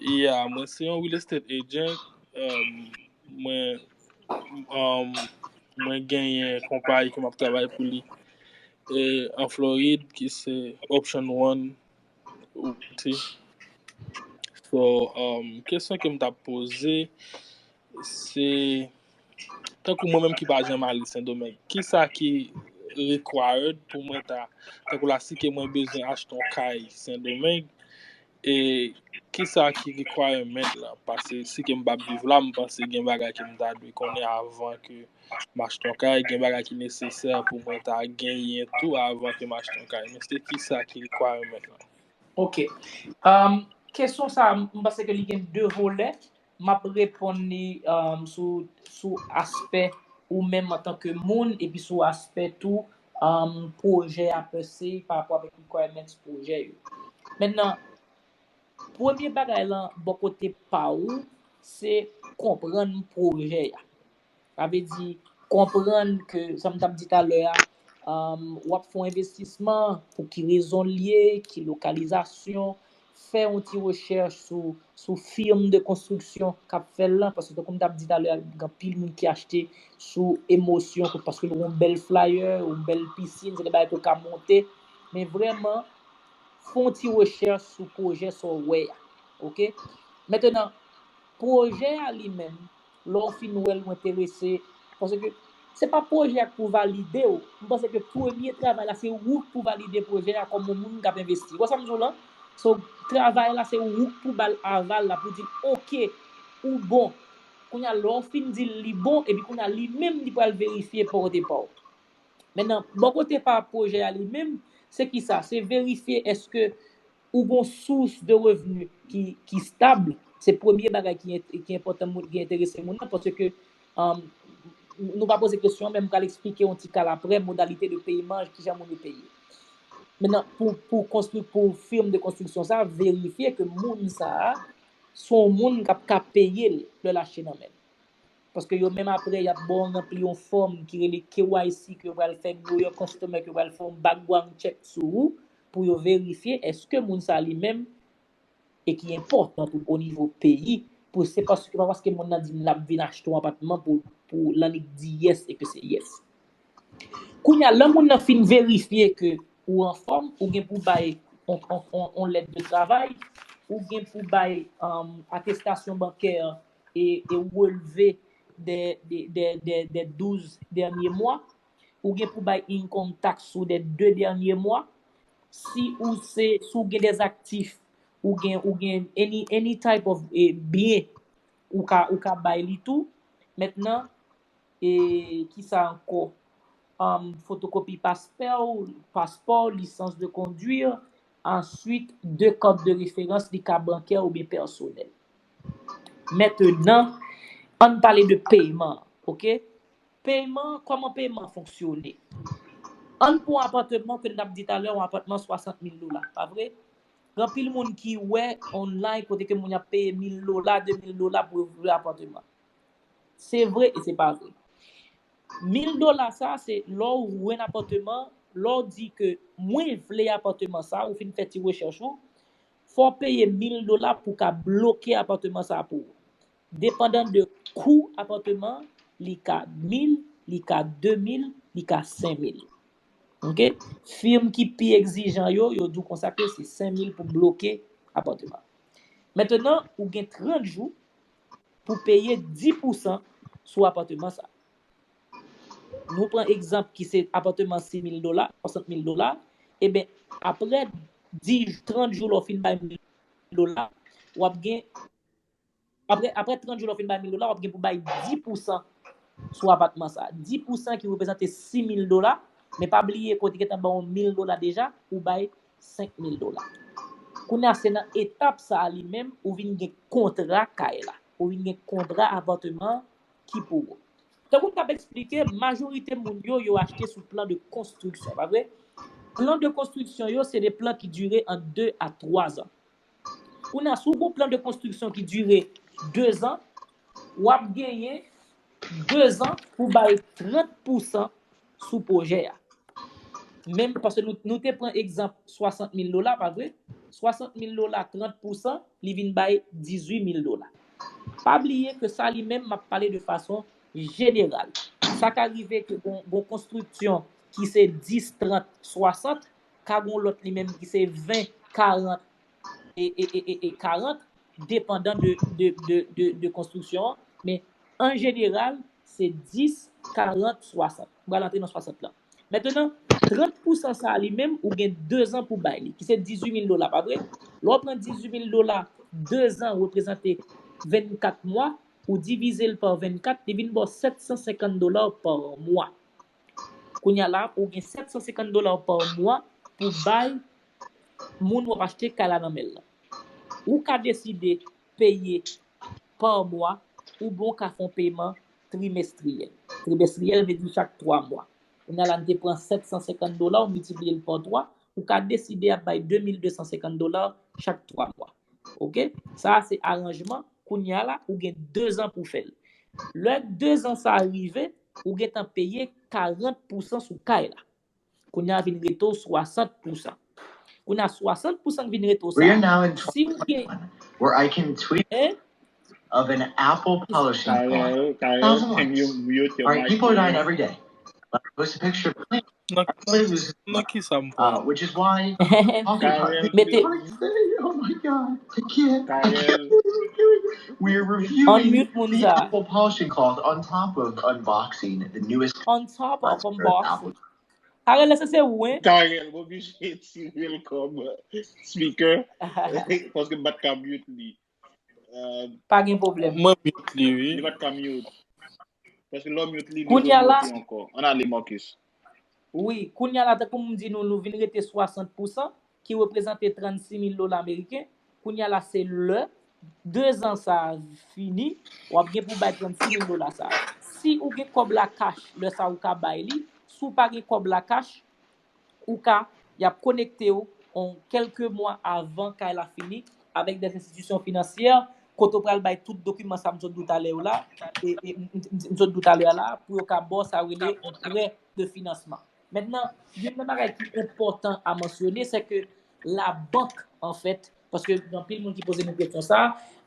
Yeah, mwen se yon real estate agent. Um, mwen, um, mwen genyen konpayi ke m ap travay pou li e, an Florid, ki se Option One Realty. So, um, kesyon ke m t ap poze, se, tankou mwen menm ki pa janm ale Sendomeng, kisa ki required pou mwen ta, tankou la, si ke mwen bezwen achte yon kay Sendomeng, e kisa ki requirement la? Paske si ke m p ap viv la, m panse gen bagay ke m ta dwe konnen avan ke m achte yon kay, gen bagay ki nesesè pou mwen ta genyen tou avan ke m achte yon kay. Men se kisa ki requirement la? Ok. Um, kesyon sa, m panse ke li gen de volè. M ap reponn li um, sou, sou aspè ou menm antanke moun, epi sou aspè tou um, pwojè a pèse pa rapò avèk requirements pwojè yo. Mentnan, premye bagay lan bò kote pa ou, se konprann pwojè a. Sa vle di, konprann ke, sa m t ap di talè a, um, w ap fè yon envestisman, pou ki rezon l ye, ki lokalizasyon, fè yon ti rechèch sou, sou firm de konstriksyon k ap fè l lan, paske tankou m t ap di talè a, gen anpil moun ki achte sou emosyon, paske l yon bèl flyer, yon bèl pisin, se de bagay ke w ka monte, men vrèman, fè yon ti rechèch sou pwojè sa w wè a. Ok? Mentnan, pwojè a li menm, lè w fin wè l ou enterese, paske se pa pwojè a k pou valide w. M panse ke premye travay la, se ou k pou valide pwojè a kòm yon moun k ap envesti. Ou wè sa m di w lan? So, travay la, se ou k pou ba l aval la, pou di l, ok, ou bon. Kounye a, lè w fin di l li bon, epi kounye a, li menm, li pral verifye bò kote pa w. Mentnan, bò kote pa pwojè a li menm, se kisa? Se verifye èske ou gon sous de revni ki, ki stab. Se premye bagay ki, ki enpòtan moun, ki enterese moun nan, paske um, nou pa poze kesyon, men m pral eksplike yon ti kal aprè, modalite de peyman, kijan moun yo peye. Mentnan, pou, pou, konstri, pou firm de konstriksyon sa, verifye ke moun sa a, se yon moun k ap ka peye l lè l achte nan men l. Paske yo menm aprè, y ap ba w ranpli yon fòm ki rele K Y C, ke yo pral fè Know Your Customer, ke yo pral fè yon background check sou ou, pou yo verifye èske moun sa li menm, e ki enpòtan tou o nivo peyi, pou se paske, pa paske moun nan di l ap vin achte yon apatman pou, pou l annik di yes e ke se yes. Kounye a, lè moun nan fin verifye ke ou anfòm, ou gen pou bay yon, yon, yon, yon lèt de travay, ou gen pou bay um, atestasyon bankè e, e relve de, de, de, de, de douz dènye mwa, ou gen pou bay income tax ou de de dènye mwa. Si ou se, si ou gen de aktif, ou gen, ou gen any, any type of eh, byen, ou ka, ou ka bay li tou. Mentnan, e kisa ankò? Um, fotokopi paspò, paspò, licence de conduire, ensuite de carte de référence, li ka bankè oubyen pèsonèl. Mentnan, ann pale de peyman, ok? Peyman, kòman peyman fonksyone? Ann pran yon apatman ke n t ap di talè, yon apatman swasant mil dola, pa vre? Gen anpil moun ki wè online kote ke moun ap peye mil dola, de mil dola pou yo lwe apatman. Se vre e se pa vre. Mil dola sa, se lè w lwe apatman, lè w di ke mwen vle apatman sa, ou fin fè ti rechèch ou, fò w peye mil dola pou w ka bloke apatman sa pou ou. Depandan de kou apatman, li ka mil, li ka de mil, li ka senk mil. Ok? Fim ki pi egzijan yo, yo di w konsa ke se senk mil pou bloke apatman. Mentnan, ou gen trant jou pou peye dis pousan sou apatman sa. Nou pran egzanp ki se apatman sis mil dola, swasant mil dola, eben, apre dis, trant jou lè w fin bay mil dola, w ap gen, apre, apre trant jou lè w fin bay mil dola, w ap gen pou bay dis pousan sou apatman sa. Dis pousan ki reprezante sis mil dola, men pa bliye kote gentan ba w mil dola deja, ou bay senk mil dola. Kounye a se nan etap sa a li menm, ou vin gen kontra kay la. Ou vin gen kontra apatman ki pou ou. Tankou m t ap eksplike, majorite moun yo, yo achte sou plan de konstriksyon, pa vre? Plan de konstriksyon yo, se de plan ki dire ant de a twa zan. Kounye a, si w gon plan de konstriksyon ki dire de zan, w ap genyen de zan pou bay trant pousan sou pwojè a. Menm paske nou, nou te pran egzanp swasant mil dola, pa vre? Swasant mil dola, trant pousan, li vin bay dizuit mil dola. Pa bliye ke sa li menm, m ap pale de fason jeneral. Sa ka rive ke gon, gon konstriksyon ki se dis, trant, swasant, ka gon lòt li menm ki se ven, karant, e, e, e, e, e karant, depandan de, de, de, de, de konstriksyon an. Men, an jeneral, se dis, karant, swasant. M pral antre nan swasant lan. Mentnan, trant pousan sa a li menm, ou gen dezan pou bay li, ki se dizuit mil dola, pa vre? Lè w pran dizuit mil dola, dezan reprezante vennkat mwa, ou divize l pa vennkat, li vin ba w sèt san senkant dola pa mwa. Kounye a la, ou gen sèt san senkant dola pa mwa pou bay moun w ap achte kay la nan men l lan. Ou ka deside peye pa mwa, oubyen w ka fè yon peman trimestriyèl. Trimestriyèl vle di chak twa mwa. Kounye a la, n te pran sèt san senkant dola, w miltipliye l pa twa, ou ka deside ap bay de mil de san senkant dola chak twa mwa. Oke? Sa a se aranjman. Kounye a la, ou gen dezan pou fè l. Lè dezan sa a rive, ou gentan peye karant pousan sou kay la. Kounye a vin rete w swasant pousan. Kounye a swasant pousan k vin rete w sa, si w gen, where I can tweet hein? Of an apple polishing cloth. Thousand likes. All right, people die every day. But I post a picture of a plant. I believe it was, Nan ki sa m uh, pran? Which is why coffee pot Mete Oh my god, I can't. I can't. Kayèl, We're reviewing Unmute, the Munza. Apple polishing cloth on top of unboxing the newest On top of Apple. Unboxing. Kayèl, èske se ou, hein? Kayèl, m oblije tire l kòm speaker paske m pa t ka mute li. Euh, Pa gen pwoblèm. Mwen mute li, wi. Li pa t ka mute. Paske lè w mute li, li Kounye a la, remonte ankò. Ann ale, Marcus. Wi, kounye a la, tankou m di nou, nou vin rete swasant pousan, ki reprezante trannsis mil dola ameriken. Kounye a la, se lè dezan sa a fini, w ap gen pou bay trannsis mil dola sa a. Si ou gen kòb la kach, lè sa a ou ka bay li. Si w pa gen kòb la kach, ou ka, y ap konekte w on kèlke mwa avan kay la fini avèk dè enstitisyon finansyè kote w pral bay tout dokiman sa m sot di w talè yo la, e, e, m, m, m sot di w talè a la, pou yo ka ba w sa yo rele yon prè de finansman. Mentnan, youn nan bagay ki enpòtan a mansyone, se ke labank, anfèt, paske gen anpil moun ki poze nou kesyon sa,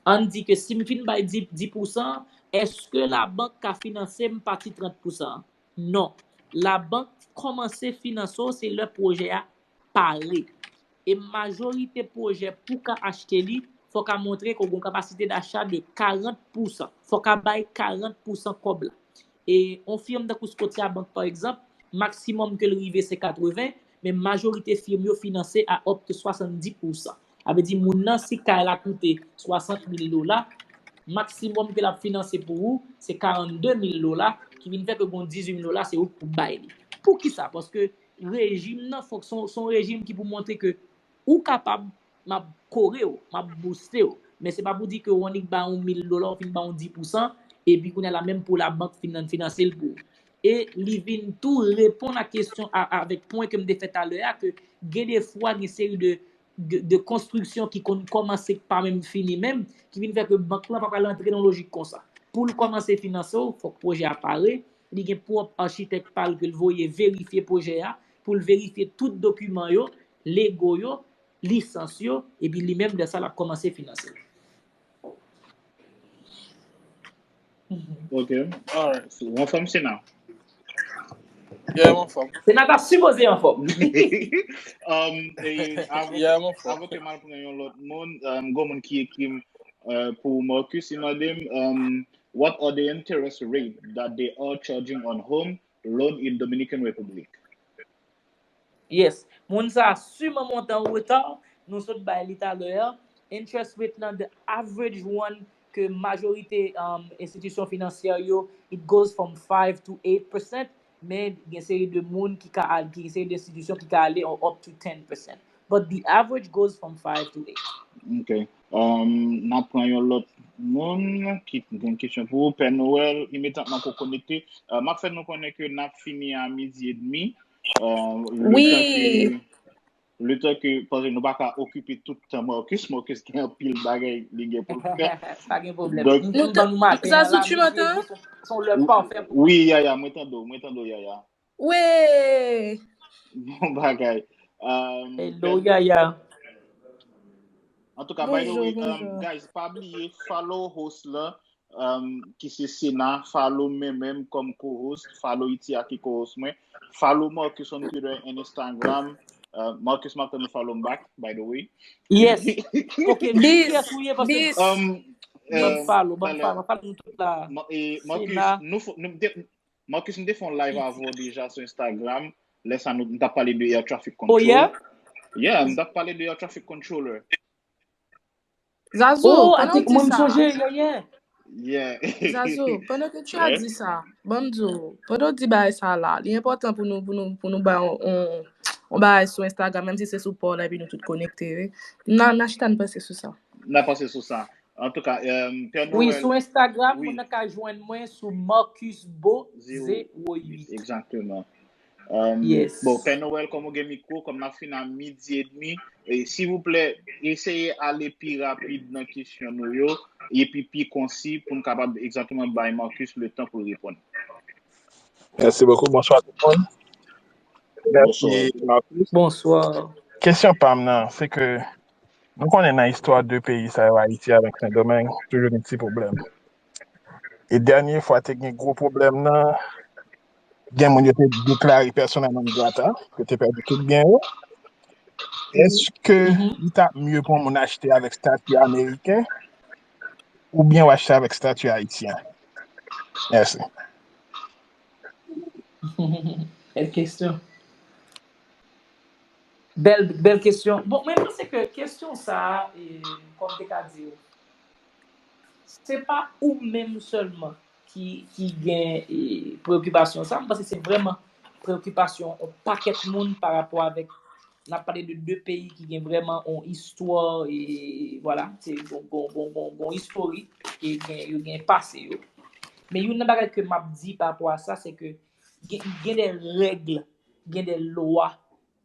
ann di ke si m fin bay dis, dis pousan, èske labank ka finanse m pati trant pousan an? Non. Labank kòmanse finanse w, se lè pwojè a pare. E majorite pwojè pou ka achte li, fò ka montre ke w gen yon kapasite dacha de karant pousan. Fò ka bay karant pousan kòb la. E yon fim tankou Scotiabank, pa egzanp, maksimòm ke l rive se katreven, men majorite fim yo finanse a up to swasanndis pousan. Sa vle di moun nan, si kay la koute swasant mil dola, maksimòm ke l ap finanse pou ou, se karannde mil dola, ki vin fè ke gon dizuit mil dola, se ou k pou bay li. Poukisa? Paske rejim nan, fòk se yon, se yon rejim ki pou montre ke ou kapab, m ap kore w, m ap booste w. Men se pa pou di ke w annik bay yon mil dola, w fin bay yon dis pousan, epi kounye a la menm pou labank fin, finanse l pou ou. E li vin tou reponn a kesyon a, avèk pwen ke m te fè talè a, ke gen de fwa, gen seri de, de, de konstriksyon ki konn kòmanse k pa menm fini menm, ki vin fè ke bank lan pa pral antre nan lojik konsa. Pou l kòmanse finanse w, fòk pwojè a pare, li gen pwòp achitèk pa l ke l voye verifye pwojè a, pou l verifye tout dokiman yo, lego yo, lisans yo, epi li menm lè sa l ap kòmanse finanse l. Ok. Alright. Ou anfòm, Sena? Yeah, m anfòm. Sena ta sipoze anfòm. Um, e, avan, yeah, avan ke m al pran yon lòt moun, um, gon moun ki ekri m, uh, pou Marcus, li mande m, um, what are the interest rate that they are charging on home loan in Dominican Republic? Yes. Moun sa a siman monte an reta. Nou sot bay li talè a. Interest rate lan, the average one ke majorite, um, enstitisyon finansyè yo, it goes from five to eight percent. Men gen seri de moun ki ka al, gen seri de enstitisyon ki ka ale on up to ten percent. But the average goes from five to eight. Ok. Um, n ap pran yon lòt moun ki gen kesyon pou ou. Pè Noël, imedyatman ke w konekte. Uh, m ap fè nou konnen ke n ap fini a midi edmi. Uh, letan ke, letan ke, paske nou pa ka okipe tout tan Marcus. Marcus gen anpil bagay li gen pou l fè. Pa gen pwoblèm. Donk, nou ban nou maten sa an la, sou tu matin? Se yon lè pafè pou wi, Yaya, mwen tande w, mwen tande w, Yaya. Wi. Bon bagay. Um, Hello, Yaya. Antouka, by the way, um, guys, pa bliye follow host la, um, ki se Sena, follow mwen menm kòm co-host, follow Itia ki co-host mwen, follow Marcus on Twitter and Instagram. Uh, Marcus, m ap tann ou follow m back, by the way. Yes. Ok, Dis, yes, ou ye, paske dis. Um, mwen uh, follow, mwen talè, follow, follow nou tout la. Ma- eh, Marcus, Sena. Nou, fo- nou, te- Marcus, m te fè yon live avè w deja sou Instagram. Lè sa, nou, m t ap pale de air traffic Oh, yeah? control. Yeah, m t ap pale de air traffic controller. Zazo, Oh, I pandan w think di mwen m sa, sonje, yeah, yeah. Yeah. Zazo, pandan ke tu as Ouais. di sa, ban m di w, pandan w di bagay sa la, li enpòtan pou nou, pou nou, pou nou bay yon, yon, yon bagay sou Instagram, menm si se sou pa w la, epi nou tout konekte, wi. N a, n a chita n panse sou sa. N a panse sou sa. Antouka, um, Père Wi, Noël, sou Instagram, wi. Moun nan ka jwenn mwen sou Marcus Bo Zéro zewo uit. Exactement. Um, Yes. Bon, Père Noël, kòm ou gen mikwo, kòm n ap fin a midi edmi, e, silvouplè, eseye ale pi rapid nan kesyon nou yo, epi pi konsi pou n kapab egzakteman bay Marcus le tan pou l reponn. Merci beaucoup. Bonsoir tout le monde. Merci, Bonsoir. Marcus. Bonsoir. Kesyon pa m nan, se ke nou konnen nan istwa de peyi sa yo, Ayiti avèk Sendomeng, toujou gen ti pwoblèm. E dènye fwa te gen gwo pwoblèm nan, gen moun yo te deklare persona non grata, yo te pèdi tout byen yo. Èske Mhm. li t ap mye pou yon moun achte avèk stati ameriken oubyen w achte avèk stati ayisyen? Mèsi. Bèl kesyon. Bèl, bèl kesyon. Bon, mwen panse ke kesyon sa a, e, kòm te ka di w, se pa ou menm sèlman ki, ki gen, e, preokipasyon sa. Mwen panse se vrèman preokipasyon yon pakèt moun pa rapò avèk, n ap pale de de peyi ki gen vrèman yon istwa, e, vwala, se gon, gon, gon, gon, gon istorik, e gen, yo gen pase yo. Men youn nan bagay ke m ap di pa rapò a sa, se ke gen, gen de règ, gen de lwa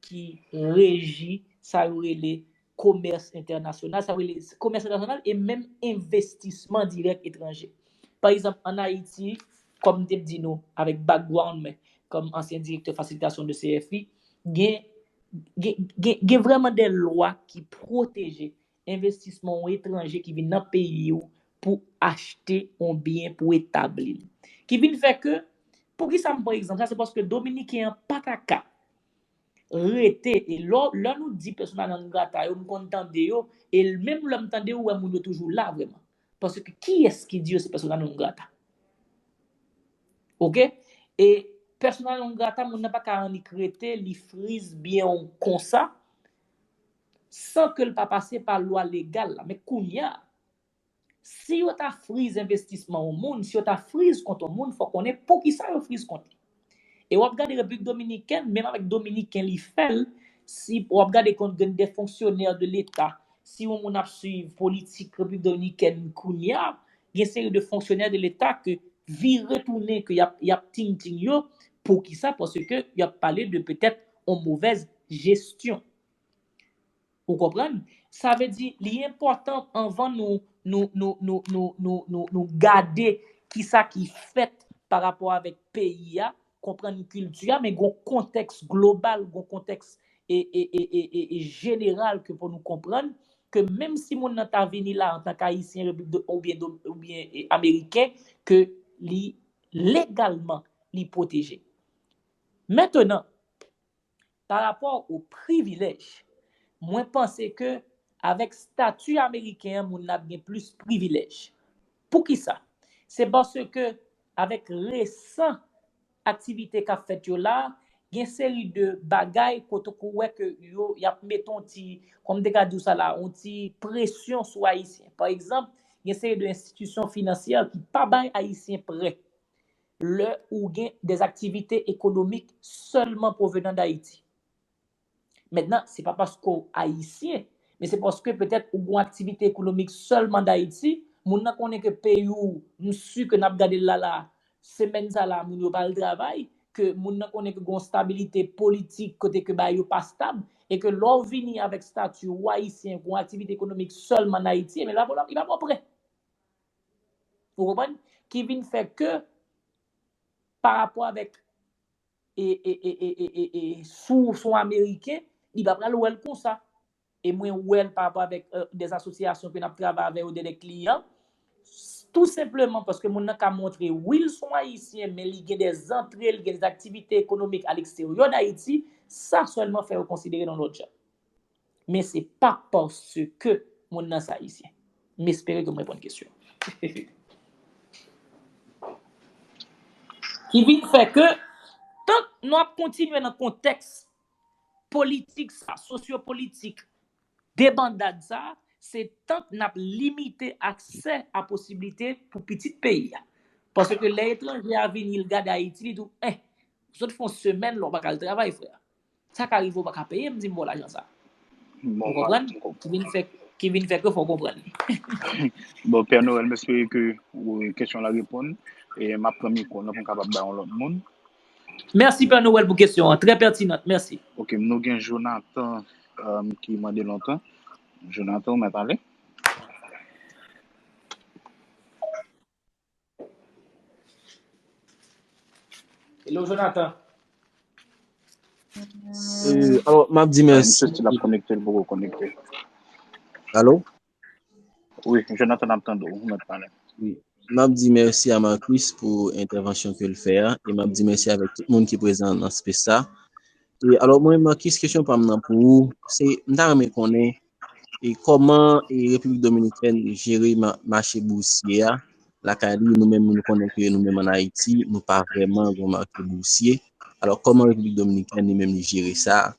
ki reji sa yo rele komès entènasyonal, sa yo rele komès entènasyonal e menm envestisman dirèk etranje. Pa egzanp, ann Ayiti, kòm m te di nou, avèk background mwen, kòm ansyen direktè fasilitasyon de C F I, gen, gen, gen, gen vrèman de lwa ki pwoteje envestisman yon etranje ki vin nan peyi w pou achte yon byen pou etabli l. Ki vin fè ke, poukisa m pran egzanp sa, se paske Dominiken an pa ta ka rete, e lò, lè nou di persona non grata yo, m konn tande yo, e menm lè m tande yo, ou wè moun yo toujou la vrèman. Paske kiyès ki di yo se persona non grata? Oke? E persona non grata, moun nan pa ka annik rete, li friz byen w konsa, san ke l pa pase pa lwa legal la. Men kounye a, si yo ta friz envestisman yon moun, si yo ta friz kont yon moun, fò konnen poukisa yo friz kont li. E w ap gade Repiblik Dominikèn, menm avèk Dominiken li fè l, si w ap gade kont gen de fonksyonè de Leta, si yon moun ap swiv politik Repiblik Dominikèn kounye a, gen seri de fonksyonè de Leta ke vire tounen ke y ap, y ap ting-ting yo, poukisa? Paske y ap pale de petèt yon movèz jesyon. Ou konprann? Sa vle di, li enpòtan anvan nou, nou, nou, nou, nou, nou, nou, nou gade kisa ki fèt pa rapò avèk peyi a, konprann kilti a, men gon kontèks global, gon kontèks e, e, e, e, e, e jeneral ke pou nou konprann, ke menm si moun nan ta vini la antanke Ayisyen, Repiblik Do-, oubyen, Do-, oubyen e, Ameriken, ke li legalman, li pwoteje. Mentenan, pa rapò o privilèj, mwen panse ke avèk stati ameriken an, moun nan ap gen plis privilèj. Poukisa? Se paske avèk resan aktivite k ap fèt yo la, gen seri de bagay kote ke w wè ke yo, y ap mete yon ti, kòm m te ka di w sa la, yon ti presyon sou Ayisyen. Pa egzanp, gen seri de enstitisyon finansyè ki pa bay Ayisyen prè lè ou gen de aktivite ekonomik sèlman pwovenan Dayiti. Mentnan, se pa paske w ayisyen, men se paske petèt ou gen aktivite ekonomik sèlman Dayiti, moun nan konnen ke peyi w, m si ke n ap gade l la la, semèn sa la, moun yo pa al travay, ke moun nan konnen ke gen yon stabilite politik kote ke bagay yo pa stab, e ke lè w vini avèk stati w ayisyen, gen yon aktivite ekonomik sèlman an Ayiti, men l pa, li pa ba w prè. Ou konprann? Ki vin fè ke, pa rapò avèk e, e, e, e, e, e, e, si w se yon Ameriken, li pa pral wè l konsa. E mwen wè l pa rapò avèk, euh, des associations ke n ap travay avè yo, de, de kliyan. Tou senpleman paske moun nan ka montre, wi, l se yon Ayisyen, men li gen de zantre, li gen de aktivite ekonomik a leksteryè d Ayiti, sa sèlman fè yo konsidere l yon lòt jan. Men se pa paske moun nan se Ayisyen. M espere ke m reponn kesyon. Ki vin fè ke, tank nou ap kontinye nan kontèks politik sa, sosyopolitik, debandad sa, se tank n ap limite aksè a posiblite pou pitit peyi a. Paske lè etranje a vini, l gade Ayiti, li di w, eh, zòt fè yon semèn la, w pa ka al travay, frè. Sa ka rive w pa ka peye m, di m ba w lajan sa. Ou konprann? Ki vin fè, ki vin fè ke fò w konprann li. Bon, Pè Noël, m espere ke, euh, kesyon la reponn. E m ap pran mikwo nan pou m kapab bay yon lòt moun. Mèsi, Pè Noël, pou kesyon an. Trè pètinant. Mèsi. Ok, nou gen Jonathan, euh, ki mande lontan. Jonathan, ou mèt ale. Hello, Jonathan. Euh, alò, m ap di mèsi. Misye still ap konekte, l poko konekte. Alo? Wi, Jonathan ap tande w, ou mèt pale. Wi. M ap di mèsi a Marcus pou entèvansyon ke l fè a, e m ap di mèsi avèk tout moun ki prezan nan space sa. E alò, mwen, Marcus, kesyon pa m nan pou ou, se, m ta renmen konnen, e kòman, e Repiblik Dominikèn jere ma-, mache bousye a, lakay li, nou menm, nou konnen ke nou menm ann Ayiti, nou pa vrèman gen yon mache bousye. Alò, kòman Repiblik Dominikèn, li menm, li jere sa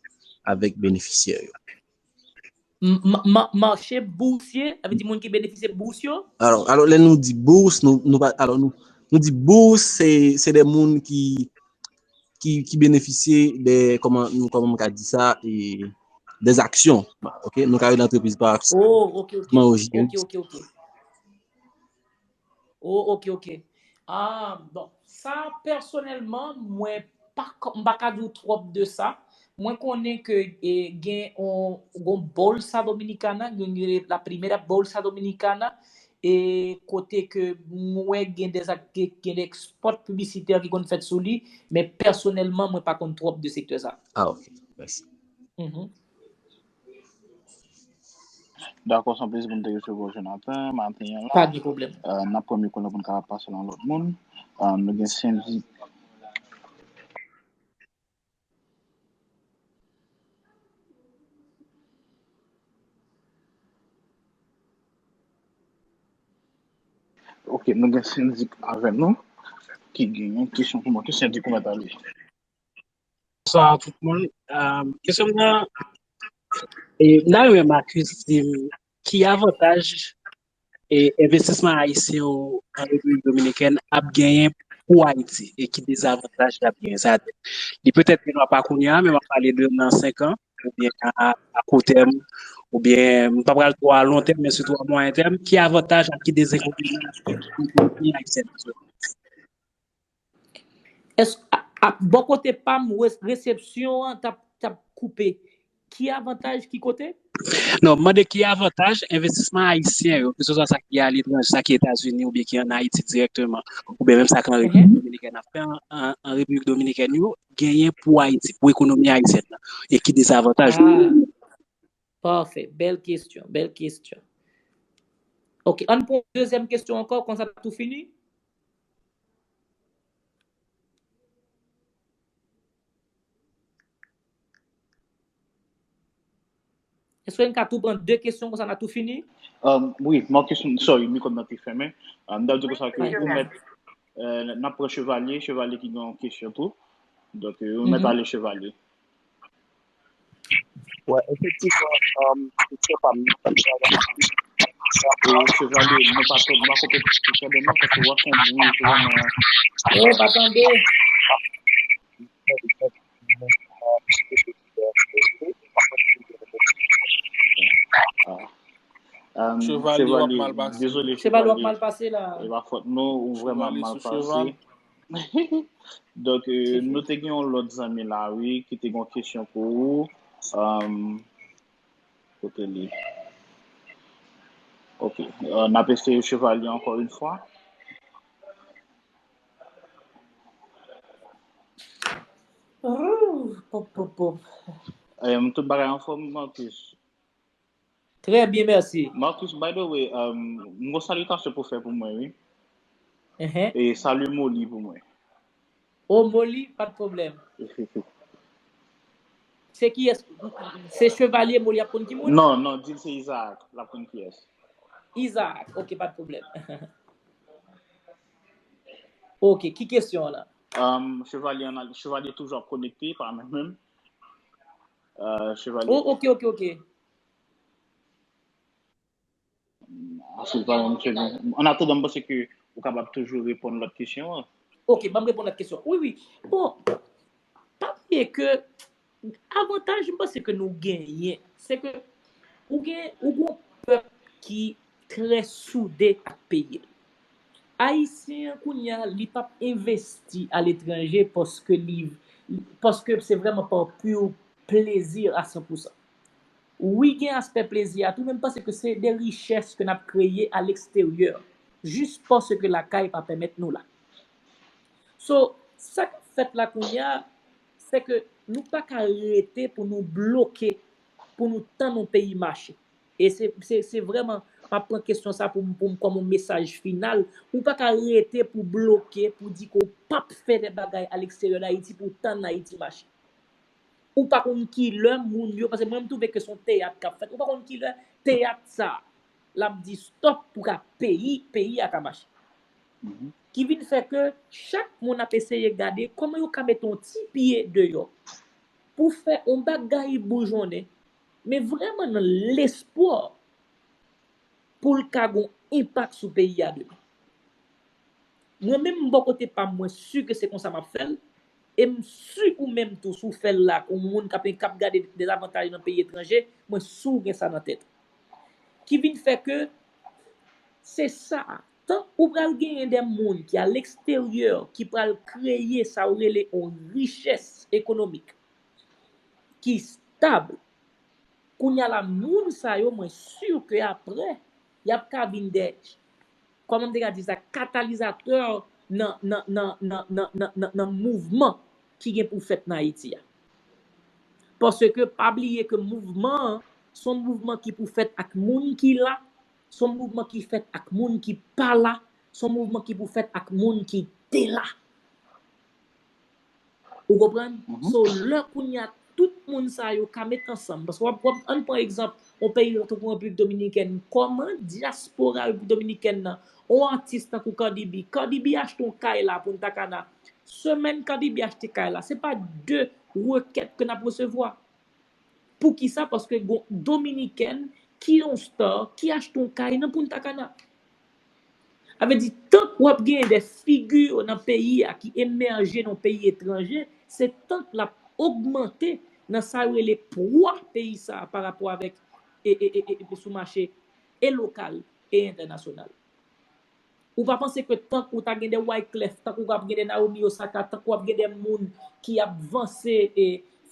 avèk benefisyè yo? M-, ma-, ma-, mache bousye, sa vle di moun ki benefisye bous yo? Alò, alò, lè nou di bous, nou, nou pa, alò, nou, nou di bous, se, se de moun ki, ki, ki benefisye de, kòman, nou, kòman m ka di sa, e, de aksyon. Ok? Nou ka rele antrepriz pa aksyon. Oh, ok, ok. Kòman yo jere? Ok, ok, ok. Oh, ok, ok. Ah, bon, sa, pèsonèlman, mwen pa, m pa ka di w twòp de sa. Mwen konnen ke, e, gen on, gon Bolsa Dominicana, gen, gen la primera Bolsa Dominicana, e kote ke mwen gen de, gen, gen de spot piblisitè ki konn fèt sou li, men pèsonèlman, mwen pa konn twòp de sektè sa. Ah, ok. Mèsi. Mhm. Dakò, se yon plezi pou m te resevwa w, Jonathan, maten an la. Pa gen pwoblèm. Euh, n ap pran mikwo la pou n kapab pase l yon lòt moun. Euh, nou gen Sendik. Ok, nou gen Sendik avè nou, ki gen yon kesyon pou mwen tou. Sendik, ou mèt ale. Bonswa tout moun. Euh, kesyon m nan, e, m ta renmen Marcus di m ki avantaj, e, envestisman ayisyen yo an Repiblik Dominikèn ap genyen pou Ayiti e ki dezavantaj l ap genyen. Sa, li petèt gen dwa pa kounye a, men m ap pale de nan senk an, oubyen a, a kou tèm, oubyen m pa pral twò a lon tèm, men sitou a mwayen tèm, ki avantaj ak ki dezenkonvenyan l ap genyen pou ekonomi ayisyèn an? Èske, a, a, bò kote pa m, resepsyon an t ap, t ap koupe. Ki avantaj, ki kote? Non, m mande ki avantaj envestisman ayisyen yo, keseswa sa ki aletranje, sa ki Etazini oubyen ki ann Ayiti dirèkteman, oubyen menm sa k an Repiblik Dominikèn ap fè an, an, an Repiblik Dominikèn yo, genyen pou Ayiti, pou ekonomi ayisyèn nan, e ki dezavantaj yo? Pafè. Bèl kesyon, bèl kesyon. Ok, ann pran yon dezyèm kesyon ankò, konsa n ap tou fini. Èske n ka tou pran de kesyon konsa n a tou fini? Um, wi, Marcus, sorry, mikwo m nan te fèmen. Um, m t ap di konsa ke ou mèt, euh, n ap pran Chevalye, Chevalye ki gen yon kesyon tou. Donk, euh, ou mèt ale Chevalye. Wè, efektivman, um, kesyon pa m nan, sa, Chevalye, nou pa twò, nou pa twò tande non, paske w ap fè yon bri vrèman. Oh, pa tande. Chevalye, w ap mal pase. Dezole, Chevalye, w ap mal pase la. E pa fòt nou, ou vrèman mal pase. Donk, euh, nou te gen yon lòt zanmi la, wi, ki te gen yon kesyon pou ou. Um, kote li? Ok. Euh, n ap eseye Chevalye ankò yon fwa. Pop, pop, pop. Um, tout bagay anfòm, Marcus? Trè byen, mèsi. Marcus, by the way, um, m gon salitasyon pou fè pou mwen, wi. Enhen. E salu Molly pou mwen. O Molly, pa de pwoblèm. Se kiyès? Se Chevalye Molly ap konn ki moun? Non, non, di l se Isaac, l ap konn kiyès. Isaac, ok, pa de pwoblèm. Ok, ki kesyon an la? Um, Chevalye, an, Chevalye toujou ap konekte, pa menm menm. Uh, Chevalye. Oh, ok, ok, ok. Asout pa menm, se bon. An atandan, m panse ke ou kapab toujou reponn lòt kesyon an. Ok, ban m reponn lòt kesyon. Wi, wi. Bon, pa bliye ke avantaj m panse ke nou genyen, se ke ou gen, ou gen yon pèp ki trè soude ak peyi l. Ayisyen an kounye a, li p ap envesti aletranje paske li, paske se vrèman pa pur plezi a san pou san. Wi, gen aspè plezi a tou, men m panse ke se de richès ke n ap kreye a leksteryè, jis paske lakay pa pèmèt nou la. So, sa k ap fèt la kounye a, se ke nou pa ka rete pou nou bloke, pou nou tann yon peyi mache. E se, se, se vrèman, m ap pran kesyon sa pou m, pou m kòm yon mesaj final. Ou pa ka rete pou bloke, pou di ke w p ap fè de bagay a leksteryè d Ayiti, pou w tann Ayiti mache. Ou pa konn ki lè moun yo, paske mwen m twouve ke se yon teyat k ap fèt. Ou pa konn ki lè teyat sa l ap di stop pou ka peyi, peyi a ka mache. Ki vin fè ke chak moun ap eseye gade kòman yo ka mete yon ti pye deyò pou fè yon bagay boujonnen, men vrèman nan lespwa pou l ka gon enpak sou peyi a demen. Mwen menm, m bò kote pa m, mwen si ke se konsa m ap fè l, e m si ou menm tou, si w fè l la, yon moun k ap, k ap gade dezavantaj nan peyi etranje, mwen si w gen sa nan tèt. Ki vin fè ke se sa, tank ou pral genyen de moun ki a leksteryè, ki pral kreye sa w rele yon richès ekonomik ki stab, kounye a la, moun sa yo, mwen si ke apre, y ap ka vin de, kòman m te ka di sa, katalizatè nan, nan, nan mouvman ki gen pou fèt nan Ayiti a. Paske pa bliye ke mouvman an, se yon mouvman ki pou fèt ak moun ki la, se yon mouvman ki fèt ak moun ki pa la, se yon mouvman ki pou fèt ak moun ki te la. Ou konprann? So, lè kounye a, tout moun sa yo ka met ansanm. Paske w ap, w ap, ann pran egzanp, yon peyi tankou Repiblik Dominikèn, kòman dyaspora Repiblik Dominikèn nan, yon atis tankou Cardi B, Cardi B achte yon kay la Punta Cana, semèn Cardi B achte kay la, se pa de rekèt ke n ap resevwa. Poukisa? Paske gon Dominikèn ki yon star ki achte yon kay nan Punta Cana. Sa vle di, tank w ap genyen de figi nan peyi a ki emèje nan peyi etranje, se tank l ap ogmante nan sa yo rele pwa peyi sa a pa rapò avèk e, e, e, e, e sou mache e lokal e entènasyonal. Ou pa panse ke tank ou ta gen de Wyclef, tank ou ap gen de Naomi Osaka, tank ou ap gen de moun ki ap vanse e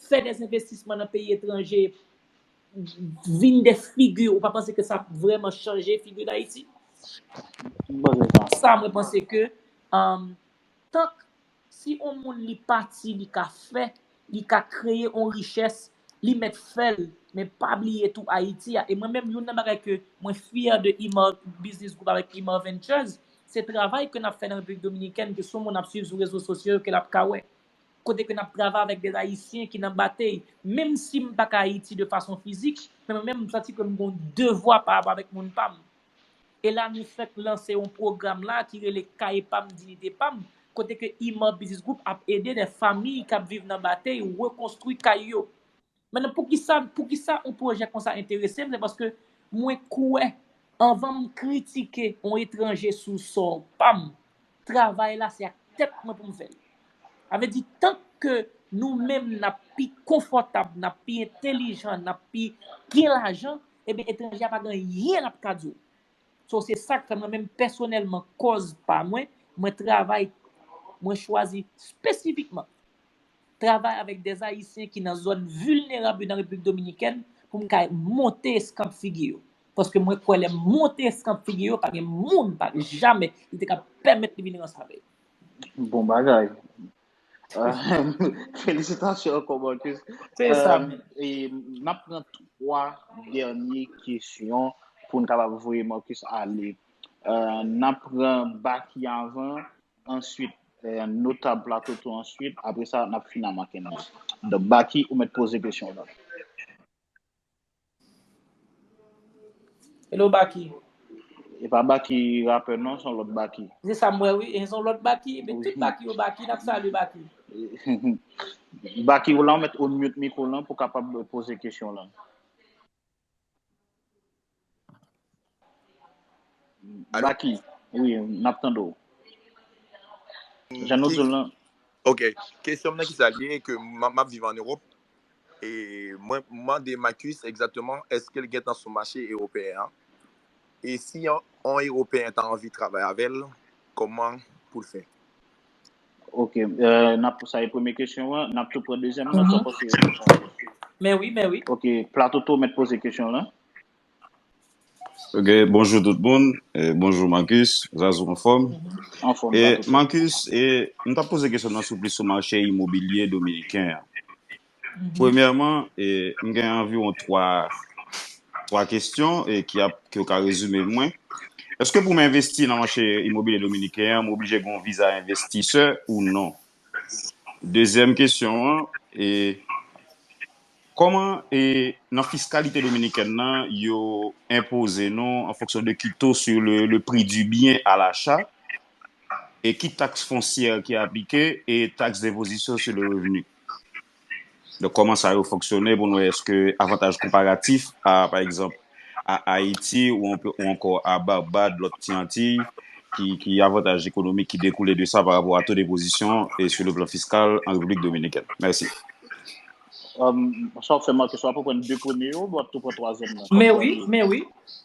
fè de envestisman nan peyi etranje, vin de figi, ou pa panse ke sa ap vrèman chanje figi Dayiti? Sa, mwen panse ke, um, tank si yon moun li pati, li ka fè, li ka kreye yon richès, li mèt fè l, men pa bliye tou Ayiti a. E mwen menm, youn nan bagay ke mwen fyè de Imar Business Group avèk Imar Ventures, se travay ke n ap fè nan Repiblik Dominikèn, ke si yon moun ap swiv sou rezo sosyo yo, ke l ap ka wè. Kote ke n ap travay avèk de Ayisyen ki nan batey. Menm si m pa ka Ayiti de fason fizik, men mwen menm, m santi ke m gen yon devwa pa rapò avèk moun pa m. E la, nou fèk lanse yon pwogram la ki rele Kay Pa m, Diyite Pa m, kote ke Imar Business Group ap ede de fanmi k ap viv nan batey rekonstwi kay yo. Mentnan, poukisa, poukisa yon pwojè konsa enterese m? Se paske mwen kwè, anvan m kritike yon etranje sou sò pa m, travay la se ak tèt mwen pou m fè l. Sa vle di, tank ke nou menm n ap pi konfòtab, n ap pi entèlijan, n ap pi gen lajan, ebyen, etranje a pa gen anyen l ap ka di w. So, se sa k fè mwen menm pèsonèlman, kòz pa mwen, mwen travay, mwen chwazi espesifikman travay avèk de Ayisyen ki nan zòn vilnerab yo nan Repiblik Dominikèn pou m ka monte eskanp figi yo. Paske mwen kwè lè m monte eskanp figi yo, pa gen moun, pa jamè, li te ka pèmèt li vin ranse avè yo. Bon bagay. Euh, felisitasyon ankò, Marcus. Se sa. Euh, e n ap pran twa dènye kesyon pou n kapab voye Marcus ale. Euh, n ap pran Baky avan, answit euh, Notab Plato tou answit, apre sa n ap fini a Mackendy. Donk Baky, ou mèt poze kesyon la. Hello Baky. E pa Baky rapè non, se yon lòt Baky. Se sa m wè wi, e se yon lòt Baky, men tout Baky yo Baky, n ap salye Baky. Baky, ou la, ou mèt unmute mikwo lan pou kapab poze kesyon lan. Baky, wi, n ap tande w. Jan nou di l lan. Ok. Kesyon m nan ki sa l ye, ke m ap viv an Ewòp. E mwen mande Marcus egzakteman èske l gentan sou mache ewopeyen an. E si yon ewopeyen ta anvi travay avè l, kòman pou l fè? Ok. Euh, n ap, sa e premye kesyon an. N ap tou pran dezyèm nan, sa pase. Men wi, men wi. Ok. Plato tou mèt poze kesyon lan. Ok, bonjou tout moun. Eh, bonjou Marcus, Zazou anfòm. Anfòm. Eh, Marcus, eh, m t ap poze kesyon nan sou plis sou mache imobilye dominiken an. Premyèman, eh, m gen anviwon twa twa kesyon eh, ki ap ki w ka rezime mwen. Èske pou m envesti nan mache imobilye dominiken an, m oblije gen yon viza envestisè ou non? Dezyèm kesyon an, eh, kòman eh, nan fiskalite dominikèn nan yo enpoze nou an fonksyon de ki to sur le, le prix du bien à l'achat e ki taks fonsyè ki aplike e taks d'imposition sur le revenu. Donk kòman sa yo fonksyone pou nou wè èske avantaj konparatif a pa egzanp a Ayiti ou ankò a Barbad, lòt ti Antiy ki, ki avantaj ekonomik ki dekoule de sa pa rapò a to de pozisyon e sou le plan fiskal an Repiblik Dominikèn. Mèsi. Um, sa w fè manke sou apeprè de premye yo, w ap tou pran twazyèm nan. Men wi, men wi.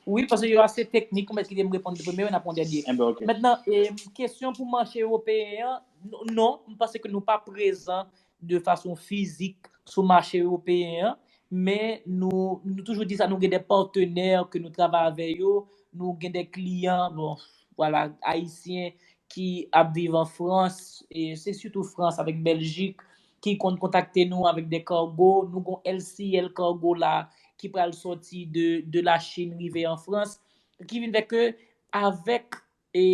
Wi, paske yo ase teknik, ou mèt kite m reponn de premye yo, n ap pran dènye. Enben, ok. Mentnan, e, kesyon pou mache ewopeyen an, n- non, m panse ke nou pa prezan de fason fizik sou mache ewopeyen an, men nou, nou toujou di sa, nou gen de patenè ke nou travay avè yo, nou gen de kliyan, bon, vwala, ayisyen ki ap viv an Frans, e se sitou Frans avèk Bèljik, ki konn kontakte nou avèk de kargo. Nou gon L C L kargo la ki pral sòti de, de la Chine rive an Frans, ki vin fè ke avèk e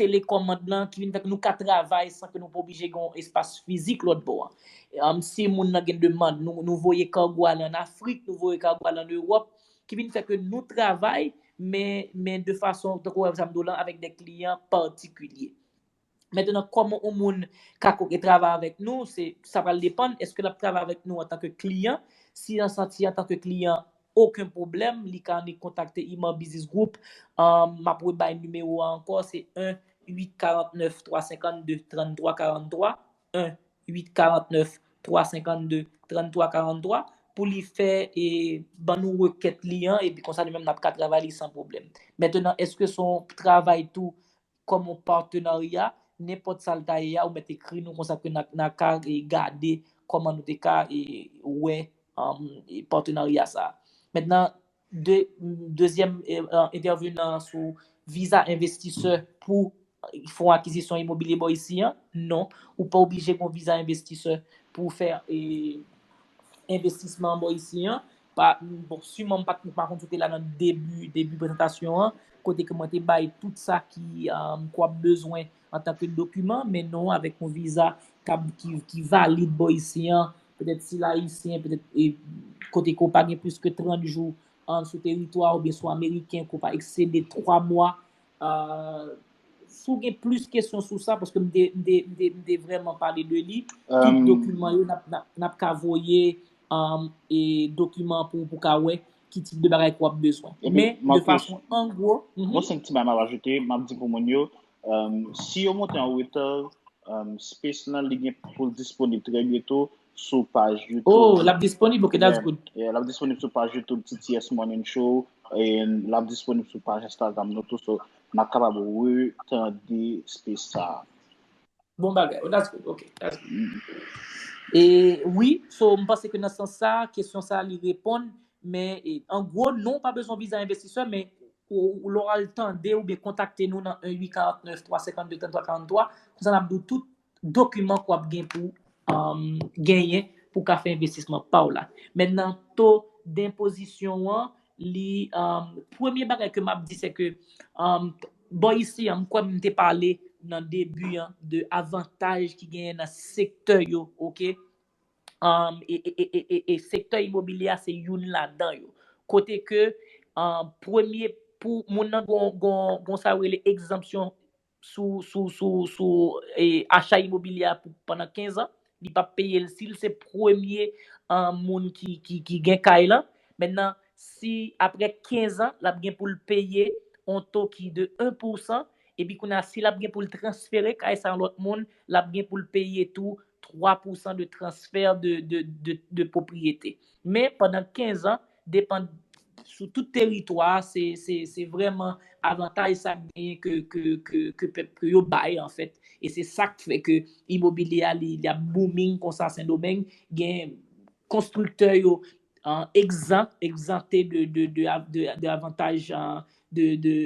telekòmand lan ki vin fè ke nou ka travay san ke nou pa oblije gen yon espas fizik lòt bò an. Um, si moun nan gen demann, nou, nou voye kargo ale an Afrik, nou voye kargo ale an Ewòp, ki vin fè ke nou travay, men, men de fason, tankou wè sa m di w lan, avèk de kliyan patikilye. Mentnan, kòman yon moun ka koke travay avèk nou, se, sa pral depann, èske l ap travay avèk nou antanke kliyan? Si l santi antanke kliyan okenn pwoblèm, li ka annik kontakte Imar Business Group. Um, m ap rebay nimewo a ankò, se un huit quarante-neuf trois cinquante-deux trente-trois quarante-trois, un huit quarante-neuf trois cinquante-deux trente-trois quarante-trois, pou li fè e ban nou rekèt li an, epi konsa nou menm n ap ka travay li san pwoblèm. Mentnan, èske se yon travay tou kòm yon patenarya, nenpòt sa l ta ye a, ou mèt ekri nou konsa ke n a, n a ka e, gade kòman nou te ka e, wè um, e, patenarya sa a. Mentnan, de, dezyèm e, e, entèvenan sou viza envestisè pou fè yon akizisyon imobilye bò isi an, non. Ou pa oblije gen yon viza envestisè pou w fè e, envestisman an bò isi an. Pa, bon, siman m pa t, m pa konn si w te la nan debi, debi prezantasyon an, kote ke mwen te bay tout sa ki, um, ke w ap bezwen antanke dokiman, men non, avèk yon viza k ap, ki, ki valid bò isi an, petèt si l ayisyen, petèt e, kote ke w pa gen plis ke trant jou an, sou teritwa oubyen si w ameriken, ke w pa eksede twa mwa, uh, si w gen plis kesyon sou sa, paske m te, m te, m te, m te vrèman pale de li, tout Um, dokiman yo n ap, n ap, n ap ka voye um, e dokiman pou, pou ka wè ki tip de bagay ke w ap bezwen. Epi, Men, de Marcus, fason an gwo, mhm. Bon, se yon ti bagay m ap ajoute, m ap di pou moun yo, um, si yo monte an reta, um, space lan, li gen pou l disponib trè byento sou paj YouTube. Oh, l ap disponib, ok, that's Yeah, good. yeah, l ap disponib sou paj YouTube T T S Morning Show, e l ap disponib sou paj Instagram nou tou, so n ap kapab retande space sa a. Bon bagay, oh, that's good, ok, that's good. E wi, so m panse ke nan sans sa, kesyon sa li reponn, men e, an gwo, non, pa bezwen viza envestisè, men ou, ou lè w al tande oubyen kontakte nou nan un huit quarante-neuf trois cinquante-deux trente-trois quarante-trois, konsa n ap di w tout dokiman ke w ap gen pou um, genyen pou w ka fè envestisman pa w la. Mentnan, to denpozisyon an, li, um, premye bagay ke m ap di, se ke um, bò isi an, m kwè m te pale nan debi an de avantaj ki genyen nan sektè yo, oke? Um, e, e, e, e, e, e sektè imobilye a se youn ladan yo. Kote ke um, premye pou moun nan gon, gon, gon sa yo rele egzanpsyon sou, sou, sou, sou e, acha imobilye a pou, pandan kenz an, li p ap peye l si l se premye an, moun ki, ki, ki gen kay lan. Mentnan, si apre kenz an, l ap gen pou l peye yon to ki de en pousan, epi kounye a, si l ap gen pou l transfere kay sa yon lòt moun, l ap gen pou l peye tou twa pousan de transfè de, de, de, de pwopriyete. Men pandan kenz an, depann sou tout teritwa, se, se, se vrèman avantaj sa k genyen ke, ke, ke, ke pèp ke yo bay, anfèt. E se sa k fè ke imobilye a, li, li ap booming konsa Sendomeng, gen konstriktè yo an, egzan, egzante de, de, de, de, de avantaj an, de, de,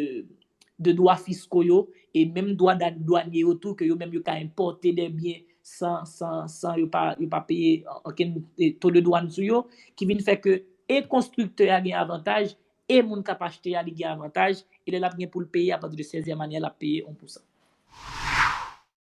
de dwa fisko yo, e menm dwa da- dwanye yo tou, ke yo menm yo ka enpòte de byen san, san, san yo pa, yo pa peye okenn eh, to de dwàn sou yo, ki vin fè ke e konstriktè a gen avantaj, e moun k ap achte a li gen avantaj, e lè l ap gen pou l peye apati de sèzyèm ane a, l ap peye en pousan.